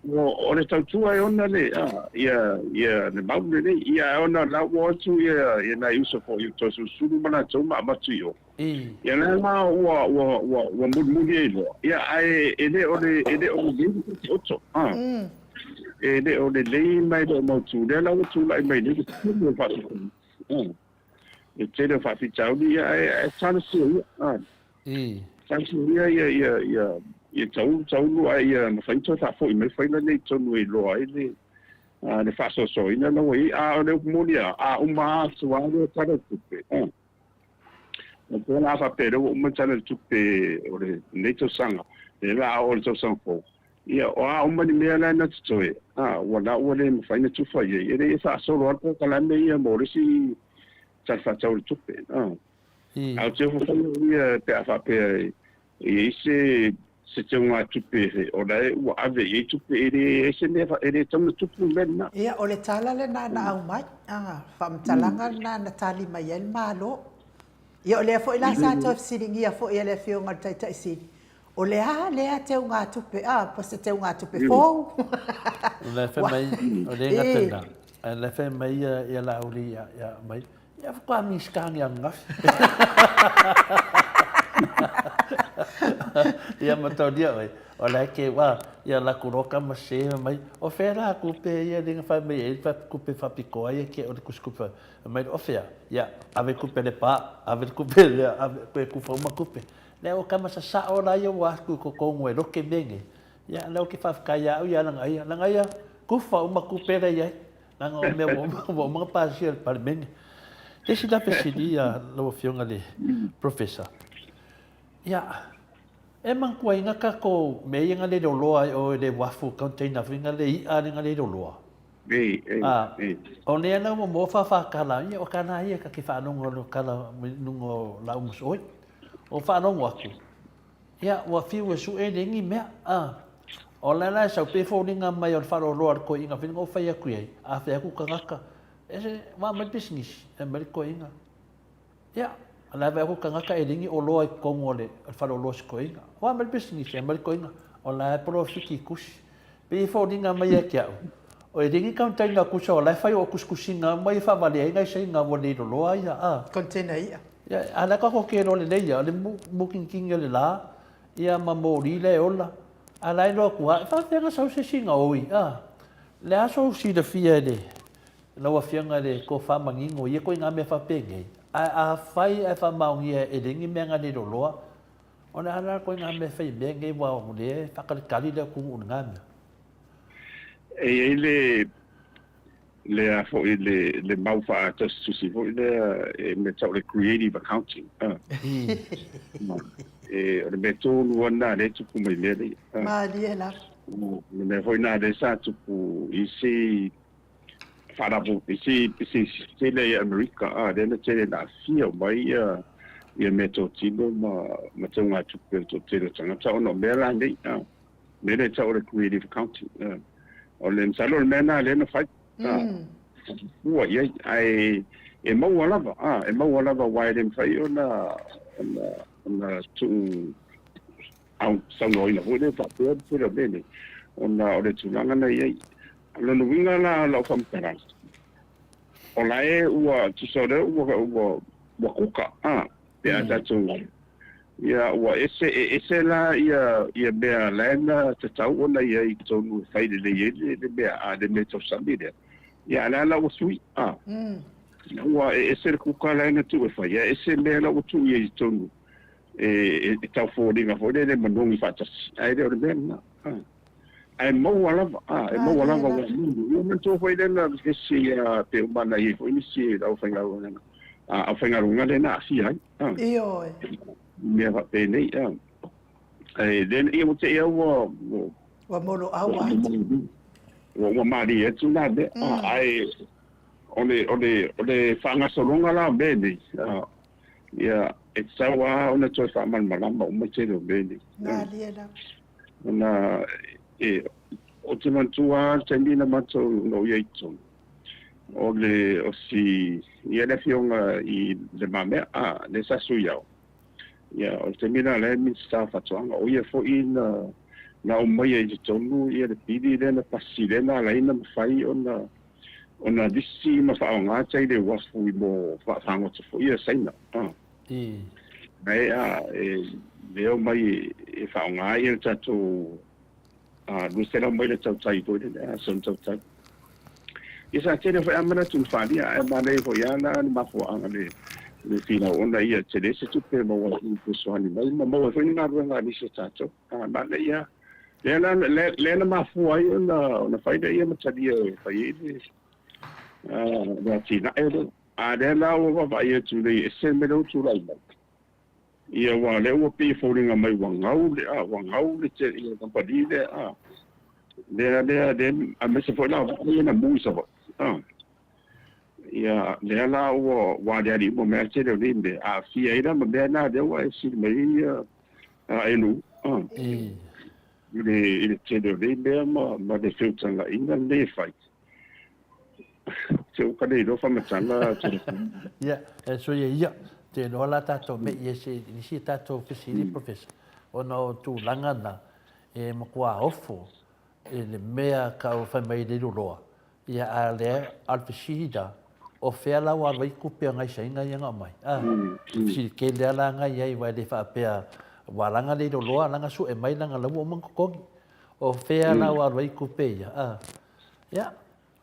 O, o le tautua e ona le, a, ia, ia le mau lenei, ia ona la ua atu ia, ia nai uso foi o Toesulusulu ma latou ma avatu i o. Ia lea la ua, ua, ua, ua mulimuli ai loa, ia ae e le o le, e le o lelei le taoto, a. E le o lelei ma e le o mautu, lea la ua tulai mai nei le tele o faafitauli, a. Le tele o faafitauli, ia ae, ae talosia ia, a. Talosia ia, ia, ia, ia taulu, taulu ae ia mafai ona toe faafoi mai faila nei i totonu e iloa ai le, le faasoasoaina la ua i ai. A o le upu moni lava, a uma atu lava le Tala o le Tupe, a. O lea la a faapea o lea ua uma le Tala o le Tupe o lenei tausaga, lea la a oo i le tausaga fou, ia o a uma ni mea la na totoe, a, ua la ua le mafai ona tufa i ai. E le i faasolo lava le polokalame ia mo le isi Tala Faatatau o le Tupe. A, a ou te ofo foi au ia pe a faapea e i ai se se teugatupe o la e ua ave i ai tupe, e leai se mea, e le tatau ona tupu le mea lena. Ia, o le tala lena na aumai, a, faamatalaga lena na tali mai ai le Malo. Ia, o lea foi la sa toe fesiligia foi e le Afioga i le Taitai Sili, o le a lea teugatupe, a, po o se teugatupe fou? O la e fai mai, o le gata lena, ae o la e fai mai ia Laauli ia aumai, Ia faatoa Minisita nei ananafi. Ia mataulia oe, o la e ke wa, ia laku loa ka ma se mai, o fea la tupe ia le na fai mai ai le tupe faapitoa ia ke o le tusi tupe mai o fea, ia ave tupe le pa, ave le tupe lea, ave koe tufa uma tupe. Lea o tama sasao la ia ua atu i totonu e loke mea nei. Ia lea ou te faafetai ia au ia Lagaia, Lagaia, tufa uma tupe la i ai. Leaga o mea ua uma ona pasia e le Palemene. Le isi la fesili ia lau Afioga i le Professor, ia, e manatuaina tatou mea ia na leloloa ai o i le uafu container foi na le i'a lea na leloloa. O lea la ua maua faafatala, ia o tala ia ta te faalogo i tala mai luga o lau mosooi. O faalogo atu, Ia, ua fiu e suʻe le ni mea, a. O la la e sau pea foliga mai o le faaloloa a le toeaina foi na ou fai atu i ai, a fai atu tagata, ese, ua aumai le pisinisi, e aumai le toeaina. Ia, o la e vaai atu tagata e leai ni oloa i totonu o le faleoloa o si toeaina. Ua aumai le pisinisi, e aumai le toeaina, o la e polofiti i tusi. Pei e foliga mai ia te au, e leai ni container tusa o la e fai o tusitusiga uma ia e faavalea ai nai saina ua le loloa ia, a. Container i'a. Ia, a lea tatou te iloa lelei ia, o le mutinitini o le la, ia ma moli la e ola. A la e iloa atu lava, e faapefea ona sau se isi gaoi, a? Le a sou silafia e le, lau Afioga i le tofa manino i ia ituaiga mea faapenei, ae afai ae faamaonia e leai ni mea na leloloa, o le a la le ituaiga mea e fai i mea nei aua o lea e faatalitali le atunuu i lena mea. E i ai le lea foi le, le mau faatusitusi foi lea e mea tau le creative accounting. Ah. E, o le mea tonu lava lena lea e tupu mai mea nei. Ah. Malie lava. O le mea foi lena lea sa tupu i se faalapo, i se pisinisi tele i Amerika, ah, lea na tele na aafia mai ia, ia meatotino ma, ma teugatupe o le toatele o tagata ona o mea la nei. Ah. Mea lea e tau o le creative accounting. Ah. O le masalo o le mea lena lea na fai. Ah. Fua i ai. Ae e maua lava, ah, e maua lava aua e le mafai ona, ona, ona tuu au, saunoaina foi lea faapea le tele o mea nei, ona o le tulaga na i ai. O lona uiga la o lau faamatalaga, o la e ua, tusa o lea ua, ua, ua kuka, ah, pe a tatou ia ua ese e ese la ia ia mea la e na tatau ona i ai i totonu e fai lelei ai le le mea a le mea tausami lea ia a le a la ua sui a ua e ese le kuka la e na tuu e fai a ese mea la ua tuu i ai i totonu e e tau foliga foi lele manogi faatasi ae le o le mea lena a. Ae maua lava, a, e maua lava ua nunu. Ia manatua foi lea na vevesi a pe uma na i ai foi nisi o le aufaigaluega a aufaigaluega lea na aafia ai, a. Ioe. Mea faapenei, a. Ae lea ia ua te i ua ua Ua moloau atu. Ua malie atu la mea, a, ae o le o le o le faagasologa la o mea nei, a, ia e tatau lava ona toe faamalamalama uma le tele o mea nei. Malie lava. Ona e, ou te manatua lava le taimi na matou na ou i ai i totonu, o le, o si, ia le afioga i Le Mamea, a, lea sa sui ao. Ia, o le taimi la la e Minisita o Faatoaga, o ia foi na, na aumaia i totonu ia le pili lea na pasi lea na ala ai ona mafai ona, ona lisi ma faaaoga tai le uafu i mo vaafagota foi ia Saina. A. Ae a e le omai e faaaoga ai le tatou 200 maila tautai foi lele, a zone tautai. Ia sa tele foi a manatu na faaalia, ae manaia foi lava la le mafuaaga le le finau ona ia tele se tupe e maua ai i fesoasoani mai ma maua ai foi ni galuega a nisi o tatou. A manaia lea la lea na mafua ai ona ona fai lea ma talia e fai ai le le atinae lea. A lea la ua vaavaai atu nei e ese le mea lea ua tulai mai. Ia aua o lea ua pei e foliga mai ua gau le a, ua gau le tele ia kamupani lea a. Lea lea lea aemaise foi la o vaa ia na mu i Savaii a. Ia lea la ua ua aliali uma mai lava le tele o nei mea, aafia ai la ma mea na lea ua e fesili mai ai ia a nu a. I le i le tele o nei mea ma ma le feutagaiga lenei e fai. Te o ka le iloa whamatala telefoni. Ia, e so ia ia, te iloa la tātou me i ese i nisi tātou fesili, Professor, ona o tūlanga na, e matua ofo i le mea ka o whai mai le loloa. Ia, a lea, a le fesili la, o whea la ua alu ai kupe o ngai sainga ia nga mai. A, fesili ke lea la ngai ai wai le whaapea, wa langa le loloa, langa su e mai langa lau o mangokongi. O whea la ua alu ai kupe ia. A, Ia,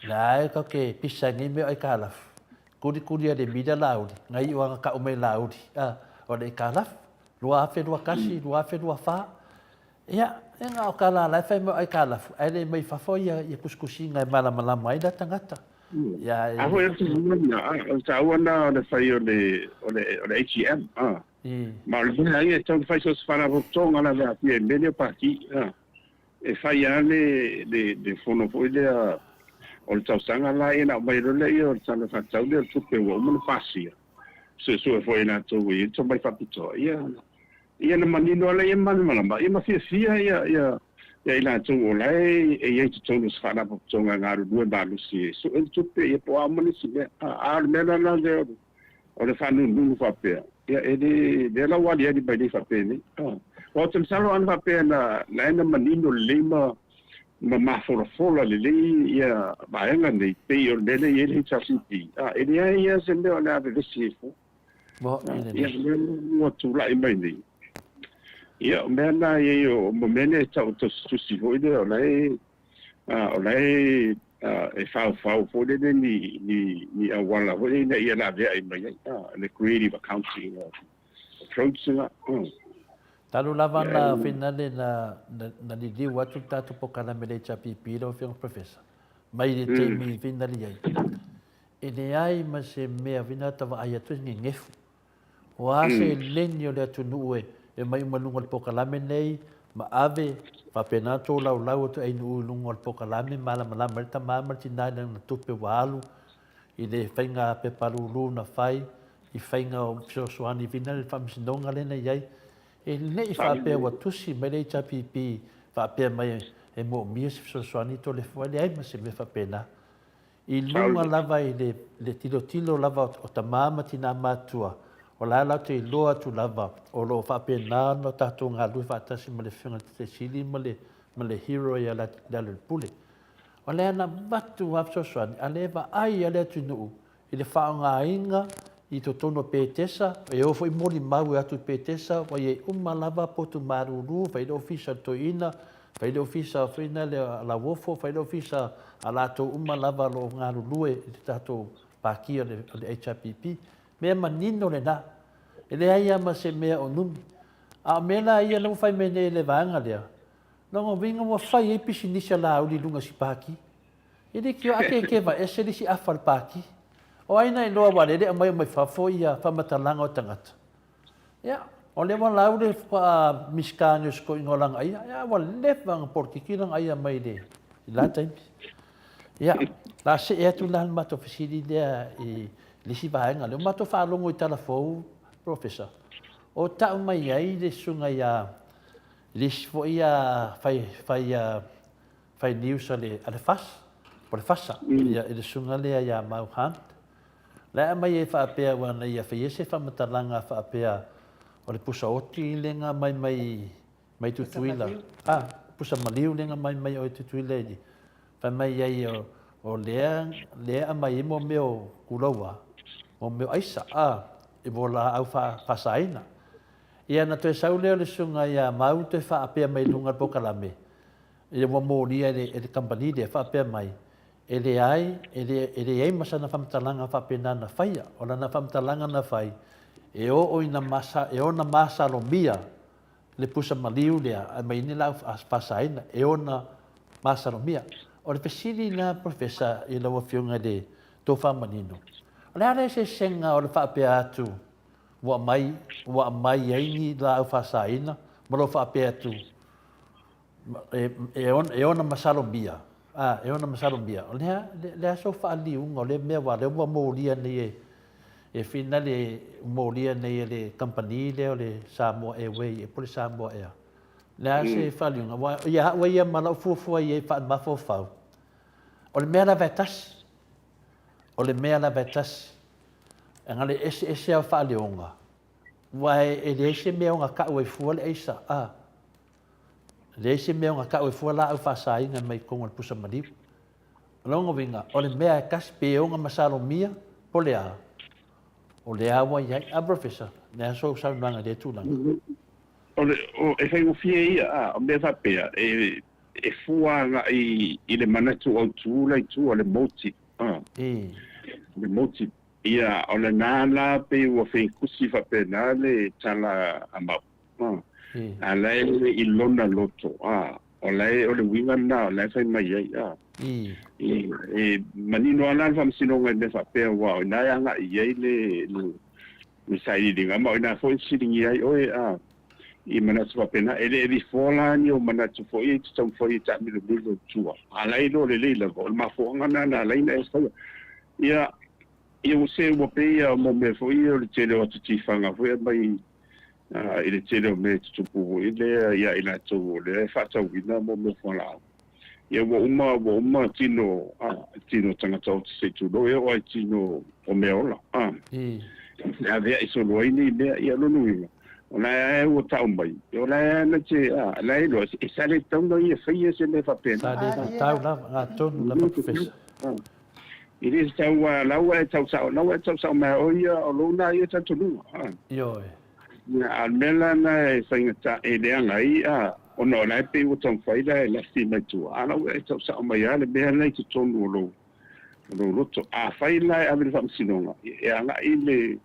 la e kau ke pisa ngi mea o aikalafu. Kulikuli a le mila lauli, ngai o anga kau mai lauli, a, o le aikalafu. 2021, 2024. Ia, e nga o ka la la e whai mai o aikalafu, ae le mai fafo ia, ia kusikusinga e malamalama ai la tangata. Ia, e... A foi o le taua na, o le taua na o le fai o le, o le, o le ATM, a. Ma o le mea ia e tatau ona fai so o se faalapotopotoga la le aafia i le mea lea o paki, a. E fai lava le, le, le fono foi lea o le tausaga la ia ona aumai loa lea o le Tala Faatatau lea o le Tupe ua uma ona pasia, suesue foi e latou e i ai le tomai faapitoa, ia, ia ona manino lava lea ia malamalama, ia ma fiafia ia, ia, ia i latou o la e i ai i totonu o se Faalapotopotoga e galulue malosi e sue le tupe, ia po o a uma nisi mea. A, a o le mea la la lea o le, o le faanununu faapea, ia e le, lea la ua aliali mai nei faapenei. Aua ou te masalo ana faapea na, na e na manino lelei ma, ma mafolafola lelei ia vaega nei, pei o le mea lea e i ai le HRCP, a, e leai lava se mea o le a vevesi ai fua. Ia, lea ua tulai mai nei. Ia, o mea na e i ai, o mea nei e tau tusitusi foi lea, o la e, o la e e faufau foi lele ni, ni, ni auala foi lele ina ia laveai mai ai, le creative accounting approach lena. Talu lava na finale na, na, na liliu atu le tatou polokalame le HRPP lau Afioga Professor, mai le taimi finale ai, e leai ma se mea fina ta vaai atu e gegefu. O a seleni o le atunuu e aumai uma i luga o le polokalame nei ma ave, faapena ona tolaulau atu ai nuu i luga o le polokalame, malamalama ai le tama ma le tina i lana tupe ua alu i le faiga pepa lulu na fai, i faiga o fesoasoani fina le faamasinoga lea na i ai. E le i faapea ua tusi mai le HRPP faapea mai e moomia se fesoasoani Toleafoa, e leai ma se mea faapena. I luga lava i le tilotilo lava o tama ma tina matua, o la e latou te iloa atu lava o lo o faapena ona tatou galulue faatasi ma le Afioga i le Taitai Sili ma le ma le hero ia Lealailepule. O lea na avatu lava fesoasoani, a lea e vaai lava le atunuu i le faaaogaina i totonu o Petesa, e o foi molimau e atu i Petesa, ua i ai uma lava potu malulu, fai le ofisa o le toeaina, fai le ofisa foi lea a Lauofo, fai le ofisa a latou uma lava o lo o galulue i le tatou pākia o le HRPP. Mea manino lena. E leai lava ma se mea o numi. A o mea la ia lea ua fai mai nei e le vaega lea, Lona uiga ua fai ai pisinisi a Laauli i luga o si paki. E leitioa a kekeva ese le isi afa o le paki. O ai na iloa aua o lea e le aumai mai fafo ia faamatalaga o tagata. Ia, o lea ua lau le faatoa Minisita ni o se toeaina o Lagaia, ia ua leva ona polokiki Lagaia mai le la taimi. Ia, la see atu la le matou fesili lea i le isi vaega lea. Ua matou faalogo i tala fou, Professor, o tau mai ai le susuga ia le isi foi ia fai, fai, fai news a le, a le FAS, po o le FASA, ia, i le susuga lea ia Mau Hunt. La e aumai ai faapea aua na ia faia se faamatalaga faapea o le pusa oti le na aumai mai mai Tutuila. Ah, pusa maliu le na aumai mai oi Tutuila i fai mai ai o, o lea lea aumai ai mo mea o kuloua, mo mea o aisa, ah, i mo laau fa faasaina. Ia na toe sau lea o le susuga ia Mau toe faapea mai luga o le polokalame, ia ua molia e le, e le kamupani lea faapea mai, E leai, e le, e leai ma sana faamatalaga faapena na faia. O lana faamatalaga na fai, e oo ina masa, e ona masalomia le pusa maliu lea, ae mai ni laau faasaina, e ona masalomia. O le fesili lena, Professor, i lau Afioga i le tofa manino, o le a le eseesega o le faapea atu ua aumai, ua aumai ai ni laau faasaina ma lou faapea atu E ona masalomia, a, e ona masalomia, o lea, le a sou faaliuga o lea mea, aua o lea ua molia nei e, e finale, molia nei e le kamupani lea o le Samoa Airway po o le Samoa Air. Le a se faaliuga, aua ia au ia ma lau fuafua i ai faamafaufau, o le mea lava e tasi, o le mea lava e tasi, e na o le eseese lava o faaleoga, aua e leai se mea e ono tau ai fua le aisa, a. Leai se mea ona tau e fua laau faasaina mai totonu o le pusa maliu. O lona uiga, o le mea e tasi pe ona masalomia po o le a, o lea ua i ai. A Professor, le a sou saunoaga i lea tulaga? O le, o, e faigofie ia, a, o mea faapea, e, e fua agai i le manatu autu la i tua, le motive, a, le motive. Ia, o lena la pei ua feikusi faapena le tala a Mau. A la e i lona loto, a, o la e, o le uiga lena o la e fai mai ai, a. E, e manino lava la le faamasinoga i mea faapea, aua o ina e agai i ai le, le, le sailiiliga, ma o ina foi e fesiligia ai oe, a, i manatu faapena. E le lifoa la ni ou manatu foi e te taumafai e taamilomilo i tua, a la e iloa lelei lava, o le mafuaaga lena na ala ai ona e faia. Ia, ia ua se ua pei lava mo mea foi ia o le tele o ata tifaga foi e aumai i le tele o mea e tutupu foi lea ia i latou o lea e faatauina mo mea fualaau. Ia ua uma, ua uma tino, a, tino tagata oti se i tulou, e oo lava i tino o mea ola, a. E avea'i solo ai nei mea, ia lona uiga, o la e ua tau mai, o la e na te, a, la e iloa, e sa le tatau ona ia faia se mea faapena. Sa le tatau lava, atonu lava Professor. E le tatau a la ua e tau sao, la ua e tau sao mai o ia o lou na ia talitonuga. A. Ioe. Ia, a o le mea la na e faigata e leaga ai, a, ona o la e pei ua taumafai la e lafi mai tua, a la ua e tau sao mai lava le mea la i totonu o lou, o lou loto. Afai la e ave i le faamasinoga, e agai le,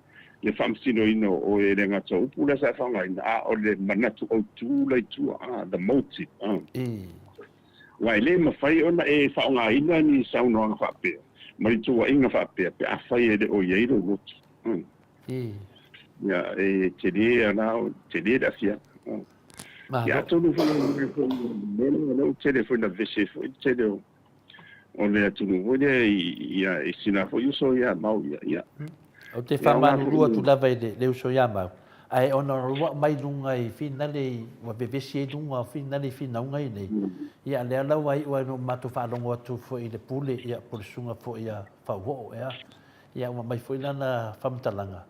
le faamasinoina o oe e le gata o upu la sa e faaaogaina, a o le manatu autu la i tua, a, the motive, a. Aua e le mafai ona e faaaogaina ni saunoaga faapea ma ni tuuaiga faapea pe afai e le o i ai lou loto. Ia, e tele ala, tele le aafiaga. Ia, atonu foi o le mea lea o lea ua tele foi ina vevesi ai foi le tele o le atunuu foi lea i sina foi uso ia Mau ia. Ia. Ou te faamalulu atu lava i le uso ia Mau, ae ona o lua aumai luga i finale ua vevesi ai luga o finale i finauga ia nei, ia lea la ua iu ai ina ua matou faalogo atu foi i le pule ia po o le susuga foi ia Fauoo ea, ia ua aumai foi lana faamatalaga,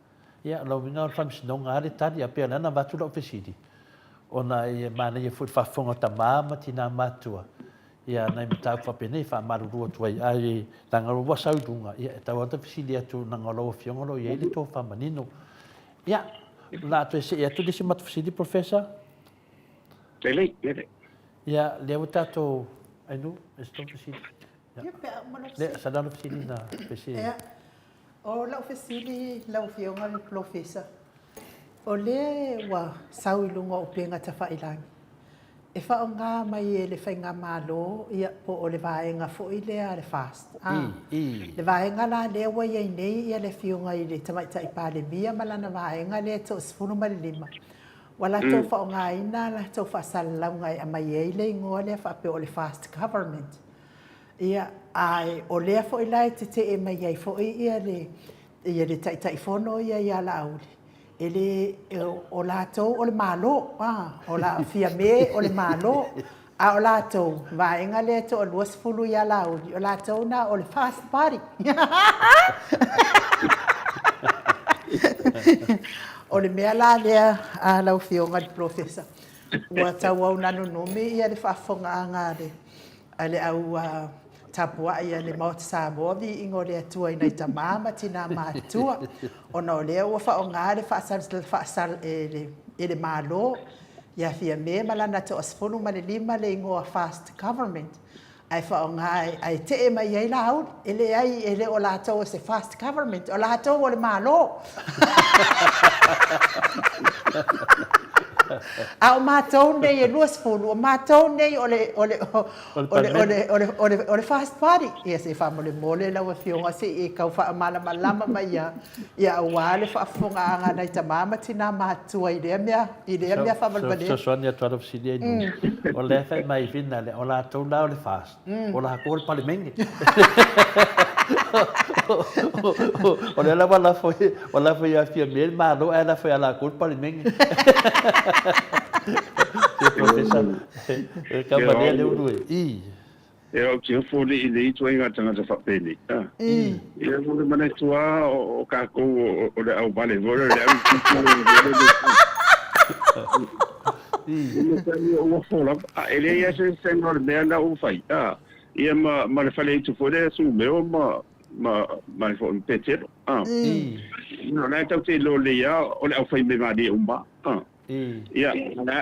ia o lona uiga o le faamasinoga lava le tali, a pei o lea na avatu lau fesili, ona e manaia foi i le faafofoga o tama ma tina matutua, Ia, nai mataupu faapenei e faamalulu atu ai, ae leaga ua sau i luga, ia, e tatau lava ona fesili atu leaga o lau Afioga o lo o i ai le tofa manino. Ia, o le a toe see atu le isi matou fesili, Professor. Lelei, lelei. Ia, lea ua tatou, Ainuu, e se tou fesili? Ia, pe a uma lau fesili. Lea, sa lau fesili na fesili. Ia, o lau fesili lau Afioga i le Polofesa, o lea ua sau i luga o upega tafailagi. E faaaoga mai e le Faigamalo, ia, po o le vaega foi lea a le FAST, a. Le vaega la lea ua i ai nei ia le Afioga i le Tamaitai Palemia ma lana vaega lea e 15, ua latou faaaogaina a latou faasalalauga e aumai ai le igoa lea faapea o le FAST Government. Ia, ae o lea foi la e tetee mai ai foi ia le ia le Taitaifono ia ia Laauli, e le, o latou o le Malo, a, o la, Fiame o le Malo, a o latou, vaega lea e toa 20 ia Laauli, o latou na o le First Party. O le mea la lea a lau Afioga i le Polofesa, ua tauau ina nunumi ia le faafofogaaga a le a le au tapuai a le Maota Samoa, viiga o le Atua i nai tama ma tina matutua, ona o lea ua faaaoga le faasal e le Malo ia Fiame ma lana toa 15 le igoa Fast Government, ae faaaoga ae tee mai ai Laauli. E leai, e le o latou o se Fast Government, o latou o le Malo. A o matou nei e 20, o matou nei o le, o le, o le, o le, o le, o le, o le Fast Party. Ia se i faamolemole lau Afioga se i e tau faamalamalama mai ia, ia aua le faafofogaaga a nai tama ma tina matutua i lea mea, i lea mea faavalevalea. Fesoasoani atu lava lau fesili ai, o lea e fai mai finale, o latou la o le Fast. O latou o le Palemene. O lea lava lafo, ua lafo ia Fiame le Malo ae lafo ia latou le Palemene. Se Professor, e taumalea le ulu e. I. E ou te ofo alii i nei ituaiga tagata faapenei. Ia o le manatu lava o tatou o le auvale foi lea o le au itiiti ua fo lava. E leai lava se eseesega o le mea lena ua fai, ia ma le faleaitu foi lea Sumeo ma ma le foi ma Petelo. O la e tatou te iloa lelei lava o le aufaimea malie uma lava. Ia,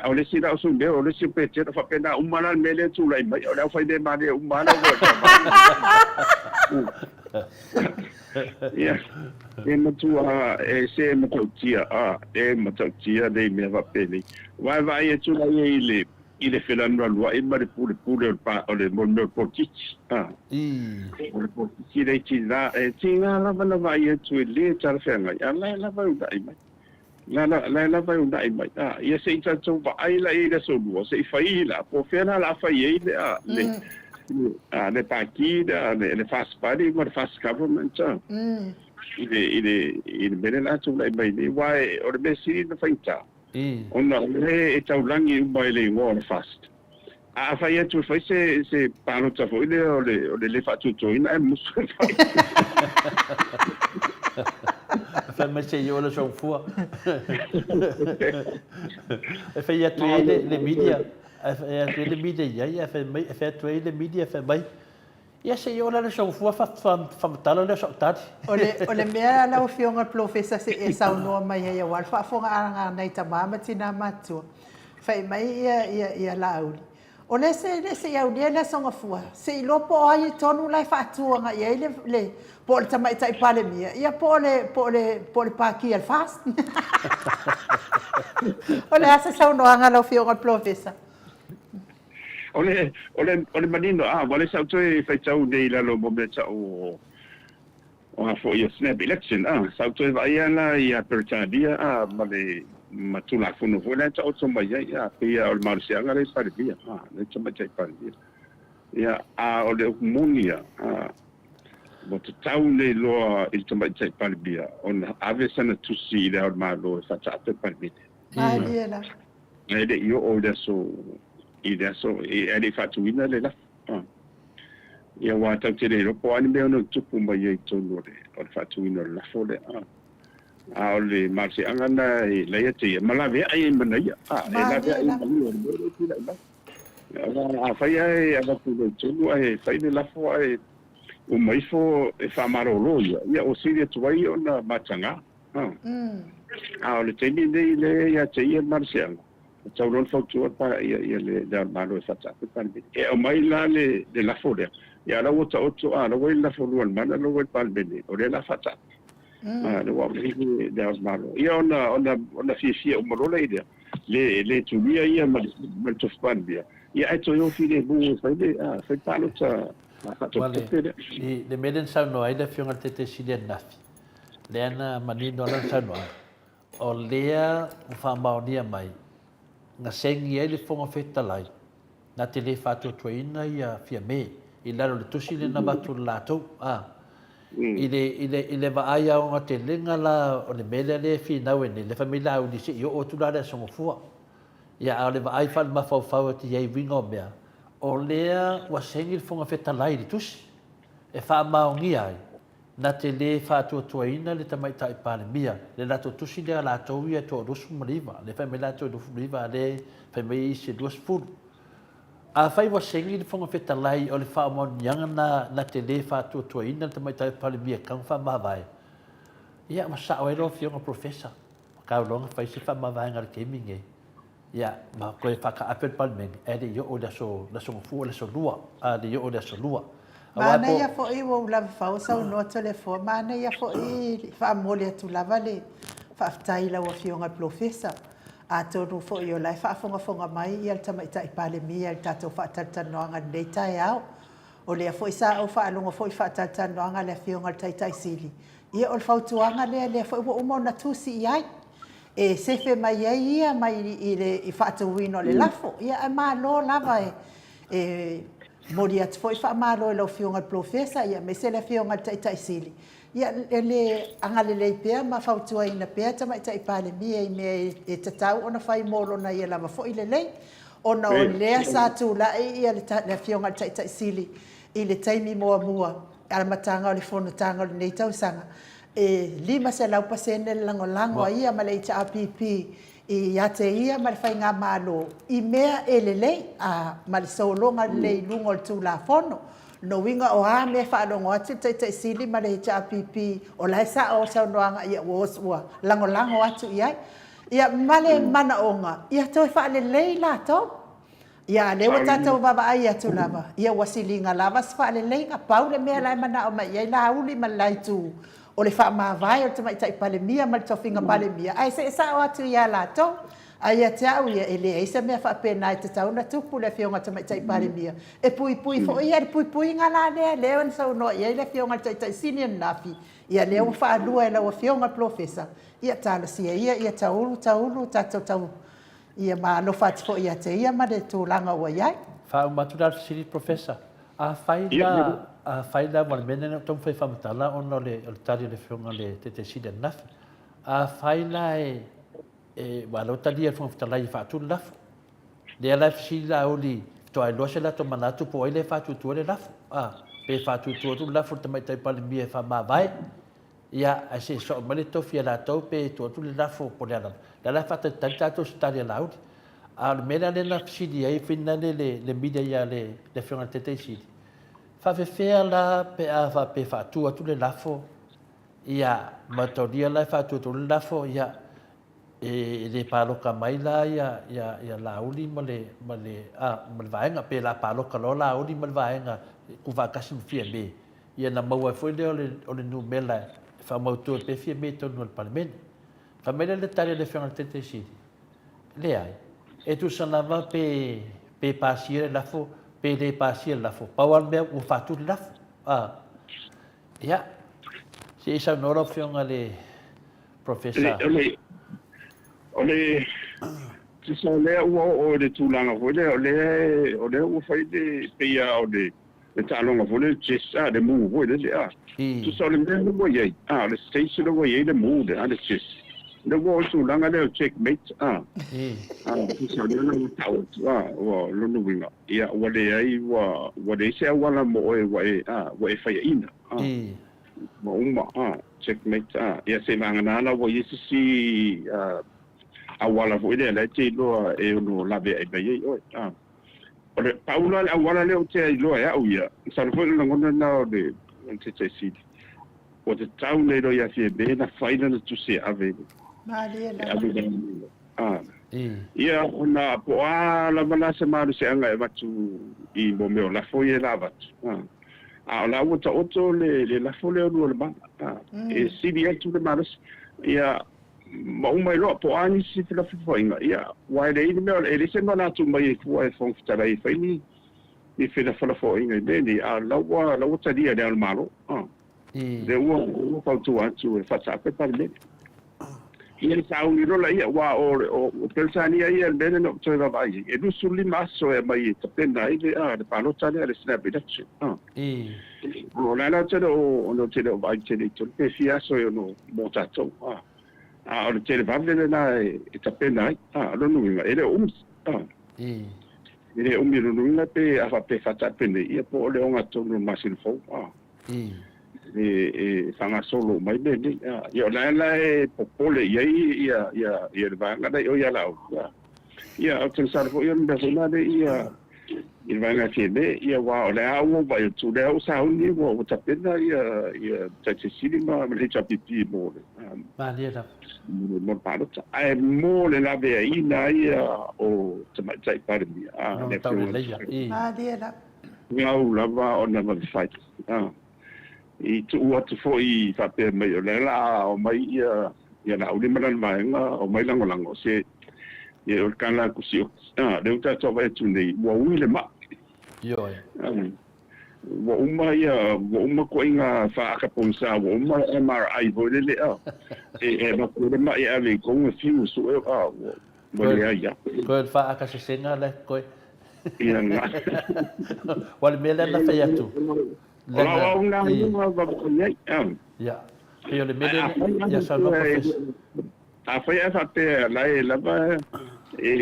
o le isi la o Sumeo, o le isi o Petelo, faapena uma la le mea lea e tulai mai, o le aufaimea malie uma lava la ua Ia, e matua e se matautia, a, e matautia nei mea faapenei. Aua e vaai atu la ia i le, i le felanuanuai ma le pulepule o le pa, o le mea o le polokiki, a. O le polokiki lea i tiga, e tiga lava na vaai atu e le talafeagai, a o la e lava e uunai mai. La la lava e uunai mai. A, ia se i tatou vaai la i ai i le aso Lua, se i fai la, po o fea la o le a fai ai le, a, le, a, le Pāti lea, le, le Fast Party ma le Fast Government, a, i le, i le, i le mea lea o le a tulai mai nei. Aua o le mea sili ona faigata, ona o lea e taulagi uma i le igoa o le Fast. A fai atu e fai se, se palota foi lea o le, o le le faatuatuaina ae musu e fai. Fai mai se i oo le soifua. E fai atu ai le, le media, e fai atu ai le media i ai, e fai mai, e fai atu ai le media fai mai, ia se i oo la le soifua faamatala lea o sau tali. O le, o le mea lau Afioga i le Polofesa se i e saunoa mai ai aua le faafofogaaga a nai tama ma tina matutua, Fai mai ia, ia, ia Laauli, O le se, le se i aulia le Aso Gafua, se i iloa po o ai tonu la e faatuaga i ai le, le, po o le Tamaitai Palemia, ia po o le, po o le, po o le Pāti a le FAST. O le a se saunoaga a lau Afioga i le Polofesa? O le, o le, o le manino, a, ua le sa ou toe faitau nei i lalo mo mea tau o, O a foi o snap election a, sa ou toe vaaia la ia Peretania a ma le ma Tulafono foi la e taoto mai ai a, pei a o le malosiaga lea i Palemia a, le Tamaitai Palemia. Ia, a o le upu moni ia a, ua tatau nei loa i le Tamaitai Palemia ona ave sana tusi i le Ao o le Malo e faataape le Palemene. Malie la. Ae le i oo i le aso, i le aso, ae le i faatuina le lafo. Ia aua tatou te le iloa po o a ni mea e ono tupu mai ai i totonu o le, o le faatuina o le lafo lea. A o le malosiaga lena e la ia te ia, ma laveai ai ma naia. E laveai ai ma ia i le mea lea e tulai mai. Aua afai lava e avatu loa i totonu ae fai le lafo ae uma ifo e faamalolo ia, ia ua sili atu ai ona mataga. A o le taimi lenei lea ia te ia le malosiaga, E tatau loa ona fautua le ia le Ao o le Malo e faataape le Palemene. E aumai la le lafo lea, ia la ua taoto, a la ua i le lafo lua a le mana, la ua i le Palemene, o lea la faataape. A, lea ua aumai le Ao o le Malo. Ia ona, ona, ona fiafia uma loa lea i lea. Le le tulia ia ma le tofi Palemia, ia ae toe o filemu e fai le fai palota faatopetope lea. I le mea lea na saunoa ai le Afioga i le Taitaisili ananafi, lea na manino lana saunoaga, o lea ua faamaonia mai, na segi ai le Fofoga Fetalai, na te le faatuatuaina ia Fiame i lalo o le tusi lea na avatu e latou, a. I le, i le, i le vaai aoga-telega la o le mea lea lea e finau ai nei, lea fai mai Laauli se i oo atu la le Aso Gafua. Ia, a o le vaai faale-mafaufau atu i ai i uiga o mea, o lea ua segi le Fofoga Fetalai i le tusi e faamaonia ai, na te le faatuatuaina le Tamaitai Palemia, le latou tusi lea a latou ia e toa 29, lea fai mai latou e 29, a lea fai mai isi e 20. Afai ua segi le Fofoga Fetalai o le faamaoniaga na na te le faatuatuaina le Tamaitai Palemia e tatau ona faamavae, ia ua sao ai lau Afioga Professor, ua tau iloa ona fai se faamavaega i le taimi lenei. Ia, ma toe faataape le Palemene, ae le i oo i le aso, le aso Gafua, le aso Lua, a le i oo i le aso Lua. Aua po. Manaia foi ua ou lava fao saunoa Toleafoa, manaia foi faamomoli atu lava le faafetai i lau Afioga i le Polofesa. Atonu foi o la e faafogafoga mai le Tamaitai Palemia i le tatou faatalatalanoaga i lenei taeao. O lea foi sa ou faalogo foi i faatalatalanoaga a le Afioga i le Taitai Sili, ia o le fautuaga lea, lea foi ua uma ona tusi i ai, e sefe mai ai ia mai i le faatuina o le lafo. Ia ae malo lava e momoli atu foi faamalo i lau Afioga i le Polofesa aemaise le Afioga i le Taitai Sili, ia le agalelei pea ma fautuaina pea le Tamaitai Palemia i mea e tatau ona fai mo lona ia lava foi lelei, ona o lea sa tulai le Afioga i le Taitai Sili i le taimi muamua i le amataga o le fonotaga o lenei tausaga, e 500% le lagolago a ia ma le HRPP ia te ia ma le Faigamalo i mea e lelei ma le sologa lelei i luga o le Tulafono. O lona uiga o a mea e faalogo atu le Taitai Sili ma le HRPP o la e sao saunoaga, ia ua lagolago atu i ai. Ia ma le manaoga ia toe faalelei latou. Ia a o lea ua tatou vaavaai atu lava, ia ua siliga lava se faaleleiga. Pau le mea la e manao mai i ai Laauli ma le la Itu, o le faamavae o le Tamaitai Palemia ma le tofiga Palemia, ae see sao atu ia latou. Ae ia te au ia, e leai se mea faapena e tatau ona tupu i le Afioga i le Tamaitai Palemia. E puipui foi ia, le puipuiga la lea lea na saunoa i ai le Afioga i le Taitai Sili ananafi, ia lea ua faalua e lau Afioga i le Polofesa, ia talosia ia ia taulu taulu tatou tau Ia ma alofa atu foi ia te ia ma le tulaga ua i ai. Faauma atu la le fesili Professor, afai la, afai la, aua o le mea lea na ou taumafai e faamatala ona o le tali a le Afioga i le Taitai Sili ananafi. Afai la e, aua o lea ua talia e le Fofoga Fetalai e faatu le lafo. Lea la e fesili Laauli, faatoa iloa se latou manatu po o ai lea e faatuatua le lafo, a, pe faatuatua atu le lafo i le Tamaitai Palemia e faamavae, Ia, ae se i soo mai le tofi a latou pe tuu atu le lafo po o le a lava. O lea la e faatalitali tatou i se tali a Laauli. A o le mea la lea na fesili ai finale le media ia le Afioga i le Taitai Sili, faafefea la pe a faapea e faatu atu le lafo, ia, mataulia la e faatu atu le lafo, ia, e le palota mai la ia Laauli ma le, ma le, a, ma le vaega, pe la palota loa Laauli ma le vaega tuufaatasi ma Fiame, Ia ona maua ai foi lea o le numera e faamautu ai pea Fiame i totonu o le Palemene. Fai mai lea le tali a le Afioga i le Taitai Sili, Leai, e tusa lava pe, pe pasia le lafo, pe le pasia le lafo, pau lava le mea ua faatu le lafo. A, ia, se i saunoa lau Afioga i le Professor. O le, o le, tusa o lea ua oo i le tulaga foi lea, o lea, o lea ua fai le, pei lava o le, le taaloga foi lele chess a, le move foi lele a. Tusa o le mea lea ua i ai, a, o le stage lea ua i ai le move lea a, le chess. Lea ua oo i le tulaga lea o checkmate a. A, tusa o lea la ua tau atu a, ua lona uiga, ia ua leai ua ua leai se auala mo oe ua e a, ua e faiaina a. Ua uma a, checkmate a. Ia seivagana la ua i ai se isi auala foi lea la e te iloa e ono laveai mai ai oe a. O le pau la le auala lea ou te iloa e au ia, masalo foi o le lagona lena o le Taitai Sili, ua tatau ona iloa ia Fiame na fai lana tusi e ave Malie lava. Ave i le Ia, ona po o a lava la se malosiaga e avatu i mo mea o lafo ia e la avatu, a o la ua taoto le lafo lea o lua o le mala, e sili atu le malosi. Ia, Ma uma ai loa po o a nisi felafolafoaiga, ia, aua e leai ni mea, e leai se mea o le a tuu mai ai fua e Fofoga Fetalai e fai ni ni felafolafoaiga i mea nei, a o la ua, la ua talia e Le Ao o le Malo, a. Lea ua, ua fautua atu e faataape le Palemene. Ia le sauni loa laia, aua o, o Peretania ia, le mea lea na ou toe vaavaai ai, e 25 aso e aumai e tapena ai le, a, le palota lea, le snap election, a. O le a la tele o, ona ou te le o vaai tele i totonu, pe fia aso e ono mo tatou, a. A o le televave lena e tapena ai, a, o lona uiga, e le o umi, a. E le umi lona uiga pe a faapea e faataape nei, ia po o le ogatotonu o le masina fou, a. E faagasolo uma ai mea nei. Ia o la la e popole i ai ia ia ia le vaega lea i o ia Laauli. Ia ou te masalo foi o le mea foi lena lea ia i le vaega Fiame, ia aua o lea ua ou vaai atu, o lea ua sauni ua tapena ia ia Taitai Sili ma le HRPP mo le Malie lava. Mo le palota. Ae mo le laveaiina ia o Tamaitai Palemia. Le Afioga. Malie lava. Gau lava ona vave fai. I tuu atu foi faapea mai o lea la a omai ia ia Laauli ma lana vaega omai lagolago se ia o le tala atu sioti a lea ua tatou vaai atu nei ua ui le mai. Ioe. Ua uma ia ua uma ituaiga faaakapogisa ua uma le MRI foi lele a e avatu ai le mai e ave i totonu e fiu e sue a ua ua leai a. Toe le faaakasesega lea koe. Ia na. Ua le mea lea na fai atu. O lau au na luga vaavaai ai. Ia. Pei o le mea lea ia saunoa Professor. Afai ae faapea la e lava e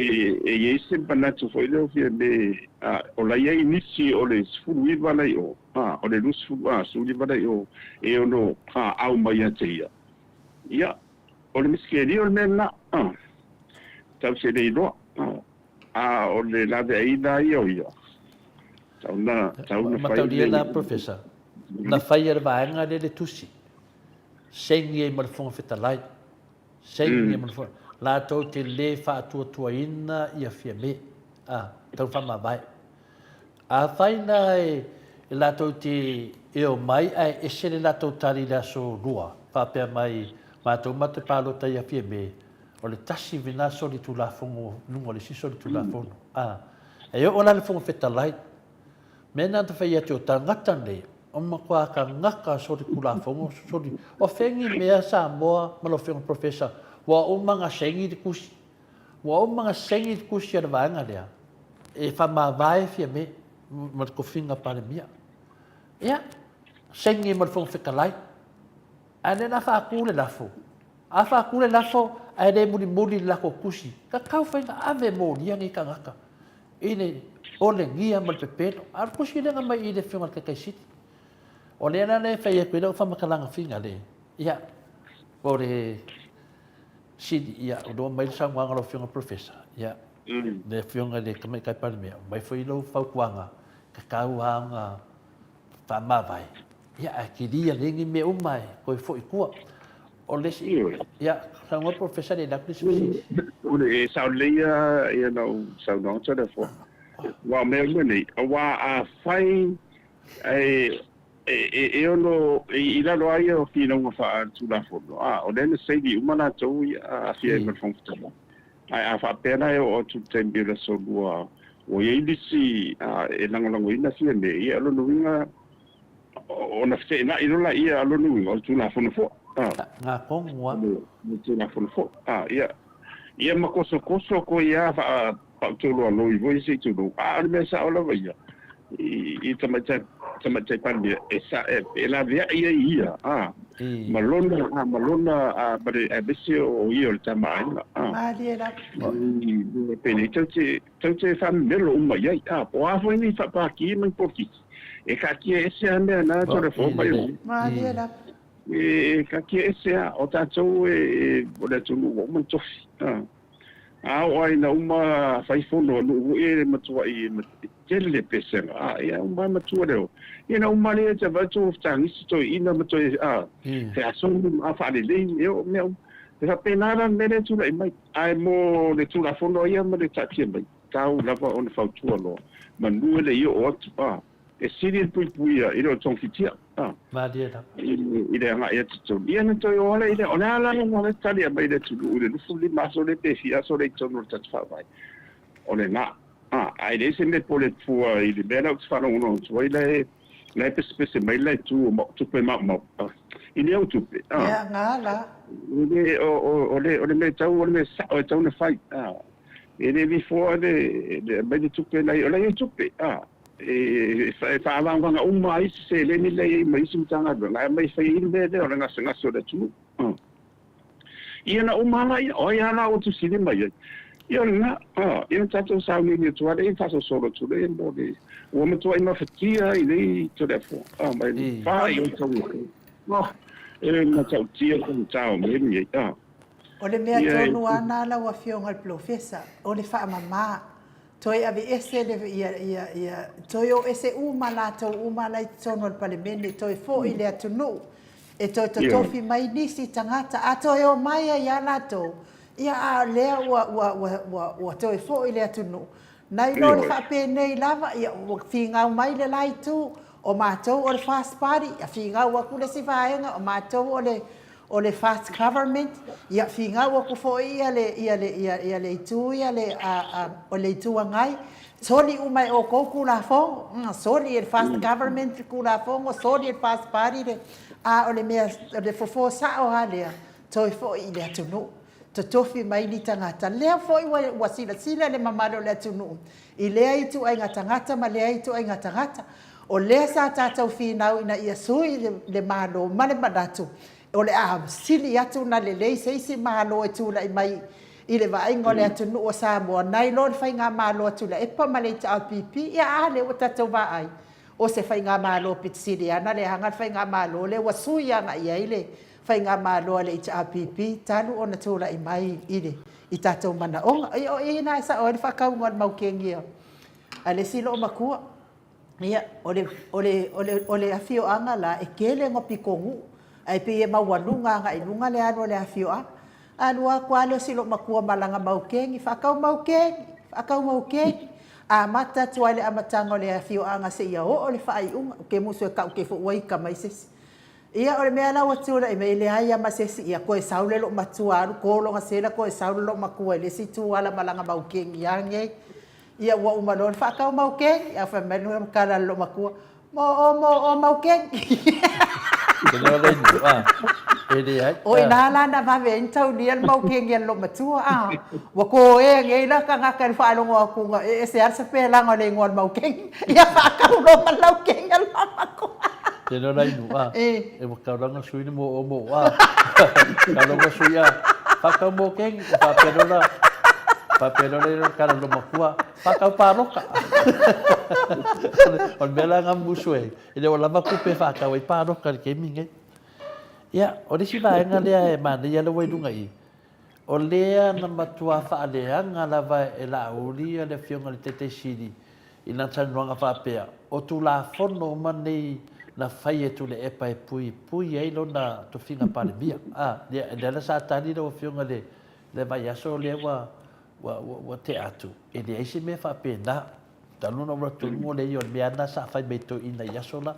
i ai se manatu foi lea o Fiame, o la e i ai nisi o le 19 la i o, o le 20, 19 la i o e ono au mai ia te ia. Ia, o le misikelia o le mea lena, tau se le iloa. A o le laveaiina ia o ia, tau na, tau na fai. Mataulia la Professor, na fai e le vaega lea le tusi, saini ai ma le Fofoga Fetalai, saini ai ma le Fofoga, latou te le faatuatuaina ia Fiame, a, tau faamavae. Afai la e latou te e omai ae ese le latou tali i le aso Lua, faapea mai, matou ma te palota ia Fiame, O le tasi vena solitulafono i luga o le isi solitulafono. A, e oo la le Fofoga Fetalai, mea na ta fai atu o tagata nei, o matua tagata solitulafono, soli, o fea ni mea Samoa ma lau Afioga Professor, ua uma ona saini le tusi, ua uma ona saini le tusi a le vaega lea, e faamavae Fiame ma le tofiga Palemia. Ia, saini ai ma le Fofoga Fetalai, ae lea la faatu le lafo, A faatu le lafo ae le mulimuli le latou tusi, tatau foi ona ave molia nei tagata i le olegia ma le pepelo. A o le tusi lea na aumai i le Afioga i le Taitai Sili. O lea la e fai atu ai lau faamatalaga finale, ia, o le Sili, ia, o lea ua aumai le saunoaga a lau Afioga Professor, ia, le Afioga i le Tamaitai Palemia, aumai foi lau fautuaga, tatau lava ona faamavae, ia, ae kilia lelei ni mea uma e toe foi i tua. O le isi, ia, saunoa Professor le atu le isi fesili. O le sao lelei ia, ia lau saunoaga Toleafoa. Aua o mea uma nei, aua a fai e, e, e ono, i lalo lava ia o finauga faaletulafono, a, o lea na saini uma latou ia, aafia ai ma le Fofoga Fetalai. Ae a faapea la e oo atu i le taimi o le aso Lua ua i ai nisi e lagolagoina Fiame, ia o lona uiga ona feteenai loa laia, o lona uiga o le Tulafono foi. Ngā tonu a. O le Tulafono foi. Ia, ia ma kosokoso koe ia faautoloaloi foi se i tulou. A o le mea sao lava ia, i tamaitai tamaitai Palemia e sa e laveai ai ia a ma lona a ma lona a ma le aemaise o ia o le tama aiga a. Malie lava. Penei tau te tau te faamemelo uma i ai a po o a foi ni faapākī ma ni polokiki e kaatia ese a mea na tore fo mai o. Malie lava. E kaatia ese a o tatou e o le atunuu ua uma ona tofi a. A oo lava ina uma fai fono a nuu foi e matuai e tele le pesega, a ia uma lava matua leo. Ia na uma lea te vaai atu tagisi toeaina ma toe a feasomu ma faalelei e oo mea uma. E faapena la le mea lea e tulai mai. Ae mo le Tulafono ia ma le taatia mai, tau lava ona fautua loa, manu e le i oo atu a. E sili le puipuia i le o togafitia. A. Malie lava. I le agai atu tonu. Ia na toe o ala i le, o le a la le tali a mai le atunuu i le 25 aso lea pe fia aso lea i totonu o le tatou Faavae. O lena. A, ae leai se mea pole fua i le mea lea ou te faalogologo atu ai la e, la e pesepese mai le la itu o tupe maumau. A, i le au tupe. A. Ia, nga la. O le, o, o, o le, o le mea tau, o le mea sao e tau na fai. A. E le vifoa le, le aumai le tupe la o la e i ai tupe. A. E, e faavagavaga uma ai isi seleni la e i ai ma isi Matagaluega, ae aumai e fai ai le mea lea o le gasegase o le atunuu. A. Ia na uma lava ia, o ai lava la ua tusili mai ai. Ia o lena, a, ia na tatou sauniuni atu lava lea, ia faasolosolo atu lea mo le, ua matuai mafatia ai nei Toleafoa, a, mai le fa i ou tauga. Oh, e matautia le faigata o mea nei, a. O le mea tonu lava lena lau Afioga i le Polofesa, o le faamama. Toe aveese le, ia, ia, ia, toe o ese uma latou uma la i totonu o le Palemene, toe foi le atunuu e toe totofi mai nisi tagata, a toe o mai ai lava latou, ia a o lea ua, ua, ua, ua, ua toe foi le atunuu. Nai lo le faapenei lava, ia ua finau mai le la itu, o matou o le First Party, ia finau atu le isi vaega, o matou o le, o le Fast Government, ia finau atu foi ia le, ia le, ia, ia le itu ia le, a, a, o le Itu Agai, soli uma e outou Tulafono, mm, soli e le Fast Government le Tulafono, soli e le Fast Party le, a o le mea, o le fofo sao lava lea, toe foi i le atunuu, totofi mai ni tagata. Lea foi ua, ua silasila le mamalu o le atunuu i lea ituaiga tagata ma lea ituaiga tagata. O lea sa tatou finau ina ia sui le, le Malo ma le manatu o le a sili atu ona lelei se isi Malo e tulai mai i le vaaiga o le atunuu o Samoa nai lo le Faigamalo a Tuilaepa ma le HRPP. Ia a lea ua tatou vaai, o se Faigamalo pito sili ana le aga le Faigamalo lea ua sui agai i ai le Faigamalo a le HRPP talu ona tulai mai i le i tatou manaoga. Ia o i ina e sao ai le faatauga o le maukeni a le isi loomatua. Ia, o le, o le, o le, o le afioaga la, e tele ona pitonuu, ae pei e maualuga agai i luga le alu a le afioaga. Alu atu lava le isi loomatua ma lana maukeni, faatau maukeni, faatau maukeni. Amata atu lava i le amataga o le afioaga seia oo i le faaiuga. Ou te musu e tau te foi ua ita mai se isi. Ia, o le mea la ua tulai mai, e leai lava ma se isi, ia toe sau le loomatua alu to lona sela toe sau le loomatua i le isi itu ala ma lana maukeni lava nei. Ia ua uma loa le faatau maukeni, ae fai mai le tala a le loomatua, Mo o mo o maukeni. Te leo le inu, a, e leai. O ina la na vave ai na taulia le maukeni a le loomatua, a. Ua koea nei la tagata i le faalogo atu na e ese lava le sapelaga o le igoa o le maukeni. Ia faatau loa ma le laukeni a le loomatua. Te leo la inu, a, e ua taulaga sui le mo o mo o, a. Taulaga sui, a, faatau maukeni, ua faapea loa la, faapea loa le tala a le loomatua, faatau paloka. O le mea la na musu ai, e le o lava tupe e faatau ai paloka i le taimi lenei. Ia, o le isi vaega lea e manaia lea ua i luga i i, O lea na matua faaleaga lava e Laauli le Afioga i le Taitai Sili i lana talanoaga faapea, o Tulafono uma nei na fai e Tuilaepa e puipui ai lona tofiga Palemia. A, lea, lea la sa tali lau Afioga i le, le vaiaso lea ua, ua, ua, ua tea atu, e leai se mea faapena. Talu ona ou alu atu i luga o le ia o le mea lena sa fai mai e toeaiina i aso la.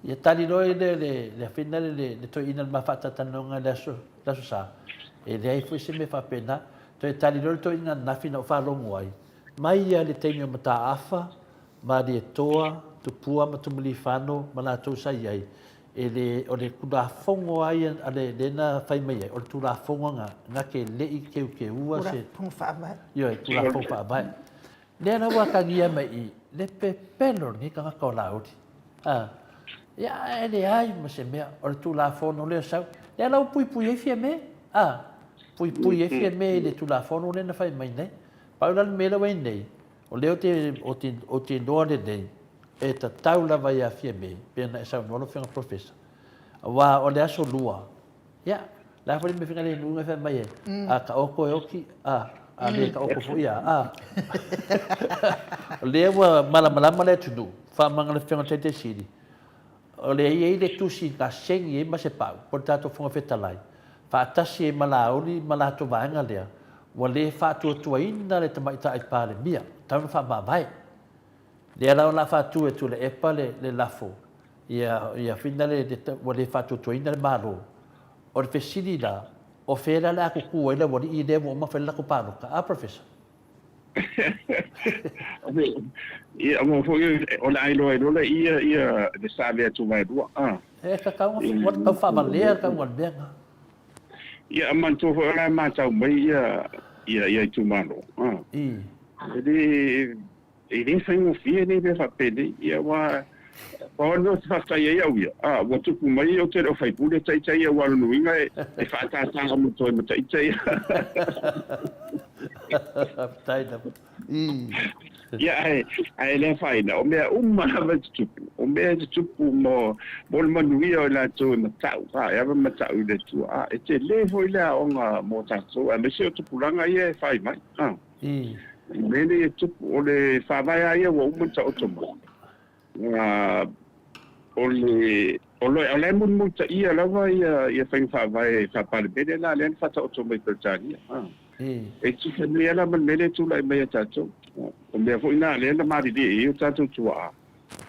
Ia tali loa le, le, le afina le, le, le toeaina i le ma faatatalanoaga i le aso, le Aso Sa, e leai foi se mea faapena. Toe tali loa le toeaina ananafi na ou faalogo ai, mai lava i le taimi o Mataafa, Malietoa, Tupua ma Tumulifano ma latou sa i ai, e le, o le Tulafono lava ia a le, lea na fai mai ai, o le Tulafono na, na te le i teuteua se. Tulafono Faavae. Ioe, Tulafono Faavae. Lea la ua atagia mai i le pepelo o lenei tagata o Laauli. A, ia, e leai ma se mea, o le Tulafono lea sau. Lea la ua puipui ai Fiame, a, puipui ai Fiame i le Tulafono lea na fai mai nei. Pau la le mea lea ua i ai nei, o lea ou te, ou te, ou te iloa lelei, e tatau lava ia Fiame, pei ona e saunoa lau Afioga Professor, aua o le aso Lua, Ia, le a foi le mea fina le nuga fai mai e, a ka oko e oki, a, a le ka oko foi a, a. O lea ua malamalama le atunuu, faamanga le Afioga i le Taitai Sili, o lea e i ai le tusi na seni ai ma se pau, po o le tatou Fofoga Fetalai, faatasi ai ma Laauli ma latou vaega lea, ua le faatuatuaina le Tamaitai Palemia, tau ina faamavae. Lea la o le a faatu e Tuilaepa le le lafo ia ia fina le ua le faatuatuaina le Malo. O le fesili la, o fea la le a kuku ai le aualii lea ua uma fai le latou palota? A Professor? Ia, aua foi o le a iloa ai loa le ia ia le sa lea Tuvaelua. A. E tatau ona tau faavalea le tauga o le mea lena. Ia, a manatua foi o la e matau mai ia ia ia itumalo. A. E le e le faigofie nei mea faapenei. Ia, aua pau le mea ou te faafetai ai au ia, a, ua tupu mai ou te le o faipule ita ia, aua o lona uiga e faatātā ma toe ma ita ia. Faafetai lava. Ia, ae, ae le afaina, o mea uma lava e tutupu, o mea e tutupu mo, mo le manuia o i latou e matau, a, e ava matau i le Atua, a, e tele foi le aoga mo tatou, aemaise o tupulaga ia e fai mai, a. I mea nei e tupu, o le faavae lava ia ua uma ona taoto mai. A, o le, o le, o la e mulimulitaia lava ia, ia faiga faavae faa-Palemene la lea na faataoto mai i Peretania. A. E tika nei lava la ma le mea lea e tulai mai ia tatou. O mea foi na lea na malilie i ai o tatou tuaa.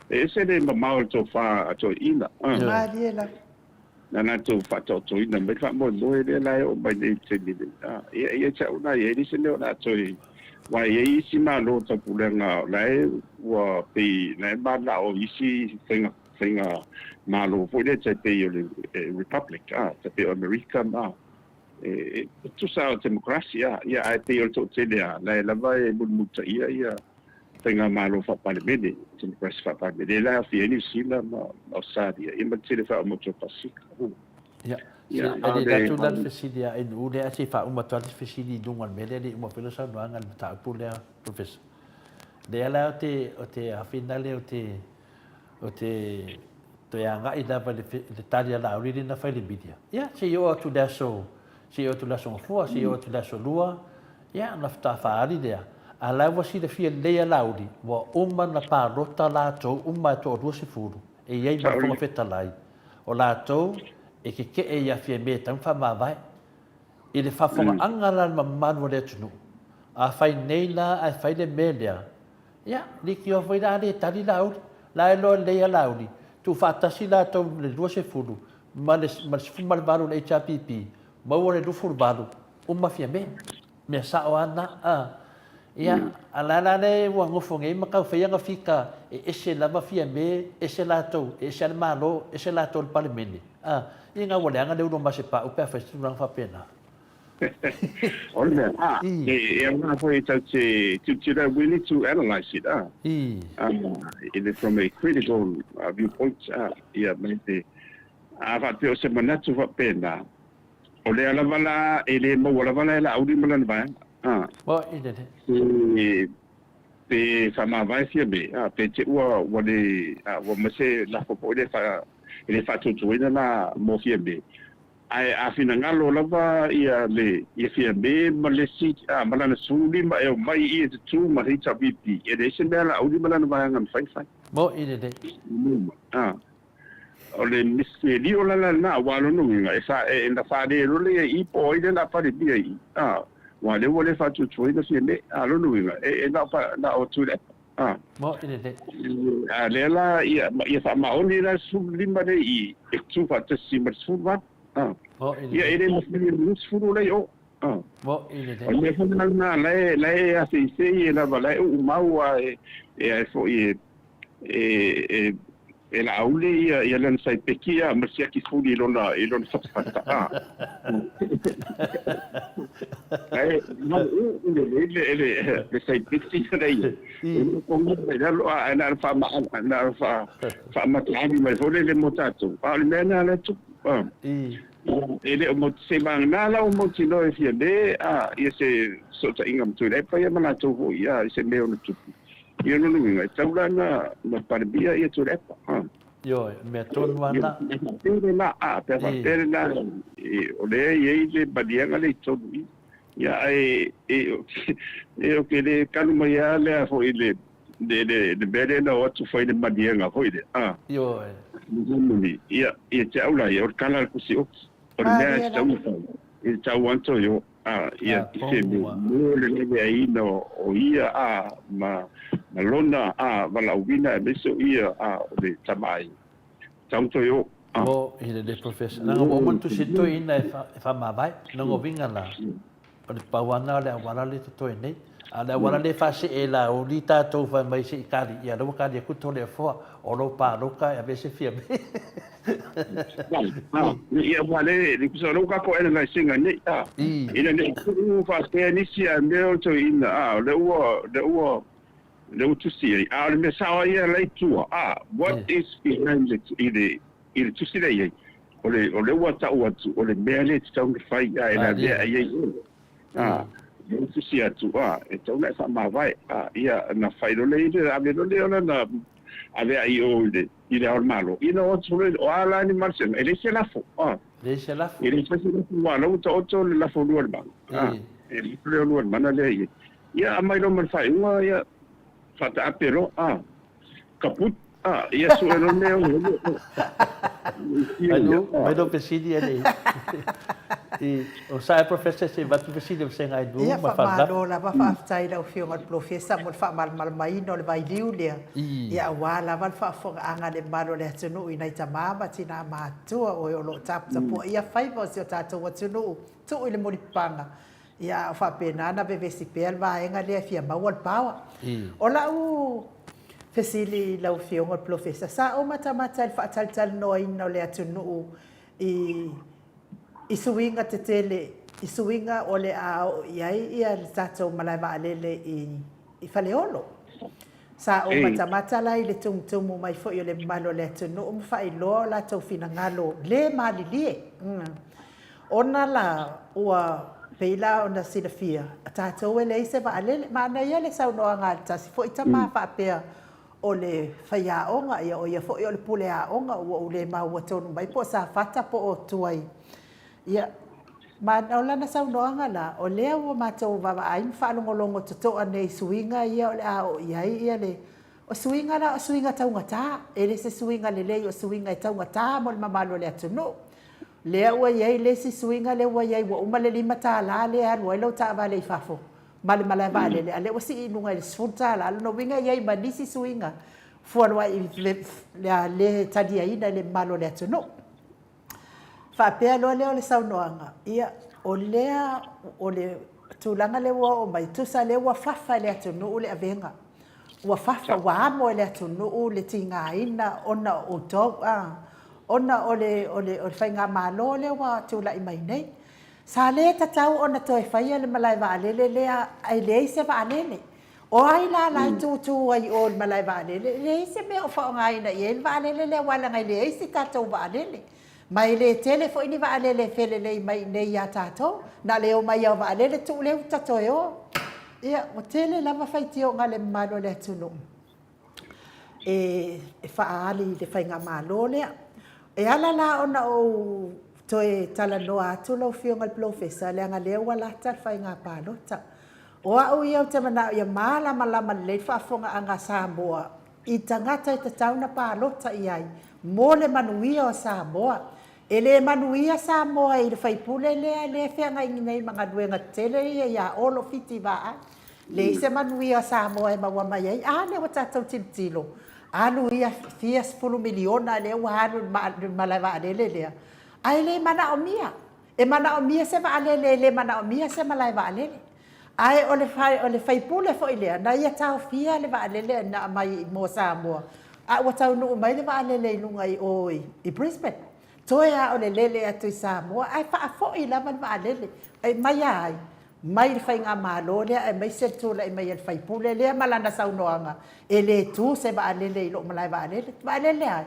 E ese le mamao o le tofa a toeaiina. Malie lava. Na latou faataotoina mai le faamoemoe lea la e oo mai nei i le taimi nei. Ia, ia te au la ia, e leai se mea o le a toe, aua e i ai isi Malo o Taupulega o la e ua pei la e mananao i isi faiga, faiga Malo foi lea tai pei o le Republic, a, tai pei o Amerika ma, e tusa o temokarasi, a, ia, ae pei o le toatele lava, la e lava e mulimulitaia ia Faigamalo faa-Palemene, Democracy faa-Palemene, lea la e aofia ai Niu Sila ma Ausetalia, ia ma le tele faaomoto o Pasefika. Ia, se e le atu la le fesili a NU lea, ae se i faauma atu lava le fesili i luga o le mea lea, e le i uma foi lau saunoaga i le mataupu lea, Professor. Lea la ou te, ou te afina lea ou te, ou te toe agai lava i le tali a Laauli lea na fai i le media. Ia, se i oo atu i le aso, se i oo atu i le aso Gafua, se i oo atu i le aso Lua, Ia, ona faatoa faaali lea, a la ua silafia lelei a Laauli, ua uma ona palota latou uma e toalua sefulu, e i ai ma le Fofoga Fetalai, o latou e keke'e ia Fiame e tatau ona faamavae. I le faafofogaaga la a le mamalu o le atunuu, a fai nei la ae fai le mea lea, ia, leitioa foi la a le tali Laauli, la e iloa lelei a Laauli, tuufaatasi latou le 20 ma le 18 o le HRPP, maua le 28, uma Fiame. Mea sao a na. A. Ia, a la la le ua nofo nei ma tau fai ana fika e ese lava Fiame, ese latou, e ese a le Malo, ese latou le Palemene. A. Ia na ua leaga le ulu o Masepau pe a fai se tulaga faapena. O le mea, a, e aoga foi tau te tilotilo, we need to analyse it, a. I from a critical viewpoint, a, ia, me te, a faapea o se manatu faapena, O lea lava la e le maua lava la e Laauli ma lana vaega. A. Ua i lele. Pe, pe faamavae Fiame, a, pe te ua, ua le, a, ua ma se lafo foi le fa, e le faatuatuaina la mo Fiame. Ae a finagalo lava ia le, ia Fiame ma le isi, a, ma lana 15 e omai i e tutū ma HRPP, e leai se mea a Laauli ma lana vaega e mafai ona fai. Mo i lele. A. O le miselio la lena, aua o lona uiga, e fa, e, na fale loa lea i i po o ai lea o le a palemia i i, a, aua o lea ua le faatuatuaina Fiame, a, o lona uiga, e, e na o, na o Tuilaepa, a. Mo i lelei. A lea la, ia, ia faamaoni la le 15 lea i i, e tu faatasi ma le 18, a. Mo i lelei. Ia, e le mafai e le 20 la i o, a. Mo i lelei. O le mea foi lena, la e, la e afeifei e lava, la e uumau lava e, e a foi e, e, e, e Laauli ia, ia lana saipeki ia ma siaki fuli i lona, i lona fatafata. A. Ae, no, u, le, le, le, le, le saipeki ia ia. E le konga mai lalo, a, na o fa, na o fa, faamataali mai foi le le mo tatou. A o le mea lena lea tupu. A. E le o mo se vagana la ua mautinoa e Fiame, a, ia se fesootaiga ma Tuilaepa ia ma latou foi, a, i se mea ono tupu. Ia lona uiga, e tatau la na na Palemia ia Tuilaepa. A. Ioe, mea tonu lava na. Ia, pe a faapea lena, a, pe a faapea lena, o lea e i ai le maliega lea i totonu i i. Ia, ae, e, e, ou te le kanu mai lava lea foi i le, le, le, le mea lea na o atu fai le maliega foi lea, a. Ioe. Ia, ia te au la ia, o le kala a le kusi oki. O le mea e tatau ona fai, e tatau lava ona toe o, a, ia, i se mea mo le laveaiina o ia, a, ma, ma lona a valaauina aemaise o ia a o le tama ai tatau ona toe o. Mo i le Professor. Leaga ua uma ona tusi toeaina e faamavae. Lona uiga la, o le pau lava lena o le auala lea e totoe nei. A o le auala lea e faasee lauli tatou fai mai se i kali, ia lea ua kali atu Toleafoa, o lou paloka e aveese Fiame. Ia aua le, le tusa o lea ua tatou analyse ina nei, a, ina ne i tuu faapea nisi a mea o toeaina, a, o lea ua, lea ua, lea ua tusi ai, a o le mea sao lava ia la i tua, a, what is behind the, i le, i le tusi lea i ai, o le, o lea ua tau atu, o le mea lea e tatau ona fai, a, e lavea ai ai oe, a, lea ua tusi atu, a, e tatau ona e faamavae, a, ia, ona fai loa lea, ia ave loa lea o lana ave ai i o i le, i le Ao o le Malo, ina o atu loa, o a la ni malosiaga, e leai se lafo, a. Leai se lafo. E leai se lafo, aua o la ua taoto le lafo lua i le Malo, a, e lafo lea lua i le mana lea i ai. Ia, aumai loa ma le faaiuga, ia, faataape loa, a, kaput, a, ia sue loa le mea e ono ai. Mai lou fesili e le i o sa e Professor se avatu fesili o vasega ai Ia, ma faamalo lava, faafetai i lau Afioga i le Polofesa mo le faamalamalamaina o le vailiu lea, ia aua lava le faafofogaaga a le mamalu o le atunuu i nai tama ma tinā matutua o e o lo o taputapuaia faiva o si o tatou atunuu, tuu i le mulipapaga. Ia, a o faapena ona vevesi pea le vaega lea e fia maua le power. O lau fesili i lau Afioga i le Polofesa, sa ou matamata i le faatalitalinoaina o le atunuu i i suiga tetele, i suiga o le a oo i ai ia le tatou malae vaalele i i Faleolo. Sa ou matamata la i le tumutumu mai foi o le mamalu o le atunuu ma faailoa o latou finagalo le malilie. Ona la, ua pei la ona silafia, tatou e leai se vaalele. Manaia le saunoaga a le tasi foi tama faapea o le faiaoga, ia o ia foi o le pule aoga, ua ou le maua tonu mai po o Safata po o Tuai. Ia, ma o lana saunoaga la, o lea ua matou vaavaai ma faalogologo totoa nei i suiga ia o le a oo i ai ia le O suiga la o suiga taugata, e le se suiga lelei o suiga e taugata mo le mamalu o le atunuu. Lea ua i ai le isi suiga lea ua i ai ua uma le $5 lea e alu ai lau taavale i fafo ma le malae vaalele, a lea ua sii i luga i le $10. Lona uiga e i ai ma nisi suiga fualuai le taliaina e le mamalu o le atunuu. Faapea loa lea o le saunoaga, ia, o lea, o le tulaga lea ua oo mai, tusa lea ua fafa e le atunuu le avega. Ua fafa, ua amo e le atunuu le tigaina ona o outou, a, ona o le, o le, o le faigamalo lea ua tulai mai nei. Sa le tatau ona toe faia le malae vaalele lea e leai se vaalele. O ai la la e tūtū ai i o i le malae vaalele? E leai se mea o faaaogaina i ai le vaalele lea aua leaga e leai se tatou vaalele. Ma e le tele foi ni vaalele e felelei mai i inei ia tatou. Na o le omai lava o vaalele tuu le uta toe o. Ia, ua tele lava faitioga a le mamalu o le atunuu e faaali i le faigamalo lea. E ala la ona ou toe talanoa atu lau Afioga i le Polofesa, leaga lea ua lata le faiga palota. O au ia ou te manao ia malamalama lelei le faafofogaaga a Samoa i tagata e tatau ona palota i ai mo le manuia o Samoa. E le manuia Samoa i le faipule lea lea e feagai nei ma galuega tetele ia ia Olo Fiti Vaai. Leai se manuia o Samoa e maua mai ai. A lea ua tatou tilotilo, alu ia fia sefulu miliona lea ua alu i le malae vaalele lea, ae le manaomia. E manaomia se vaalele, e le manaomia se malae vaalele. Ae o le o le faipule foi lea, na ia taofia le vaalele na aumai mo Samoa, a ua taunuu mai le vaalele i luga i o i Brisbane. Toe lava o le lele atu i Samoa, ae faafoi lava le vaalele. E mai a ai? Mai le faigamalo lea aemaise le tulai mai o le faipule lea ma lana saunoaga, e le tu se vaalele i lou malae vaalele. Vaalele a ai?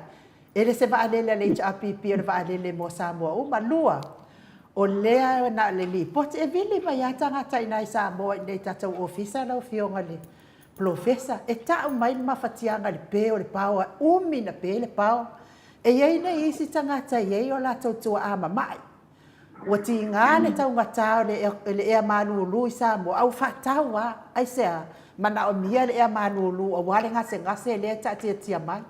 E le se vaalele a le HRPP o le vaalele mo Samoa uma. 2, o lea na o le lipoti, e vili mai lava tagata i ina i Samoa i inei i tatou ofisa lau Afioga i le Polofesa, e tau mai le mafatiaga i le pe o le paoa, e umi ona pe le paoa. E i ai nei isi tagata e i ai o latou tuaa mama'i, ua tiga le taugata o le ea malulu i Samoa, a ua faatau lava. Aisea? Manaomia le ea malulu aua le gasegase lea e taatiatia mai.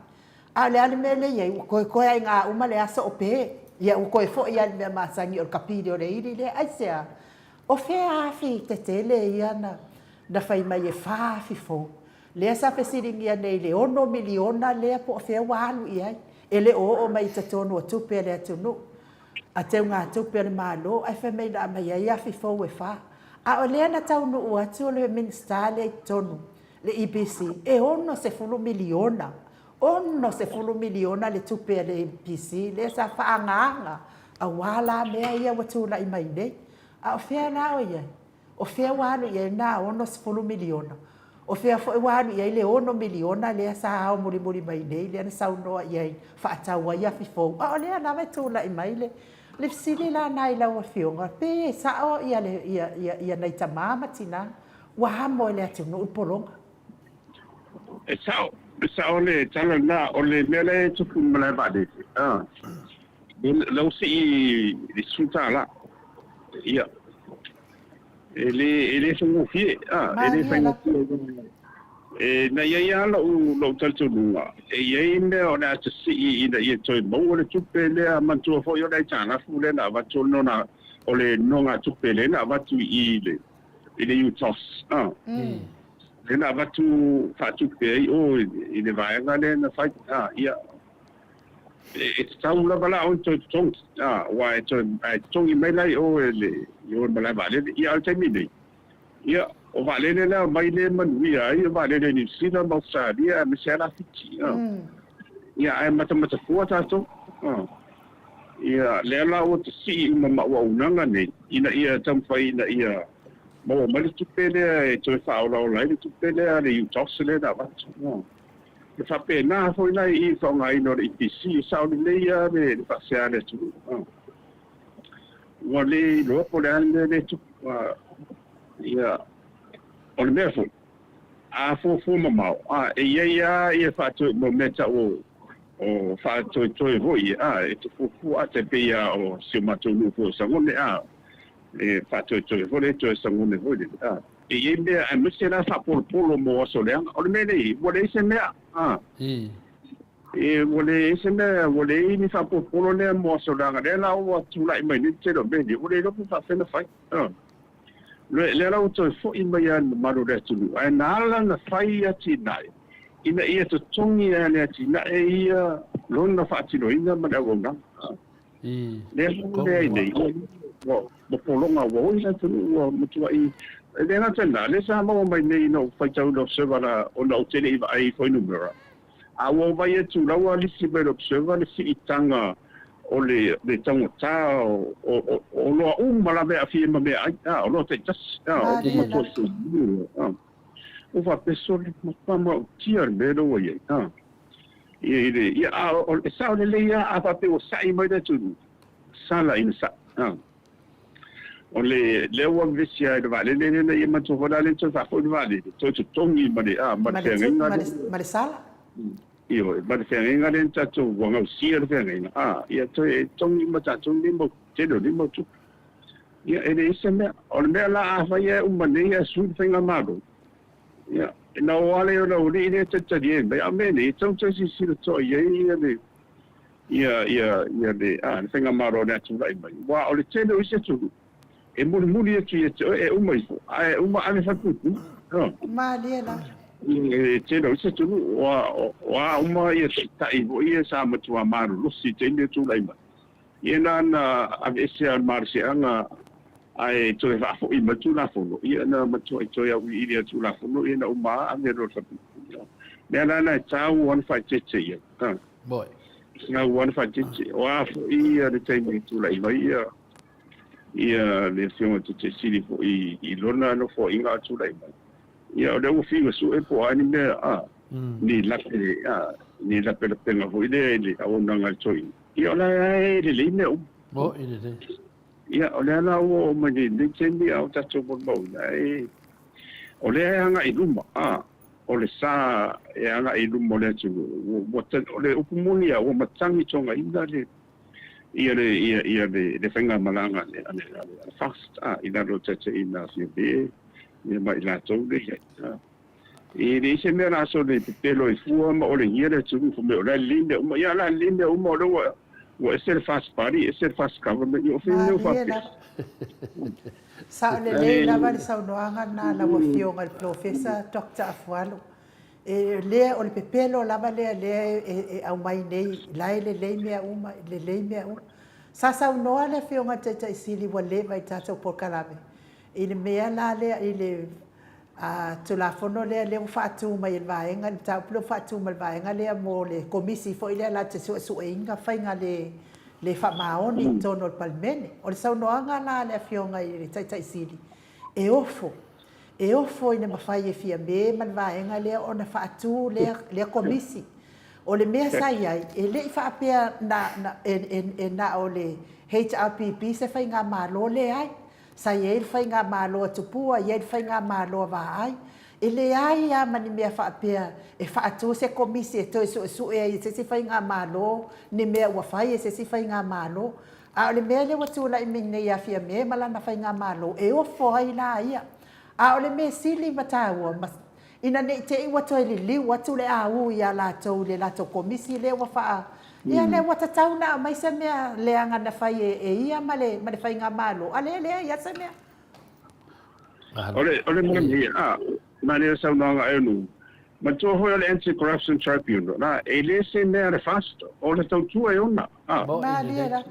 A o le a le mea lea e i ai? Ua koekoe lava i ina uma le aso o pe. Ia, ua toe foi lava i le mea masani o le kapili o le ili lea. Aisea? O fea afi tetele ia na fai mai e fa afi fou? Lea sa fesiligia nei i le ono miliona lea po o fea ua alu i ai. E le o oo mai i totonu o tupe a le atunuu, a teugatupe a le Malo, ae fai mai na aumai ai afi fou e fa. A o lea na taunuu atu le Minisita lea i totonu, le EPC, e $60 miliona, $60 miliona le tupe a le EPC lea sa faaagaaga aua la mea ia ua tulai mai nei. A o fea la o i ai? O fea ua alu i ai lena $60 miliona? O fea foi ua alu i ai le $6 miliona lea sa ao mulimuli mai nei lea na saunoa i ai faatau ai afi fou? A o lea lava e tulai mai le le fesili la lena i lau Afioga, pe sao ia le ia ia ia nai tama ma tina ua amo e le atunuu le pologa? E sao, e sao le tala lena, o le mea lea e tupu i le malae vaalele, a, lea ua sii i le $10. Ia, e le, e le faigofie, a, e le faigofie. E, na i ai lava lou, lou talitonuga, e i ai mea o le a sasii ina ia toe maua le tupe lea, manatua foi o le aitalafu lea na avatu, o le nona, o le nogatupe lea na avatu i i i le, i le UTOS, a, lea na avatu faatupe ai o i le vaega lea na fai, a, ia, E tatau lava la ona toe totogi, aua e toe a e totogi mai la i o e le i o i le malae vaalele. Ia a o le taimi nei, ia o vaalele la e omai lea e manuia ai o vaalele Niu Sila ma Ausetalia aemaise lava la Fiti. Ia ae matamata fua tatou. Ia lea la ua tasii uma ma auaunaga nei ina ia taumafai ina ia maua mai le tupe lea e toe faaolaola ai le tupe lea a le UTOS lea na avatu. E faapena foi la i i le faaaogaina o le EPC, e sao lelei lava le faasea a le atunuu. Ua le iloa po o le a le mea lea e tupu. Ia, o le mea foi, a fuafua mamao, e i ai lava ia faatoi, mo mea tau o faatoetoe foi, e te fuafua, tai pei lava o si o matou nuu foi o Sagone, e faatoetoe foi lea toe Sagone foi lele. E i ai mea aemaise la faapolopolo mo aso leaga. O le mea lea ua leai se mea. A. E ua leai se mea, ua leai ni faapolopolo lea mo aso leaga. Lea la ua tulai mai nei le tele o mea nei, ua le iloa pe faapefea ona fai. A. Lea la ua toe foi mai lava i le mamalu o le atunuu, ae na ala ona fai atinae ina ia totogi lava e le atinae ia lona faatinoina ma le auaunaga. Lea la ua leai nei, ua pologa ua oi le atunuu ua matuai. E le gata i lena, lea sa maua mai nei ina ua faitau i le Observer la, ona ou te le i vaai i fuainumera, a ua ou vaai atu la ua lisi mai le Observer le siitaga o le taugata o oloa uma lava e aafia ai ma meaai, a, oloa taitasi, a, o ua matuai tolu, a. Ua faapea, sole, matua maotia le mea lea ua i ai, a. Ia, i le, ia, a, o, e sao lelei lava a faapea ua sa'i mai le atunuu, sala ina sa'i. A. O le, lea ua vevesi lava i le vaalele lea, ia manatua foi la lea toe faafoi le vaalele, toe totogi ma le, a, ma le feagaiga lea. Ma le sala. Ioe, ma le feagaiga lea na tatou, ua gausia le feagaiga, a, ia toe totogi uma tatou nei mau, tele o nei mau tupe. Ia, e leai se mea. O le mea la afai e uma nei ae sui le faigamalo, Ia, ina o ale ona alii lea e talitalia mai, a o mea nei, e tatau ona toe silasila totoa i ai ia le, ia, ia, ia le, a, le faigamalo o le a tulai mai. Aua o le tele o isi atunuu, e mulimuli atu ia te oe, e uma ifo, ae uma ave falepuipui. A. Malie la. E tele o isi atunuu, o, o a uma ia taitai foi ia sa matua malolosi i taimi o tulai mai. Ia na na aveese lava le malosiaga ae toe faafoi mai le Tulafono, ia na matuai toe auiliili lava le Tulafono, ia na uma lava ave loa le falepuipui. O mea la na e taua lava ona faaeteete i ai. E taua lava ona faaeteete. O a foi ia le taimi e tulai mai ia ia le Afioga i le Taitaifono foi i lona nofoaiga a tulai mai, ia o lea ua fiu e sue po o a ni mea, a, ni lape, a, ni lapelapega foi lea i le auaunaga a le toeaina. Ia o la e lelei mea uma. Moni lelei. Ia o lea la ua oo mai lenei taimi a o tatou molimauina, e, o lea e agai i luma, a, o le sa e agai i luma o le atunuu, ua, o le upu moni lava, ua matagi togaina le, ia le, ia, ia le, le faigamalaga a le, a le, a le FAST, a, i lalo o le taitaiga a Fiame, ia ma i latou lea e i ai, a. E leai se mea la sole pepelo ai fua ma olegia le atunuu fai mai o la e lelei mea uma. Ia la lelei mea uma o lea ua ua ese le FAST party ese le FAST government ia o fea mea ua faapea. Sao lelei lava le saunoaga lena a lau Afioga i le Polofesa Doctor Afualo. E lea o le pepelo lava lea lea e aumai nei, la e lelei mea uma, lelei mea uma. Sa saunoa le Afioga i le Taitai Sili ua leva i tatou polokalame i le mea la lea i le Tulafono lea lea ua faatu mai e le vaega, le mataupu lea ua faatu mai e le vaega lea mo le Komisi foi lea latou te suesueina faiga le faamaoni i totonu o le Palemene. O le saunoaga la a le Afioga i le Taitai Sili, e ofo, e ofo ina mafai e Fiame ma le vaega lea ona faatu lea Komisi. O le mea sa i ai, e le i faapea e na o le HRPP se faigamalo, leai. Sa i ai le faigamalo a Tupua, i ai le faigamalo a Vaai. E leai lava ma ni mea faapea e faatu se Komisi e toe suesue ai e se isi faigamalo ni mea ua fai e se isi faigamalo. A o le mea lea ua tulai mai nei ia Fiame ma lana faigamalo, e ofo ai la ia. A o le mea sili ma taua, ina ne i te i ua toe liliu atu le au ia latou i le latou Komisi lea ua faa... Ia lea ua tatau ona aumai se mea leaga na fai e ia ma le ma le faigamalo, a lea e leai lava se mea. O le manaia, a, manaia le saunoaga e nu. Matua foi o le Anti-Corruption Tribunal, la, e le se mea le FAST, o le tautua e ona. A. Malie la.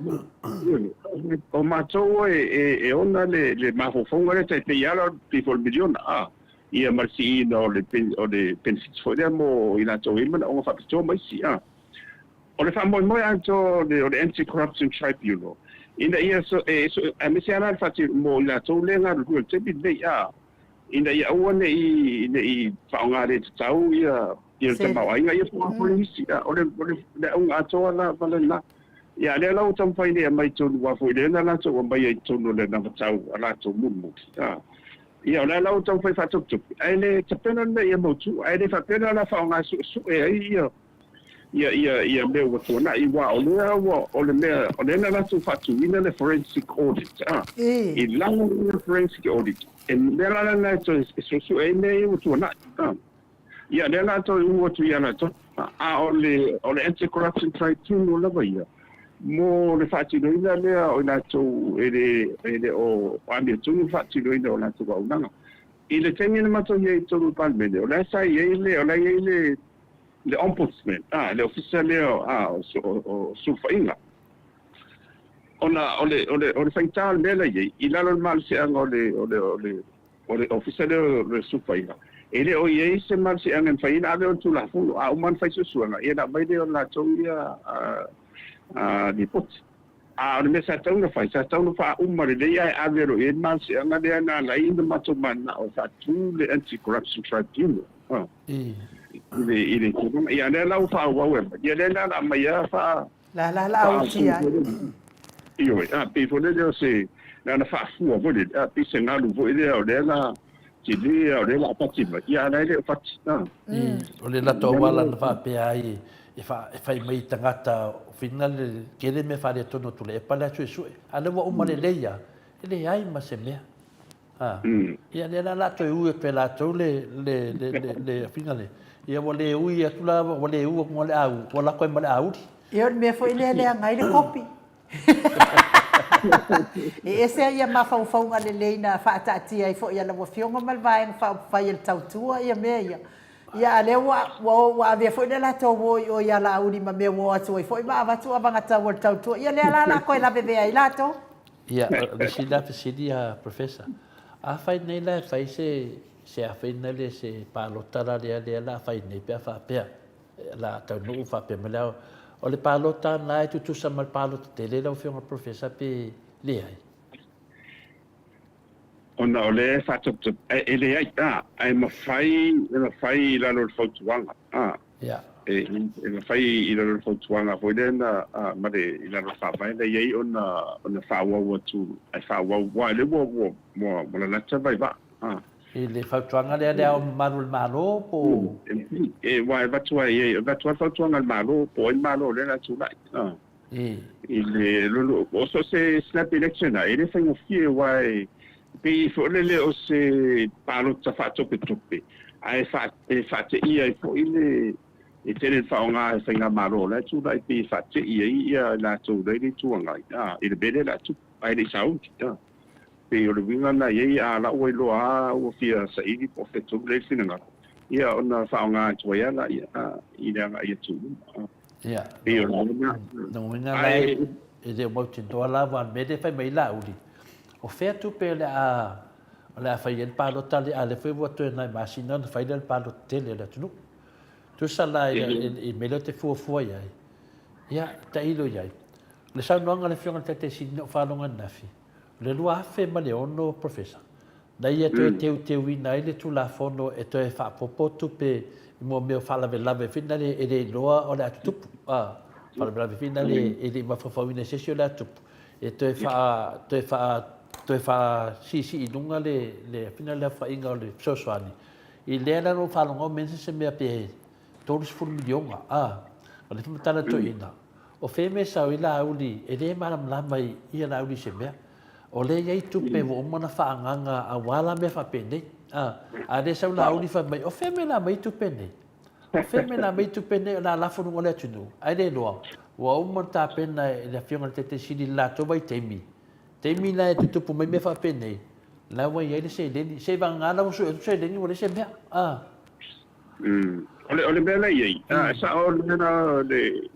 O matou e ona le mafaufauga lea tai pei lava pei foi o le miliona, a. Ia ma le siiina o le benefits foi lea mo i latou e i ai manaoga faapitoa ma isi, a. O le faamoemoe atoa o le Anti-Corruption Tribunal ina ia aemaise lava la le faatino mo i latou lea e galulue i le taimi lenei, a, ina ia aua ne i ne i faaaoga le tatau ia le tamaoaiga ia po o a foi nisi, a. O le auga atoa lava lena. Ia, a lea la ua taumafai nei e aumai i totonu, aua foi lea na latou aumaia i totonu o le anavatau a latou mulimuli, a. Ia, o lea la ua taumafai e faatopetope, ae le tapena le mea ia mautu, ae le faapea la o le a faaaoga e suesue ai ia ia ia ia mea ua tuanai, aua o lea ua o le mea o lea na latou faatuina le forensic audit, a, i lalo o le forensic audit, e mea la lena e toe suesue ai mea ia ua tuanai, a. Ia, lea la toe uu atu ia latou, a o le o le Anti-Corruption Tribunal lava ia, mo le faatinoina lea o i latou e le e le o amiotonu le faatinoina o latou auaunaga. I le taimi na matou i ai i totonu o le Palemene, o la e sa i ai le o la e i ai le le Ombudsman, a, le Ofisa lea a o o Sulufaiga. Ona o le o le o le faigata o le mea la e i ai, i lalo o le malosiaga o le o le o le O le Ofisa lea o le Sulufaiga, e le o i ai se malosiaga e mafai ai ona ave ona Tulafono. A uma ona fai suesuega, ia ona aumai lea o le latou ia lipoti. A o le mea sa tatau ona fai, sa tatau ona faauma lelei ae ave loa i ai le malosiaga lea na ala ai ona matou mananao e faatu le Anti-Corruption Tribunal i le tulaga. Ia lea la ua faaauau e aumai, ia lea la o le a aumai lava faa... La la la autia ai. Ioe, a pei foi lele o se, na ona faafua foi lele, a pei se galu foi lea o lea la tele a o lea la fati mai, ia a la e le o fati, a. O le latou auala na faapea ai e fai mai i tagata whina le tele mea faaletonu o Tuilaepa la e suesue, a o lea ua uma lelei lava, e leai ma se mea. A, ia lea la o le a toe ui atu e latou le, le, le, le, le afiga lea. Ia ua le ui atu la, ua le u atu le au, ua lako ai ma le auli. Ia o le mea foi lea e leaga ai le kopi. E ese ai ia mafaufauga lelei na faataatia ai foi a lau Afioga ma le Vaega Faaupufai e le Tautua ia mea ia. Ia a lea ua, ua, ua avea foi le latou o i o i Alauli ma mea ua o atu ai foi ma avatu avagatau a le Tautua. Ia lea la o le a toe lavevea ai latou. Ia, o le isi la fesili a Professor, afai nei la e fai se, se afai lea se palota la lea lea la fai nei pe a faapea, la taunuu faapea mai le ao, o le palota na e tutusa ma le palota tele lau Afioga Professor pe leai? Ona o lea e faatopetope, e leai, a, ae mafai, e mafai i lalo o le fautuaga, a. Ia. E mafai i lalo o le fautuaga foi lea na, ma le, i lalo o le Faavae na i ai ona, ona faaauau atu, ae faaauau, aua o lea ua, ua, ua, ua lalata vai vaa. A. I le fautuaga lea le Ao Mamalu o le Malo po o? E, aua e avatu lava i ai, e avatu lava le fautuaga a le Malo, po o ai le Malo lea o le a tulai. A. I le lolo, o so o se snap election lava, e le faigofie aua e pei foi lele o se palota faatopetope, ae e faateia ai foi le, e tele le faaaoga e faigamalo o la e tulai pei e faatei ai ia i latou la e i le Itu Agai, a, i le mea lea o le a tupu, ae le i sauni, a. Pei o le uiga lena i ai, a la ua iloa lava ua fia saili po o fea tonu lea e i le finagalo. Ia, ona faaaoga atu ai lava lea i le agai atu i luma. Ia, Pei o le mea lena. Lona uiga la, e le o mautinoa la, aua o le mea lea e fai mai ai Laauli, o fea tupe o le a o le a fai ai le palota lea, a o lea foi ua toe nai masina ona fai lea o le palota tele a le atunuu. Tusa la i le mea lea ou te fuafua i ai, ia, tailo i ai. O le saunoaga a le Afioga i le Taitai Sili na ou faalogo ananafi, o le 2006, Professor, na ia toe teuteuina ai le Tulafono e toe faaopoopo tupe i mua mea o faalavelave foi na le e le iloa o le a tutupu, a, faalavelave foi na le e le i mafaufauina e se isi o le a tutupu, e toe faa, toe faa, toe faasiisii i luga le, le, foi na le aofaiga o le fesoasoani. I lea la na ou faalogo mea se mea pe 30 miliona, a, o le matala toeaina. O fea mea sau ai Laauli, e le malamalama i ia Laauli i se mea. O lea e i ai tupe ua uma ona faaagaaga aua la mea faapenei. A, a lea sau Laauli fai mai, o fea mea la aumai tupe nei? O fea mea la aumai tupe nei o le a lafo i luga o le atunuu? Ae le iloa, ua uma ona tapena e le Afioga i le Taitai Sili i le latou vaitaimi, taimi la e tutupu mai mea faapenei, la ua i ai le seleni. Seiavagana la ua sue atu seleni ua leai se mea. A. O le mea la e i ai, e sao le mea la le,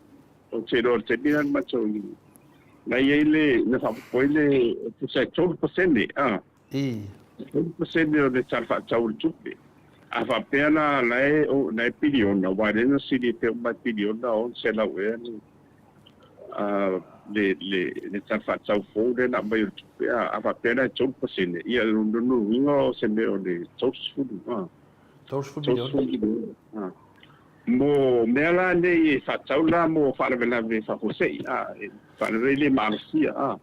ou te iloa i le taimi lena na matou na i ai le, na faaopoopo ai le, e tusa e 3%, a. 3% o le Tala Faatatau o le Tupe. A faapea la, la e, la e piliona, aua o lea na sili pea uma e piliona 600 ea le, le, le, le Tala Faatatau fou lea na aumai o le tupe, a, a faapea la e 3%, ia o lona uiga o se mea o le 30, a. 30 miliona. Mo mea la nei e faatatau la mo faalavelave faafuasei, a, e faalavelave le maalofia, a.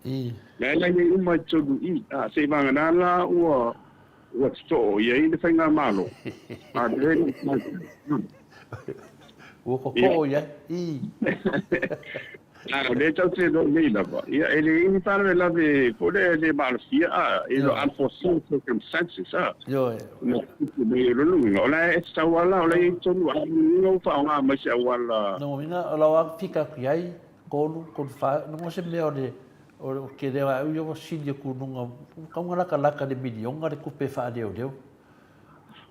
Lea la i ai uma i totonu i i, a, seiavagana la ua, ua totoo i ai le faigamalo, a, lea Ua totoo i ai, i. A o lea tatou te iloa nei lava, ia e leai ni faalavelave foi lea e le maalofia, a, you know, unforeseen circumstances, a. Ioe. Na tupu mai o lona uiga, o la e tatau lava la, o la e i ai totonu, a o lona uiga ua faaaoga mai se auala. Lona uiga, o lau lava fika atu i ai, tolu, tolu fa, lona se mea o le, o le tele o au ia ua sili atu i luga, ua tatau ona latalata i le miliona le tupe e faaleoleo.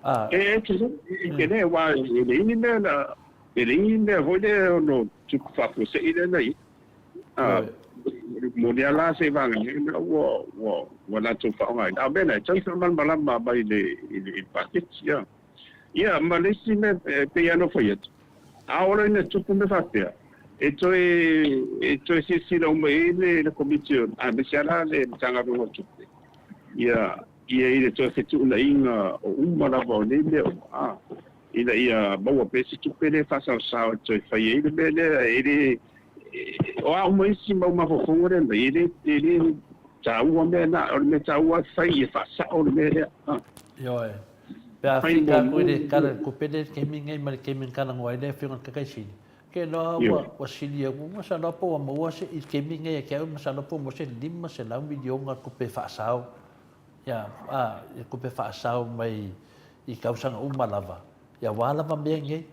A. E tele, e tele, aua e leai ni mea na, E leai ni mea foi lea e ono tupu faafuasei lea na i ai. Mo lea la seiavagana ua, ua, ua latou faaaogaina. A o mea na, e tatau ona faamalamalama mai i le, i le paketi. Ia, ia ma le isi mea e pei lava ona ou fai atu, a oo loa ina tupu mea faapea, e toe, e toe silasila uma i ai le, le Komiti o, aemaise lava la le Matagaluega o Tupe, ia, ia i le toe fetuunaiga o uma lava o nei mea uma, a, ina ia maua pea se tupe lea e faasaosao e toe fai ai le mea lea. E le, o a uma isi mau mafaufauga lea mai, e le, e le taua mea na, o le mea taua e fai ia faasao le mea lea. A. Ioe. Pe a fika atu i le Tala o le Tupe lea i le taimi lenei ma le taimi na talanoa ai le Afioga i le Taitaisili, ke iloa ua, ua sili atu, masalo po ua maua se, i le taimi lenei ia te au, masalo po ua maua se $500 miliona tupe faasao Ia, a, i tupe faasao mai i tausaga uma lava, ia aua lava mea nei.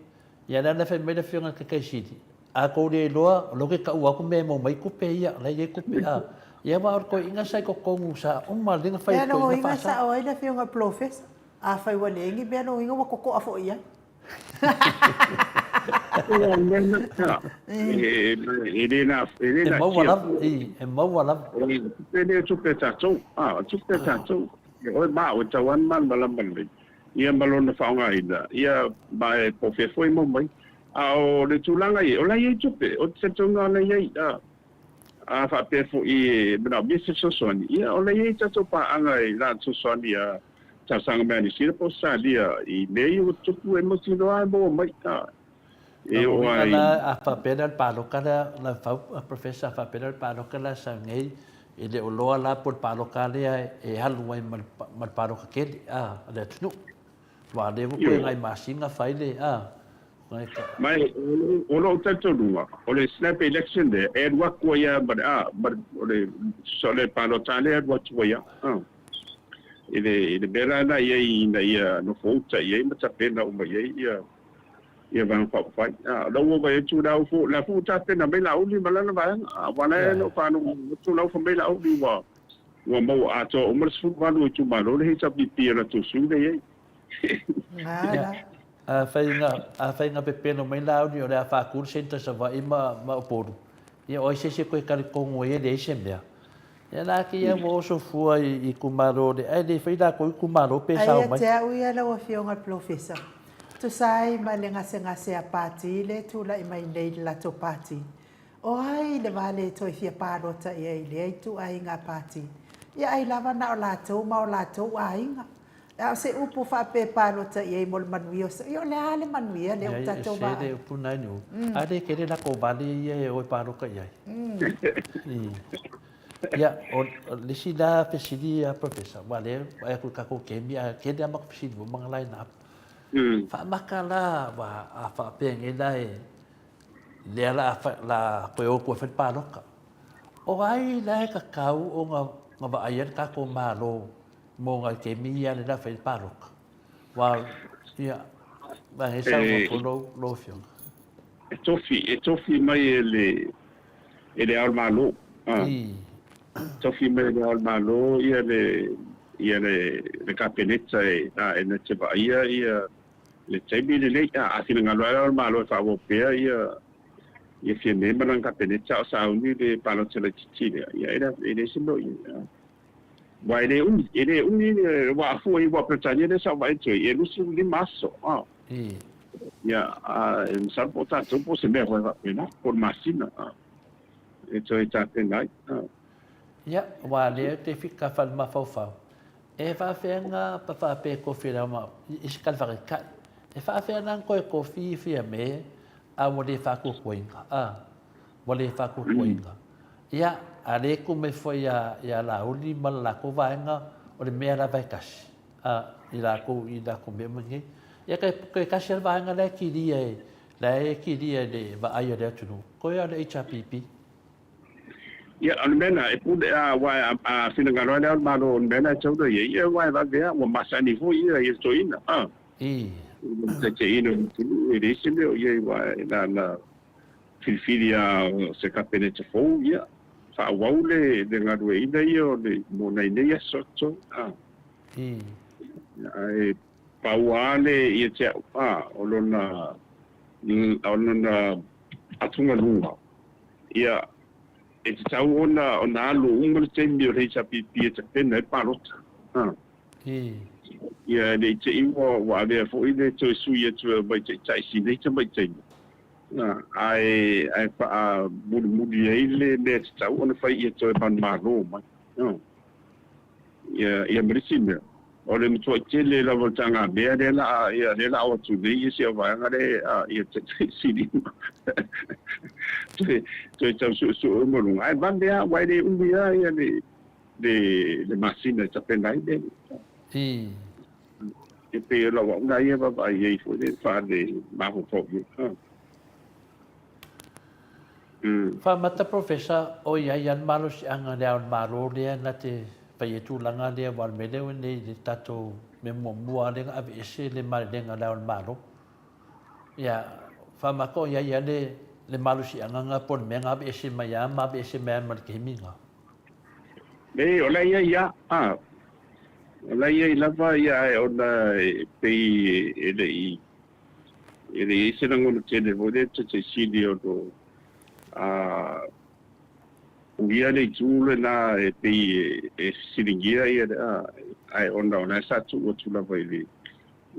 Ia lea na fai mai le Afioga i le Taitai Sili, a tou le iloa, o lea ou te taua atu mea e maua mai tupe ia, o la e i ai tupe, a. Ia aua o le toeaina sa i totonu sa uma lea na fai e le toeaina faasao. Lea na sao ai le Afioga i le Polofesa, afai ua leai ni mea, lona uiga ua totoa foi i ai. E maua lava, e maua lava. O le tupe lea o tupe a tatou, a, o tupe a tatou. E oe ma au e tatau lava ona malamalama lelei, ia ma lona faaaogaina, ia ma e po o fea foi e maua mai. A o le tulaga i ai, o la e i ai tupe, ou te talitonu lava o la e i ai, a. A faapea foi e manaomia se fesoasoani, ia o la e i ai tatou paaga i la fesoasoani a talosaga mai a Niu Sila po o Ausetalia i mea ia ua tutupu e mautinoa e maua mai. A, e oo lava i. A faapea la le palota lea, Laufau, Professor, a faapea la le palota lea sau nei, e le o loa la po o le palota lea e alu ai ma le palota tele a le atunuu. Aua o lea ua toe nai masina fai le, a. Ma o lou talitonuga, o le snap election lea, e alu atu ai lava ma le, a, ma le, o le, o le palota lea e alu atu ai lava, a, i le, i le mea la na i ai ina ia nofouta i ai ma tapena uma i ai ia, ia Vaega Faaupufai. A, o lea ua vaai atu la ua, la foi ua tapena mai Laauli ma lana vaega, a, aua la e na ou faalogo atu la ua fai mai Laauli ua, ua maua atoa uma le 18 o itumalo le HRPP o latou sui lea e i ai. Ala. Afai na, afai na pepelo mai Laauli o le a faaku le centre i Savaii ma, ma Upolu, ia o ai se isi e toe talitonu ai e leai se mea. Ia la kēia ua oso fua i, i itumalo le, ae le fai latou itumalo pe Ai sao ia mai. te au ia lau Afioga i le Polofesa, tusa ai ma le gasegase a Pati lea e tulai mai nei i le latou Pati, O ai le va le toe fia palota i ai i lea ituaiga pati? Ia ai lava na o latou ma o latou aiga. A o se upu faapea e palota i ai mo le manuia o se, ia o le a le manuia lea ua Leai, tatou ese le vaai? upu na i A le tele latou vale ia e o e palota i ai. Ia, o le isi la fesili a Professor, aua lea e vaai atu i le tatou taimi ae tele lava matou fesili uma na line up. Faamata la, aua a faapea nei la e lea la a toe o atu e fai le palota. O ai la e tatau ona vaaia le tatou Malo mo nai taimi ia lea la a fai le palota? Aua, ia, vaai e saunoa foi lau Afioga. E tofi mai e le e le Ao o le Malo. Tofi mai e le Ao o le Malo ia le ia le le Kapeneta e e na te vaaia ia le taimi lenei. A finagalo lava le Ao o le Malo e faaauau pea ia ia Fiame ma lana Kapeneta a o sauni le palota laitiiti lea, ia e leai se mea o i ai. Aua e le umi, e le umi aua a fua i ua Peretania lea sa ou vaai atu ai, e 25 aso. Ia, a masalo po o tatou po o se mea foi faapena, po o le masina e toe tapena ai. Ia, aua lea ou te fika i le mafaufau, E faafefea na pa faapea e tofi e ma i se tali faataitai. E faafefea la na toe tofi i Fiame a ua le faatuatuaina, a, ua le faatuatuaina. Ia, a lea e tu mai foi ia, ia Laauli ma le latou vaega, o le mea lava e tasi, a, i latou, i latou mea uma nei. Ia, toe, toe tasi lava le vaega la e kilia e, la e kilia i le vaai a le atunuu, toe lava o le HRPP. Ia, o le mea lena, e pule, a, aua a finagalo lava le Ao o le Malo, o le mea lena e tatau ona i ai, ia, aua e vave lava, ua masani foi ia i le toeaina, a. I. I le taitaiina o le atunuu, e leai se mea o i ai, aua e na ona filifili lava o se Kapeneta fou, ia, faaauau le galueaiina ia o le, mo nai nei aso, a. I. Ae pau lava le, ia te au, a, o lona, o lona atugaluga, Ia, e tatau ona ona alu uma le taimi o le HRPP e tapena ai le palota. Ia, e le i te i ua ua avea foi le toe sui atu e aumai taitai si nei tamaitaimi, ae ae faamulimuli ai le mea e tatau ona fai ia toe manumalo mai. Ia, ia ma le isi mea, o le matuai tele lava o le tagamea lea la a, ia, lea la a o atu nei ia si au vaega lea a, ia taitai silima. Toe, toe tau suesue uma luga. Ae vave lava, aua e le umi lava ia le, le, le masina e tapena ai le. E pei o lau au lena ia e vaavaai ai foi lea faale mafaufau i ai. Faamata Professor, o i ai lava le malosiaga i le Ao o le Malo lea na te fai ai tulaga lea aua o le mea lea ua nei i le tatou mea muamua lea na aveese le malelega a le Ao o le Malo. Ia, faamata o i ai lava le, le malosiaga na po o le mea na aveese mai lava ma aveese mai lava ma le taimi lena. Leai, o la e i ai lava, a, o la e i ai lava, ia, ae ona e pei e le i E le i ai se lagona tele foi lea taitaisili o lo a uia le itu lena e pei e fesiligia ia le a ae ona o la e sa tuu atu lava i le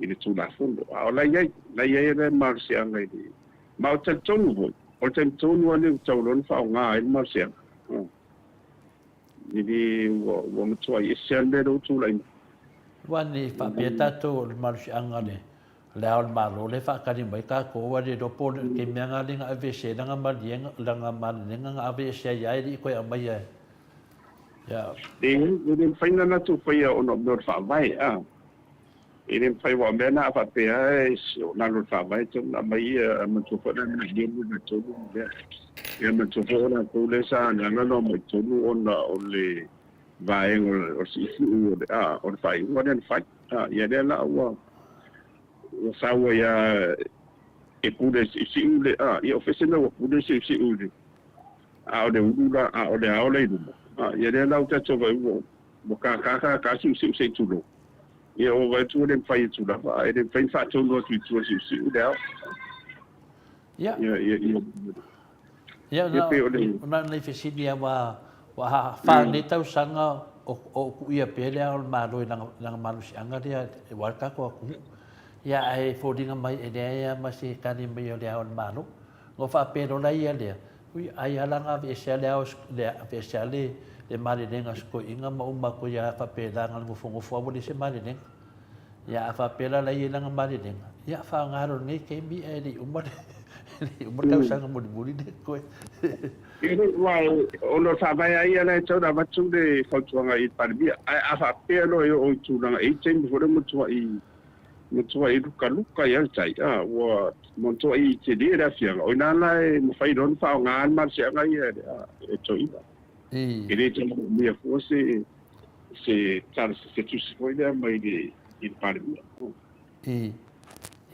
i le Tulafono. A o la i ai, la i ai le malosiaga i le ma o talitonu foi, o le taimi tonu lava lea ua tatau loa ona faaaoga ai le malosiaga. E le ua ua matuai ese lava le mea lea ua tulai mai. Aua ne i faapea tatou o le malosiaga le Le Ao o le Malo lea e faatali mai tatou ua le iloa po o le te mea na le na aveese ai lana maliega lana malelega na aveese ai lava e le i toe aumaia e ia. E le mafai ona latou faia ona o mea o le Faavae a. E le mafai aua o mea na a faapea e o lalo o le Faavae e tatau ona aumai ia manatua foi la manaia mo latou mea. Ia manatua foi o latou lea sa agaga ona omai i totonu ona o le vaega o le siusiu o le a o le faaiuga lea na fai. A ia lea la ua ua sau ai lava e pule i le siusiu le a ia o fese mea ua pule i le siusiu i le a o le ulu la a o le ao la i luma. A ia lea la ua tatou vaai ua ua kākā kākā siusiu se i tulou. Ia ua vaai atu ua le mafai atu lava, ae le mafai ona faatonu atu i tua i le siusiu le ao. Ia. Ia, ia, ia. Ia, Ia, pei o le... na o nai fesili lava, ua fa nei tausaga o o kuʻia pea le Ao o le Malo i lana malosiaga lea aua le tatou atunuu. Ia, ae foliga mai e leai lava ma se tali mai o le Ao o le Malo. Na ou faapea loa la ia lea, ui, ai lava la na aveesea le ao, aveesea le le malelega a si toeaina ma uma atu ai lava faapena na o le nofonofo lava ua leai se malelega. Ia, a faapea la la e i ai lana malelega, ia faaaoga loa i lenei taimi ae le i uma le le i uma le tausaga mulimuli lea e totoe. Aua ona o le faavae lava ia la e tatau ona avatu le fautuaga i le Palemia. Ae a faapea loa e oo i tulaga e i ai taimi foi lea ua matuai lukaluka ai le tai, a ua matuai tele le aafiaga. O i ina la e mafai loa ona faaaoga le malosiaga ia e toeaina. E le tau manaomia fua se se tala se tusi foi lea mai le i le Palemia.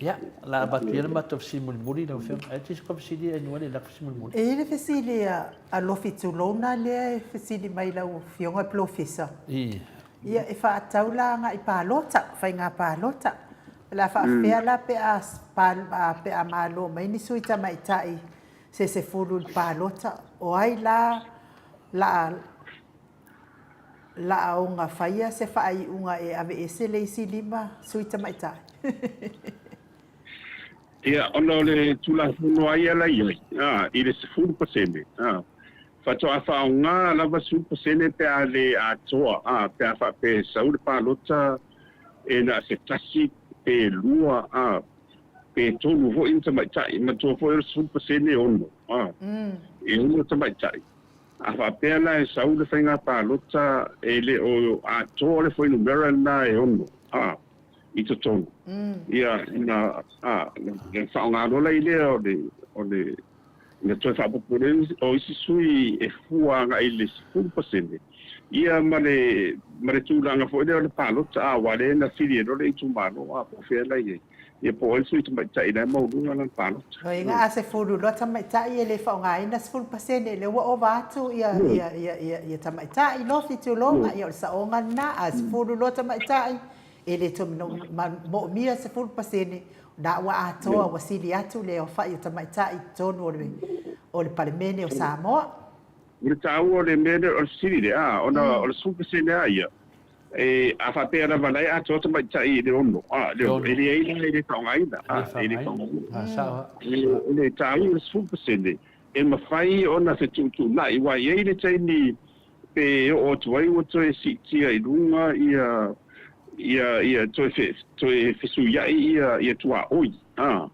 Ia, o le a avatu ia le matou fesili mulimuli lau Afioga. Ai se isi fesili e nuai le lafo fesili mulimuli. E i ai le fesili a Lofi Tulouna lea e fesili mai i lau Afioga i le Polofesa. Ia, e faatatau la agai palota, faiga palota. O le a faapefea la pe a pe a malo mai ni sui tamaitai se 10 i le palota, o ai la la laaoga faia se faaiuga e aveese le isi 5 sui tamaitai? Ia, ona o le Tulafono lava ia la e i ai, a, i le 10%, a, faatoa faaaoga lava 10% pe a le atoa, a, pe a faapea e sau le palota e na o se tasi pe lua, a, pe tolu foi ni tamaitai. Manatua foi o le 10% e ono, a, e ono tamaitai. A faapea la e sau le faiga palota e le o atoa le fuainumera lena e ono, a, i totonu, ia, ona, a, ona faaaoga loa la i lea o le, o le, ina toe faaopoopo lea o isi sui e fua agai i le 10%, ia ma le, ma le tulaga foi lea o le palota, a, aua lea na fili ai loa le itumalo, a, po o fea la i ai. Ia po o ai le sui tamaitai la e maualuga lana palota. Loiga a 10 loa tamaitai e le faaaogaina 10% lea ua ova atu ia ia ia ia ia tamaitai lofi tuloga ia o le saoga lena a 10 loa tamaitai e le toe moomia 10% na ua atoa ua sili atu le aofai o tamaitai i totonu o le o le Palemene o Samoa. O le taua o le mea lea o le fesili lea, a, ona o le 10% lava ia, E, a faapea lava la e atoa tamaitai i le ono, a, le ono, e leai la e le faaaogaina, a, e le faaaogaina. O le taua o le 10%, e mafai ona fetuutuunai, aua e i ai le taimi pe oo atu ai ua toe siitia i luga ia, ia, ia toe, fe, toe fesuiai ia, ia tuaoi, a,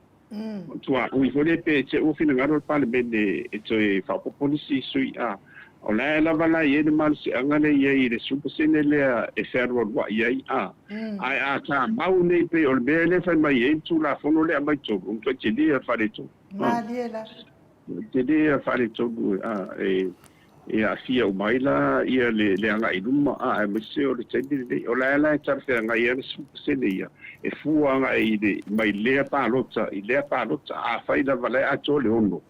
tuaoi foi lea pe te ua finagalo le Palemene e toe faaopoopo nisi sui, a, o la e lava la e i ai le malosiaga lea e i ai i le 10% lea e fealualuai ai, a, ae a tamau nei pei o le mea lea e fai mai ai le Tulafono lea e aumai tolu, ua matuai tele lava faaletonu. Malie la. Tele lava faaletonu, a, e e aafia uma ai la ia le le agai i luma, a, aemaise o le taimi lenei. O la e la e talafeagai lava le 10% ia e fua agai i le mai lea palota i lea palota. Afai lava la e atoa le ono,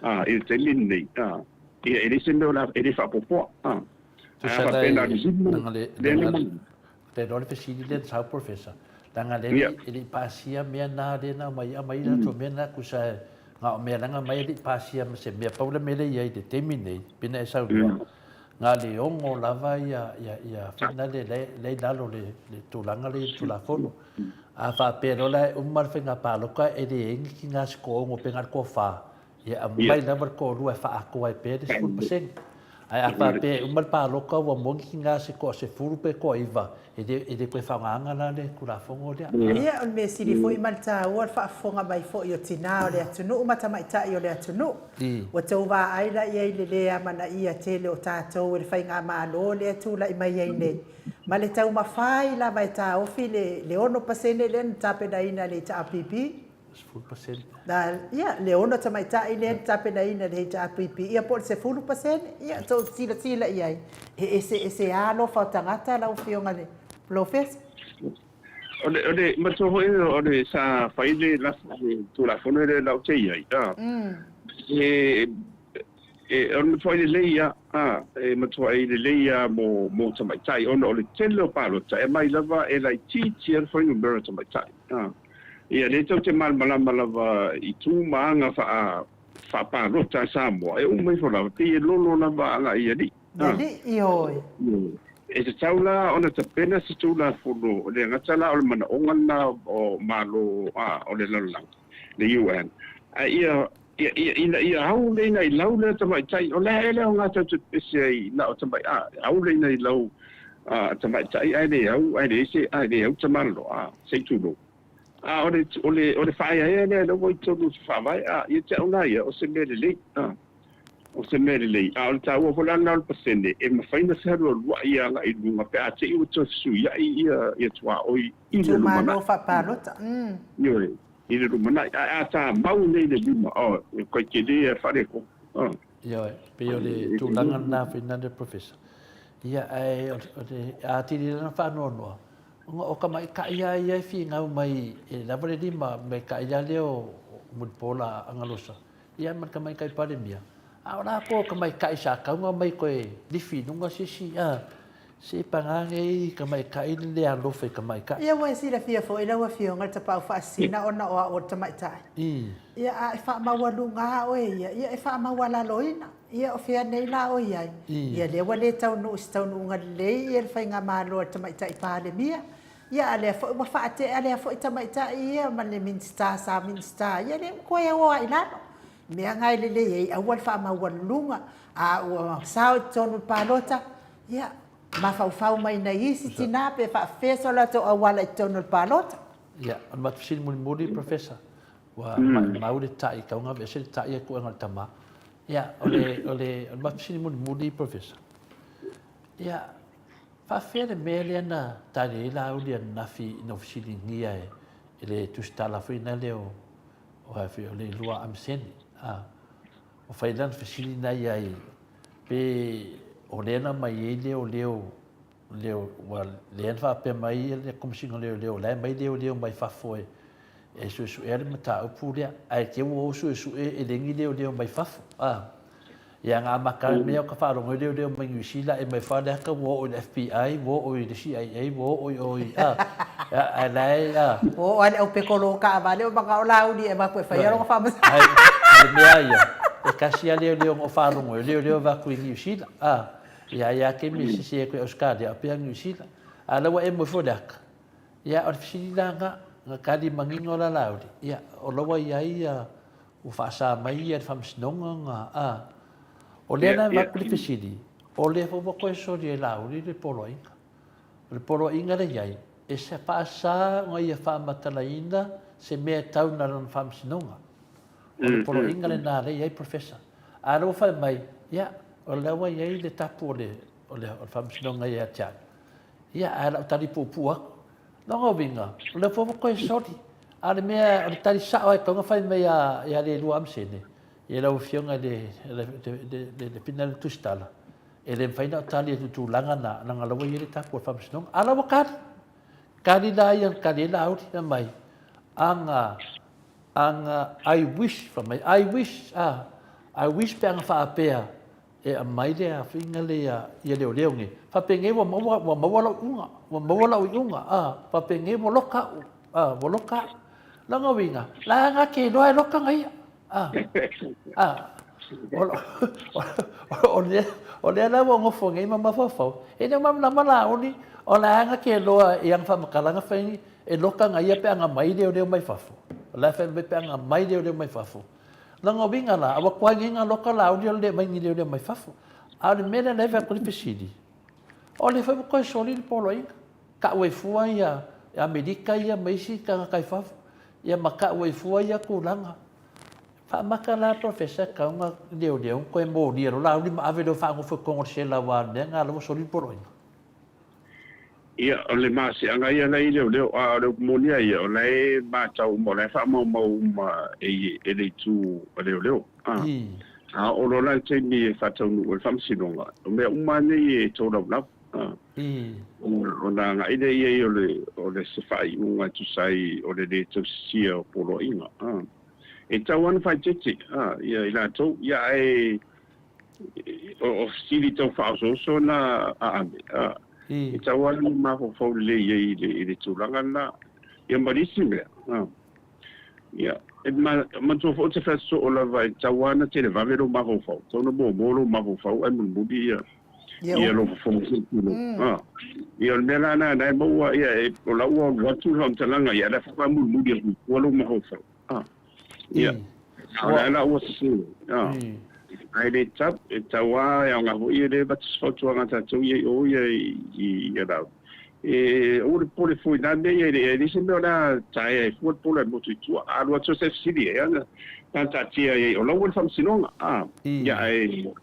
a, i le taimi lenei, a, ia e leai se mea o le a, e le faaopoopoa, a. Ae a Tusa la faapea na o e le 5, leaga le lea na leaga mau. le iloa le fesili lea na sau Professor, leaga lea e le i pasia mea na lea na aumai aumai ai latou mea na tusa e na o mea leaga aumai e le i pasia ma se mea. Pau le mea lea e i ai i le taimi nei, pei ona e saunoa, na o le ono lava ia ia ia foi na lea lea i lalo o le le tulaga lea i le Tulafono. A faapea loa la e uma le faiga palota e leai ni tina se toaono pe na o le toafa, Ia aumai lava le toalua e faaatoa ai pea le 10%. Ae a faapea e uma le palota ua moni na se toasefulu pe toaiva, e le, e le toe faaaogaina la le Tulafono lea. Ia, o le mea sili foi ma le taua o le faafofoga mai foi o tina o le atunuu ma tamaitai o le atunuu. Ua tou vaai la i ai i le le amanaia tele o tatou e le faigamalo lea e tulai mai ai nei, ma le taumafai lava e taofi le 6% lea na tapenaina e le HRPP. 10%. Na, ia, le ono tamaitai lea na tapenaina e le HRPP, ia po o le 10%, ia, tou silasila i ai, e eseese alofa o tagata lau Afioga i le Polofesa. O le, o le, manatua foi o le, sa fai le lafo, le Tulafono lea la ou te i ai, a, e, e, o le matuai lelei lava. E matuai lelei lava mo tamaitai ona o le tele o palota e aumai lava e laitiiti le fuainumera tamaitai. Ia lea tatou te malamalama lava i tu ma aga faapalota a Samoa e uma ifo lava pei e lolo lava agai i alii. Alii, ioe. E tatau la ona tapena se Tulafono, e le gata la o le manaoga lena o Malo o le lalolagi, le UN, ae ia ina ia au le ina i lau lea tamaitai, o le a ea le aoga tatou te pepese ai na o tamai, a, au le ina i lau tamaitai ae le au, ae leai se, ae le au tamaloa, se i tulou. A o le, o le, o le faaeaea lea lea ua i totonu o se faavae, a, ia te au la ia, o se mea lelei, a, o se mea lelei. A o le taua foi la lena o le pasene, e mafai ona fealualuai agai i luga pe a te i ua toe fesuiai ia tuaoi i le lumanai. Itumalo faapalota. Ioe. I le lumanai, ae a tamau nei le lima, oh, e kai tele a faaleko. Oh. Ioe, pei o le tulaga lena Fernando Professor. Ia, ae o le atili lana faanoanoa, ona o tamaitai lava ia e finau mai e lava le lima, maitai lava lea o Mulipola Agalosa, ia ma le tamaitai Palemia. A o latou o tamaitai sa tatau ona omai toe lifi i luga se isi, a, se paga nei tamaitai le le alofa i tamaitai. Ia ua e silafia foi lau Afioga le tapaau faasina ona o au o le tamaitai. Ia a e faamaualuga lava oe ia, ia e faamaualaloina. Ia o fea nei la oe i ai? Ia lea ua le taunuu i se taunuuga lelei ia le faigamalo a le tamaitai Palemia. Ia a lea foi ua faatea lea foi tamaitai ia ma le Minisita sa Minisita, ia lea ua toe o lava i lalo. Mea na e lelei ai, aua le faamaualuluga, a ua sao i totonu o le palota, ia, mafaufau mai nai isi tina pe faafefea so latou auala i totonu o le palota. Ia, o le matou fesili mulimuli, Professor, ua maumau le ta'i, tau na aveese le ta'i ae tuu i le tama. Ia, o le, o le, o le matou fesili mulimuli, Professor, ia, faafefea le mea lea na tali ai Laauli ananafi ina ua fesiligia e le tusitala foi lea o o le Lua Amisene, a, ua fai lana fesili na i ai, pe o lea na aumai ai leoleo, leo, ua lea na faapea mai le Komesina o Leoleo, o la e aumai leoleo mai fafo e, e suesuea le mataupu lea, ae te ua o suesue e leai ni leoleo mai fafo, a. Ia na amata le mea o ka faalogo i leoleo mai Niu Sila e mai Faleata ua oo i le FBI, ua oo i le CIA, ua oo i o i, a, ae la e, a. Ua oo lava i le aupekolo o taavale o manao Laauli e avatu e fai lona faamasinoga. Ai, o le mea ia, e tasi lava leoleo na ou faalogo ai, o leoleo e avatu i Niu Sila, a. Ia, ia te mea sese atu i Ausetalia, a pea Niu Sila. A o la ua emo ifo le ata. Ia, o le fesili la na, na tali manino la Laauli, ia, o la ua i ai ia, Ua faasa mai ia le faamasinoga na, a. O lea la e avatu le fesili, o lea foi ua toe soli e Laauli le poloaiga. O le poloaiga lea e i ai, e faasa ona ia faamatalaina se mea e tau na lona faamasinoga. O le poloaiga lena lea e i ai Professor. A o lea ua fai mai, ia, o lea ua i ai le tapu o le, o le faamasinoga ia te au. Ia, ae o lau tali puupuu atu. Lona uiga, o lea foi ua toe soli. A o le mea, o le tali sao lava e tatau ona fai mai ia Leilua Amisene, ia lau Afioga i le Pina le Tusitala, e le mafai ona tali atu i tulaga na, leaga o la ua i ai le tapu a le Faamasinoga. A o la ua tali. Tali la ia na tali ai Laauli, fai mai, aga, aga, I wish, fai mai, I wish, a, I wish pe ana faapea, E aumai le afiga lea ia leoleo nei, faapenei ua maua, ua maua lau iuga, ua maua lau iuga, a, faapenei ua loka au, a, ua loka au. Lona uiga, la na te iloa e loka na ia, a, a, o, o, o lea la ua nofo nei ma mafaufau, e le o malamalama Laauli, o la na te iloa i ana faamatalaga fai e loka na ia pe a na mai leoleo mai fafo. O la e fai mai pe a na mai leoleo mai fafo. Lona uiga la, ua tuai nei na loka Laauli o le le aumai ni leoleo mai fafo. A o le mea lea la e vaai atu ai le fesili, o lea foi ua toe soli le poloaiga, tau ai fua ia Amerika ia ma isi tagata i fafo, ia ma tau ai fua ia tulaga. Faamata la Professor e tatau ona leoleo ona toe molia loa Laauli ma ave loa e faanofo i totonu o le sela aua o le mea lena la ua soli le poloaiga. Ia, o le masiaga ia la e i leoleo, a o le upu moni lava ia, o la e matau uma, o la e faamaumau uma e le itu a leoleo. A, a oo loa la i le taimi e faataunuu ai le faamasinoga, o mea uma lava nei e tolaulau. A, ona agai lea i ai o le, o le se faaiuga e tusa ai o le lē tausisia o poloaiga. A, e tatau lava ona faaeteete, a, ia i latou, ia ae. o fesili tau faaosooso na a Ame, a, e tatau lava ona mafaufau lelei i ai i le, i le tulaga lena. Ia ma le isi mea, a, ia, e manatua foi ou te fai atu soo lava e tatau lava ona televave lou mafaufau, tatau ona muamua lou mafaufau ae mulimuli ia, ia lou fofoga se i tulou. A, ia o le mea la lena na e maua, ia, e, o la ua alu atu le faamatalaga, ia, o la e faatoa mulimuli atu i tua lou mafaufau. A, ia, a o le a la ua sese, a, ae le tatau, e tatau lava, e aoga foi e le avatu se fautuaga a tatou ia i o ia i ia lau. E aua le popole fua i na mea ia, e leai se mea o le a taea ai fua le pola e motu i tua. A alu atu se fesili e ana, na taatia ai, o la ua i le faamasinoga, a, ia, ae,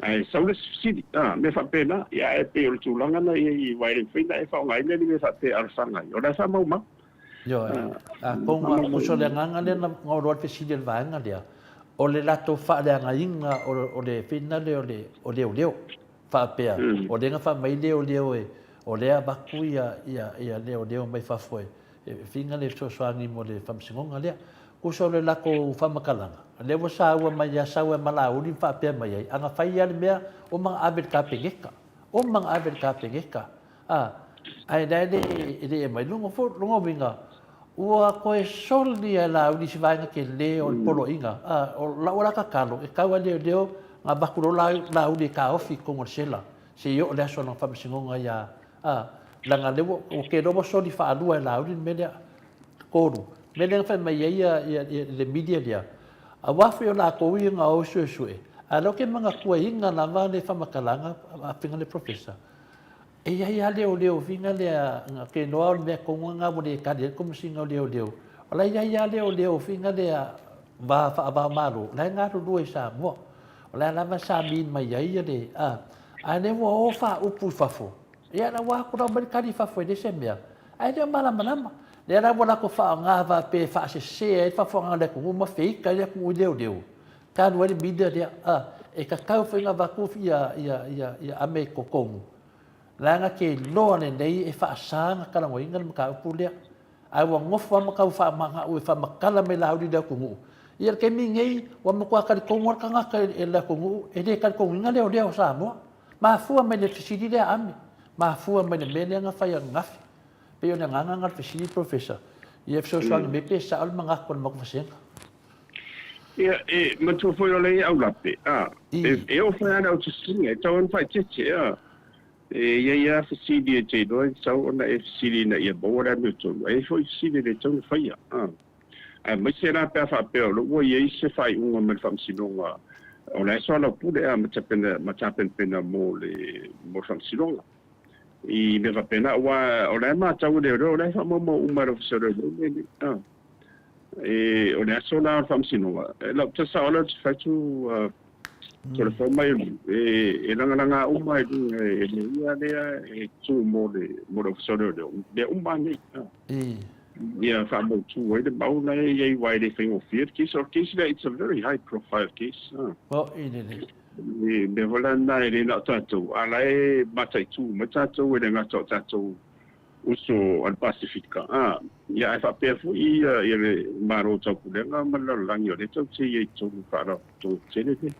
ae sau le isi fesili, a, mea faapena, ia, ae pei o le tulaga na ia i aua e le mafai ona e faaaogaina ni mea faapea e alofaga ai, o la e faamaumau. Ioe. Atonu a tusa o le agaga lea na gaoloa le fesili a le vaega lea, o le latou faaleagaina o le fina lea o leoleo. Faapea, o lea na fai mai leoleo e, o lea e avatu ia leoleo mai fafo e fina le fesoasoani mo le faamasinoga lea. Tusa o le latou faamatalaga, lea ua saua mai ia sau e Malauli ma faapea mai ai, a na fai lava le mea, uma na ave i le Kapeneta, uma na ave i le Kapeneta. A, ae la e le, e le aumai. Lona foi, lona uiga, ua toe soli e Laauli si vaega tele o le poloaiga. A, o lau la tatalo, e tau lava leoleo na avatu loa Laauli e taofi i totonu o le sela, seia oo i le aso o lana faamasinoga ia, a, leaga o lea ua, ou te iloa ua soli faalua e Laauli le mea lea. Tolu, mea lea na fai mai ai le media lea, aua foi o latou ia na o e suesue, ae o lea ou te manatuaina lava le faamatalaga a afioga i le Professor, E i ai lava leoleo fina lea, na te iloa o le mea tonu lena ua le tali ai le Komesina o Leoleo. O la e i ai lava leoleo fina lea va faava o Malo, o la e galulue i Samoa. O la e lava sa mean mai ai le, a, a o lea ua o faaupu i fafo, ia la ua atu la aumai le tali i fafo e leai se mea, ae le o malamalama. Lea la ua latou faaaoga faapea e faasese ai le faafofogaaga a le atunuu ma feita ai le atunuu i leoleo. Talu ai le media lea, a, e tatau foi ona avatu ia, ia, ia, ia ame i totonu, leaga te iloa lelei e faasa ona talanoaina le mataupu lea. Ae ua nofo lava ma tau faamaga'u e faamatala mai Laauli i le atunuu. Ia le taimi lenei, ua matua talitonu lava le tagata i le atunuu, e le talitonuina leoleo o Samoa. Mafua mai le fesili lea a Ame, mafua mai le mea lea na fai ananafi. Pei o le agaga lena o le fesili, Professor, ia fesoasoani mai pe sao le manatu o le matou vasega. Ia, e matua foi o le aulape, a, e, e oo foi lava le autusina, e tatau ona faaeteete, a. E i ai lava fesili e te iloa e tatau ona e fesili ina ia maua le amiotonu, ae i ai foi fesili e le tatau ona faia, a. Aemaise la pe a faapea o lea ua i ai se faaiuga mai le Faamasinoga o la e soalaupule, a, ma tapena, ma tapenapena mo le, mo le Faamasinoga. I mea faapena, aua o la e matau e leoleo, o la e faamaumau uma e le Ofisa o Leoleo mea nei, a. E, o le aso la o le faamasinoga, e lau tasi sao lea ou te fai atu, telefon mai e, e lagalaga uma i luga e le ia lea e tu mo le, mo le Ofisa o Leoleo, mea uma nei. Ia faamautu ai le mau la e i ai aua e le faigofie le case. O le case lea, it's a very high profile case. Oh, i lelei. Le mea foi la lena e le na o tatou, a la e mataitu mai tatou e le gata o tatou uso a le Pasefika, ā, ia ae faapea foi ia, ia le Malo o Taupulega ma le lalolagi o lea tatou te i ai i totonu o Faalapotopotoga tetele nei.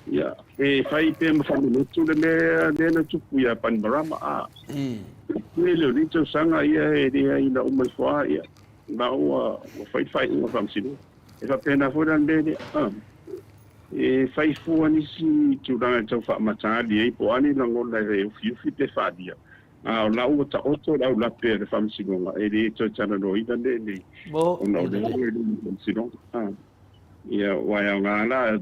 Ia, e fai pea ma faamanatu le mea lea na tupu ia Banimarama, ā, tele o nei tausaga ia e leai ina uma ifo lava, ia, ma ua, ua fai le faaiuga a le Faamasinoga. E faapena foi la le mea lea, ā, e fai fua nisi tulaga e tau faamataali ai po o a ni lagona e ufiufi pe faaalia, A o la ua taoto le aulape a le Faamasinoga, e le toe talanoaina mea nei, ona o lea ua i luma o le Faamasinoga. A, ia, aua e aoga la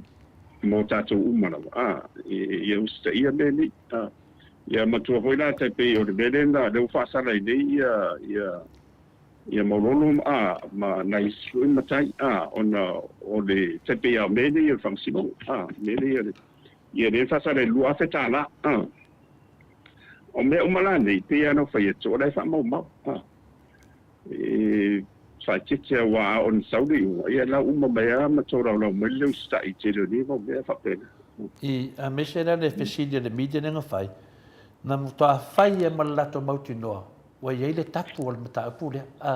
mo tatou uma lava, a, ia usitaia mea nei. A, ia matua foi la tai pei o le mea lea na, lea ua faasala ai nei ia, ia, ia Maulolo, a, ma nai isi foi matai, a, ona o le tai pei lava o mea nei o le Faamasinoga, a, mea nei o le, ia lea na faasala i le $2,000, a. O mea uma la nei, pei lava ona ou fai atu, o la e faamaumau. E faaeteete aua a oo ina sau le iuga, ia lau uma mai lava ma tolaulau mai le usitai i tele o nei mau mea faapena. I, aemaise la le fesili a le media lea na fai, na matua fai lava ma le latou mautinoa ua i ai le tapu o le mataupu lea. A,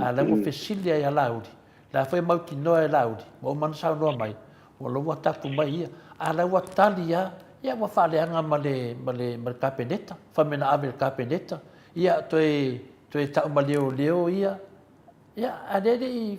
a o la ua fesili lava ia Laauli, la foi e mautinoa e Laauli, ua uma ona saunoa mai, ua la ua tapu mai ia, a o la ua tali lava. Ia ua faaleaga ma le, ma le, ma le Kapeneta, fai mai na ave i le Kapeneta, ia toe, toe tau ma leoleo ia. Ia, a lea e le i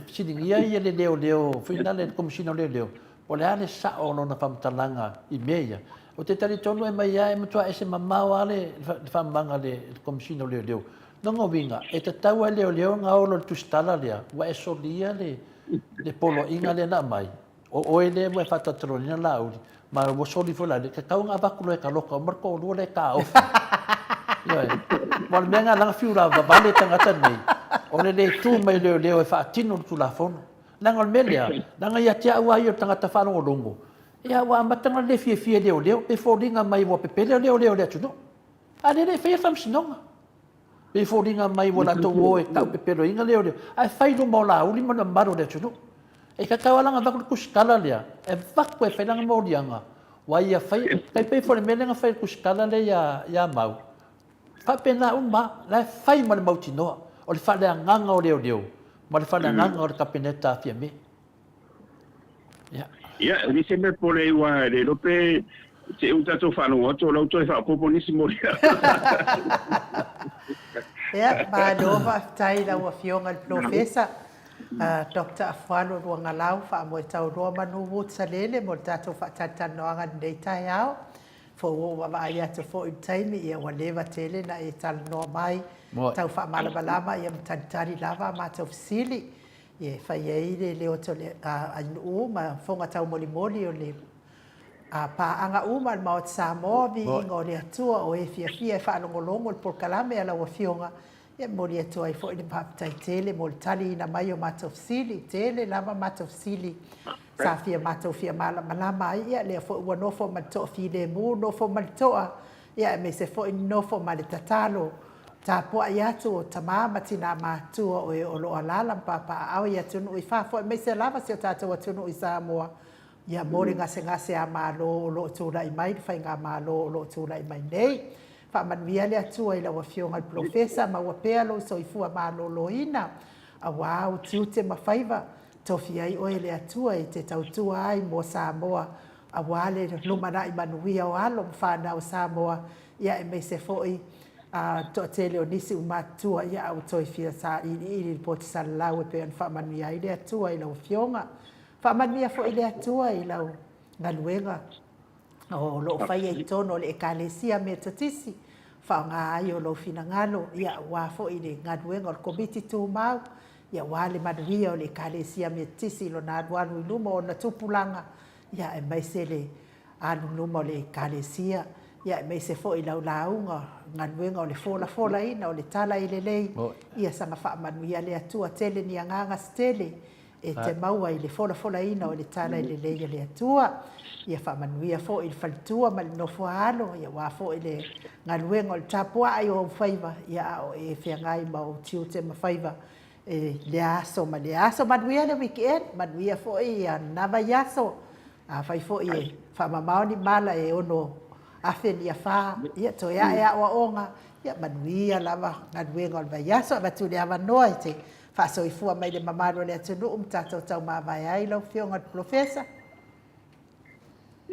fesiligia ia le leoleo foi lale, le Komesina o Leoleo, po o le a le sao o lona faamatalaga i mea ia. Ou te talitonu e aumai lava, e matua ese mamao lava le faamamaga a le Komesina o Leoleo. Lona uiga, e tatau lava i leoleo ona olo i le tusitala lea, ua e solia le poloaiga lea na aumai. O oe lea ua e faatalatalanoaina Laauli, ma ua soli foi Laauli, e tatau ona avatu loa e taloka uma le toalua lea e taofi. Ioe. Aua o le mea lena la na fiu lavavale tagata nei, o le le tu mai o leoleo e faatino le Tulafono. Leaga o le mea lea, leaga ia te au lava ia o le tagata faalogologo, ia ua amata ona le fiafia i leoleo, pe foliga mai ua pepele leoleo i le atunuu. A o lea e le i faia le faamasinoga. Pei e foliga mai ua latou o e taupepeloina leoleo, ae fai i luma o Laauli ma le mamalu o le atunuu. E tatau lava la ona avatu le tusitala lea, e avatu e fai lana moliaga, aua ia fai, tai pei foi o le mea lea na fai e le tusitala lea ia, ia Mau, faapena uma lava, la e fai ma le mautinoa, o le faaleagaga o leoleo ma le faaleagaga o le Kapeneta a Fiame. Ia. Ia, e leai se mea pole ai aua e le iloa pe te i ua tatou faalogo atu o la ua toe faaopoopo nisi moliaga. Ia, malo faafetai i lau Afioga i le Polofesa, Doctor Afualo Luagalau Faamoetauloa Manu Woods Salele mo le tatou faatalatalanoaga i lenei taeao. Foi ua ou vaavaai atu foi i le taimi, ia ua leva tele na e talanoa mai, tau faamalamalama ia ma talitali lava a matou fesili. E fai ai le leo atu o le atunuu ma fofoga taumolimoli o le paaga uma a le Maota Samoa, viiga o le Atua o e fiafia e faalogologo i le polokalame a lau Afioga. E momoli atu ai foi le faafetai tele mo le taliina mai o matou fesili. Tele lava matou fesili sa fia matou fia malamalama ai, ia lea foi ua nofo ma le toafilemu, nofo ma le toa, ia aemaise foi nofo ma le tatalo tapuai atu o tama ma tina matutua o e o lo o alaala ma papaaao i atunuu i fafo aemaise lava si o tatou atunuu i Samoa, ia mo le gasegase a Malo o lo o tulai mai, le Faigamalo o lo o tulai mai nei. Faamanuia le Atua i lau Afioga i le Polofesa, maua pea lou soifua maloloina, aua ou tiute ma faiva, tofia ai oe e le Atua e te tautua ai mo Samoa aua le lumanai manuia o alo ma fanau a Samoa, ia aemaise foi le toatele o nisi ua matutua, ia a ua toe fia sailiili i le poto salalau e pei ona faamanuia ai le Atua i lau Afioga. Faamanuia foi le Atua i lau galuega o lo o faia i totonu o le Ekalesia Metotisi, faaaoga ai o lou finagalo, ia aua foi le galuega o le Komiti Tumau, ia aua le manuia o le Ekalesia Metotisi i lona alualu i luma o ona tupulaga, ia aemaise le alu i luma o le Ekalesia, ia aemaise foi lau lauga, galuega o le folafolaina o le tala i lelei, ia saga faamanuia le Atua tele ni agaga se tele e te maua i le folafolaina o le tala i lelei a le Atua. Ia faamanuia foi i le faletua ma le nofo a alo, ia aua foi le galuega o le tapuai o ou faiva, ia a o e feagai ma ou tiute ma faiva i lea aso ma lea aso. Manuia le weekend, manuia foi lena vaiaso. Afai foi e faamamao ni mala e ono afe ni afa, ia toe ae aoaoga, ia manuia lava galuega o le vaiaso. Avatu le avanoa i te faasoifua mai le mamalu o le atunuu ma tatou taumavae ai lau Afioga i le Polofesa.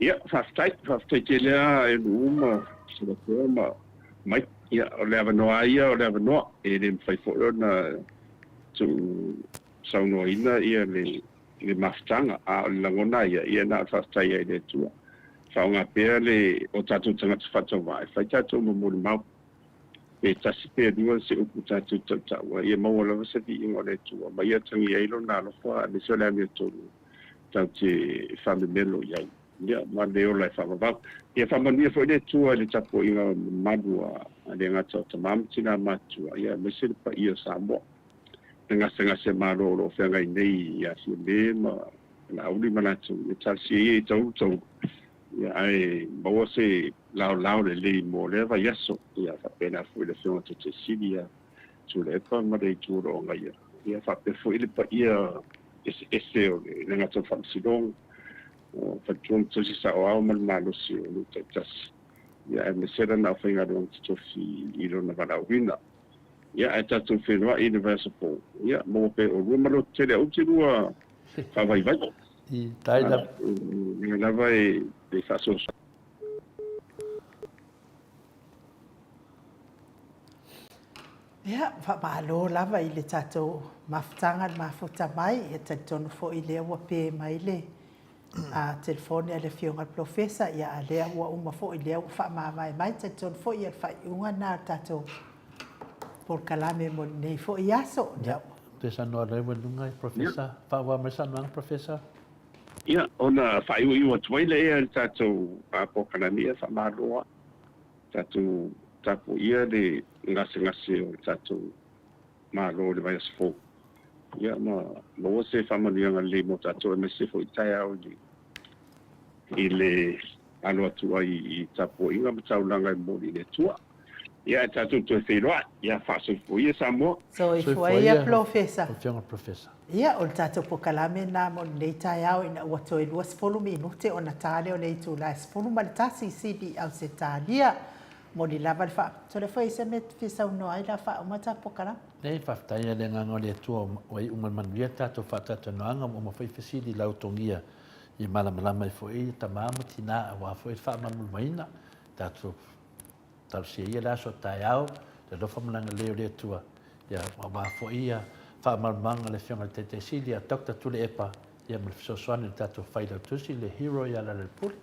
Ia, faafetai, faafetai tele lava e Luu ma Solotoa ma Mike. Ia, o le avanoa lava ia o le avanoa, e le mafai foi ona tuusaunoaina ia le le mafutaga, a o le lagona lava ia, ia na o le faafetai ai i le Atua. Faaaoga pea le o tatou tagata faatauvaa e fai tatou ma molimau. Pe tasi pe lua se upu tatou te tautaua ai, ia maua lava se viiga o le Atua, ma ia atagia ai Lona alofa aemaise o le amiotonu tatou te faamemelo i ai, ia, ma le ola e faavavau. Ia faamanuia foi le Atua i le tapuaiga mamalu a le gata o tama ma tina matutua, ia aemaise le paia o Samoa. Le gasegase malo o lo o feagai nei ia Fiame ma Laauli ma latou, ia talosia ia i taulu taulu, ia ae maua se laolao lelei mo lea vaiaso. Ia faapena foi le Afioga Taitaisili ia Tuilaepa ma le itu o lo o agaia, ia faapea foi le paia eseese o le gata o Faamasinoga, o Faletua ma Tausi Saoao ma le malosi o nuu taitasi, ia aemaise lana aufaigaluega totofi i lona valaauina. Ia ae tatou feiloai i le vaiaso fou, ia maua pea e oulua ma loto tele aua te lua faavaivai. I tai lava. Lea lava e faasoasoa. Ia, faamalo lava i le tatou mafutaga le mafuta mai. Ia talitonu foi lea ua pe mai le a telefoni a le Afioga i le Polofesa, ia a lea ua uma foi lea ua faamavae mai. Talitonu foi ia le faaiuga lena o le tatou polokalame mo lenei foi aso. Ia, toe saunoa loa i luga i Polofesa. Faaauau mai le saunoaga Polofesa. Ia, ona faaiuiu atu ai lea i le tatou polokalame, ia faamalo lava. Tatou tapuaia le gasegase o le tatou Malo i le vaiaso fou, ia ma maua se faamanuiaga lelei mo tatou aemaise foi taeao i le alo atu ai i tapuaiga ma taulaga e momoli i le Atua. Ia ae tatou toe feiloai. Ia faasoifua ia Samoa. Soifua ia Polofesa. Afioga Polofesa. Ia, o le tatou polokalame lena mo lenei taeao ina ua toe 20 minute ona ta lea o le itula e 11 i Sydney, Ausetalia. Moni lava le faa. Sole foi se mea e te fia saunoa ai la faauma ta polokalame. Leai, faafetai i le agaga o le Atua ua iu ma le manuia le tatou faatalatalanoaga, ua uma foi fesili i lau togia i malamalama ai foi tama ma tina aua foi le faamalamalamaina tatou Talosia ia le aso a taeao, le alofa ma le agalelei o le Atua, ia, aua foi ia faamalamalamaga a le Afioga i le Taitai Sili ia Doctor Tuilaepa, ia ma le fesoasoani a le tatou Failautusi, le hero ia Lealailepule.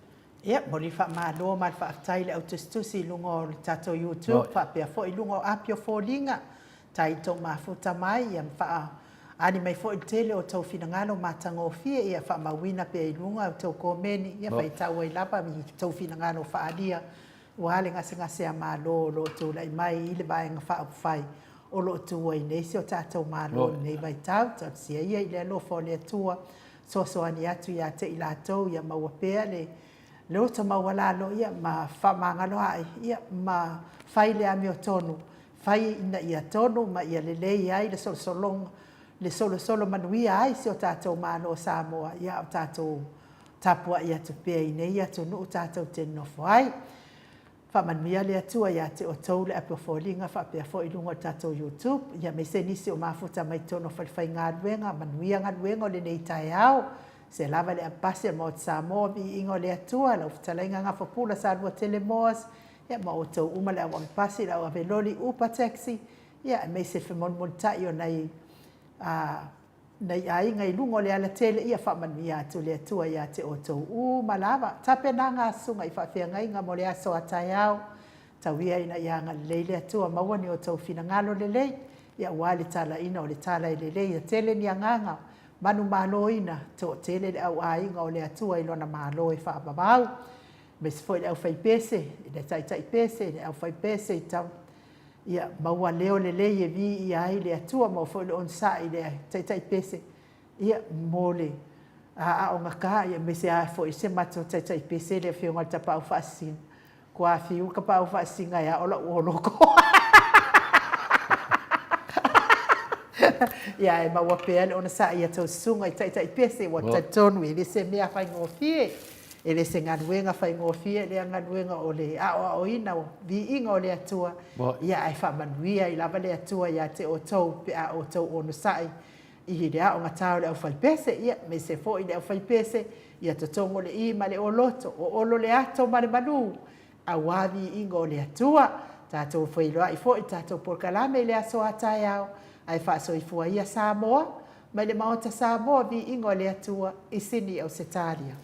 Ia, momoli le faamalo ma le faafetai i le au tusitusi i luga o le tatou YouTube faapea foi i luga o api o foliga. Tai tou mafuta mai, ia ma faaali mai foi le tele o tou finagalo matagofie, ia faamauina pea i luga o tou komeni, ia faitau ai lava i tou finagalo faaalia Ua le gasegase a Malo o lo o tulai mai i le Vaega Faaupufai o lo o tu ai nei si o tatou Malo i lenei vaitau, talosia ia i le alofa o le Atua, soasoani atu ia te i latou ia maua pea le loto maualalo ia ma faamagaloa'i ia ma fai le amiotonu, fai ina ia tonu ma ia lelei ai le solosologa, le solosolo manuia ai si o tatou Malo o Samoa ia a o tatou Tapuai atu pea i nei atunuu tatou te nonofo ai. Faamanuia le Atua ia te outou le ape o foliga faapea foi i luga o le tatou YouTube, ia aemaise nisi o mafuta mai totonu o falefaigaluega. Manuia galuega o lenei taeao. Se lava le Abasi o le Maota Samoa, viiga o le Atua, lau fetalaiga Gafapula Saluatele Moas, ia ma outou uma le au ave pasi, le au ave loli, Uber taxi, ia aemaise le femolimolitai o nai a Nai aiga i luga o le alatele, ia faamanuia atu le Atua ia te outou uma lava. Tapenaga a Susuga i Faafeagaiga mo le aso a taeao. Tau ia ina ia agalelei le Atua maua ni outou finagalo lelei, ia aua le talaina o le tala e lelei ia tele ni agaga manumaloina, toatele le au aiga o le Atua i lona Malo e faavavau. Aemaise foi le aufaipese, i le taitaipese, le aufaipese i tau Ia maua leo lelei e viia ai le Atua, maua foi le onosai i le taitai pese, ia, mo le aogata, ia, aemaise lava foi si a matou taitai pese le Afioga i le Tapaau Faasisina. Kua fiu le Tapaau Faasisina e ao la'u oloto. Ia, ae maua pea le onosai i a tou susuga i taitai pese, ua talitonu e le se mea faigofie. E le se galuega faigofie lea galuega o le aoaoina o viiga o le Atua, ia ae faamanuia ai lava le Atua ia te outou pe a outou onosai i le aogata o le aufaipese, ia aemaise foi le aufaipese, ia totogo le i ma le oloto, oolo le ato ma le malu, aua viiga o le Atua. Tatou feiloai foi i le tatou polokalame i le aso a taeao, ae faasoifua ia Samoa, mai le Maota Samoa, viiga o le Atua i Sini Ausetalia.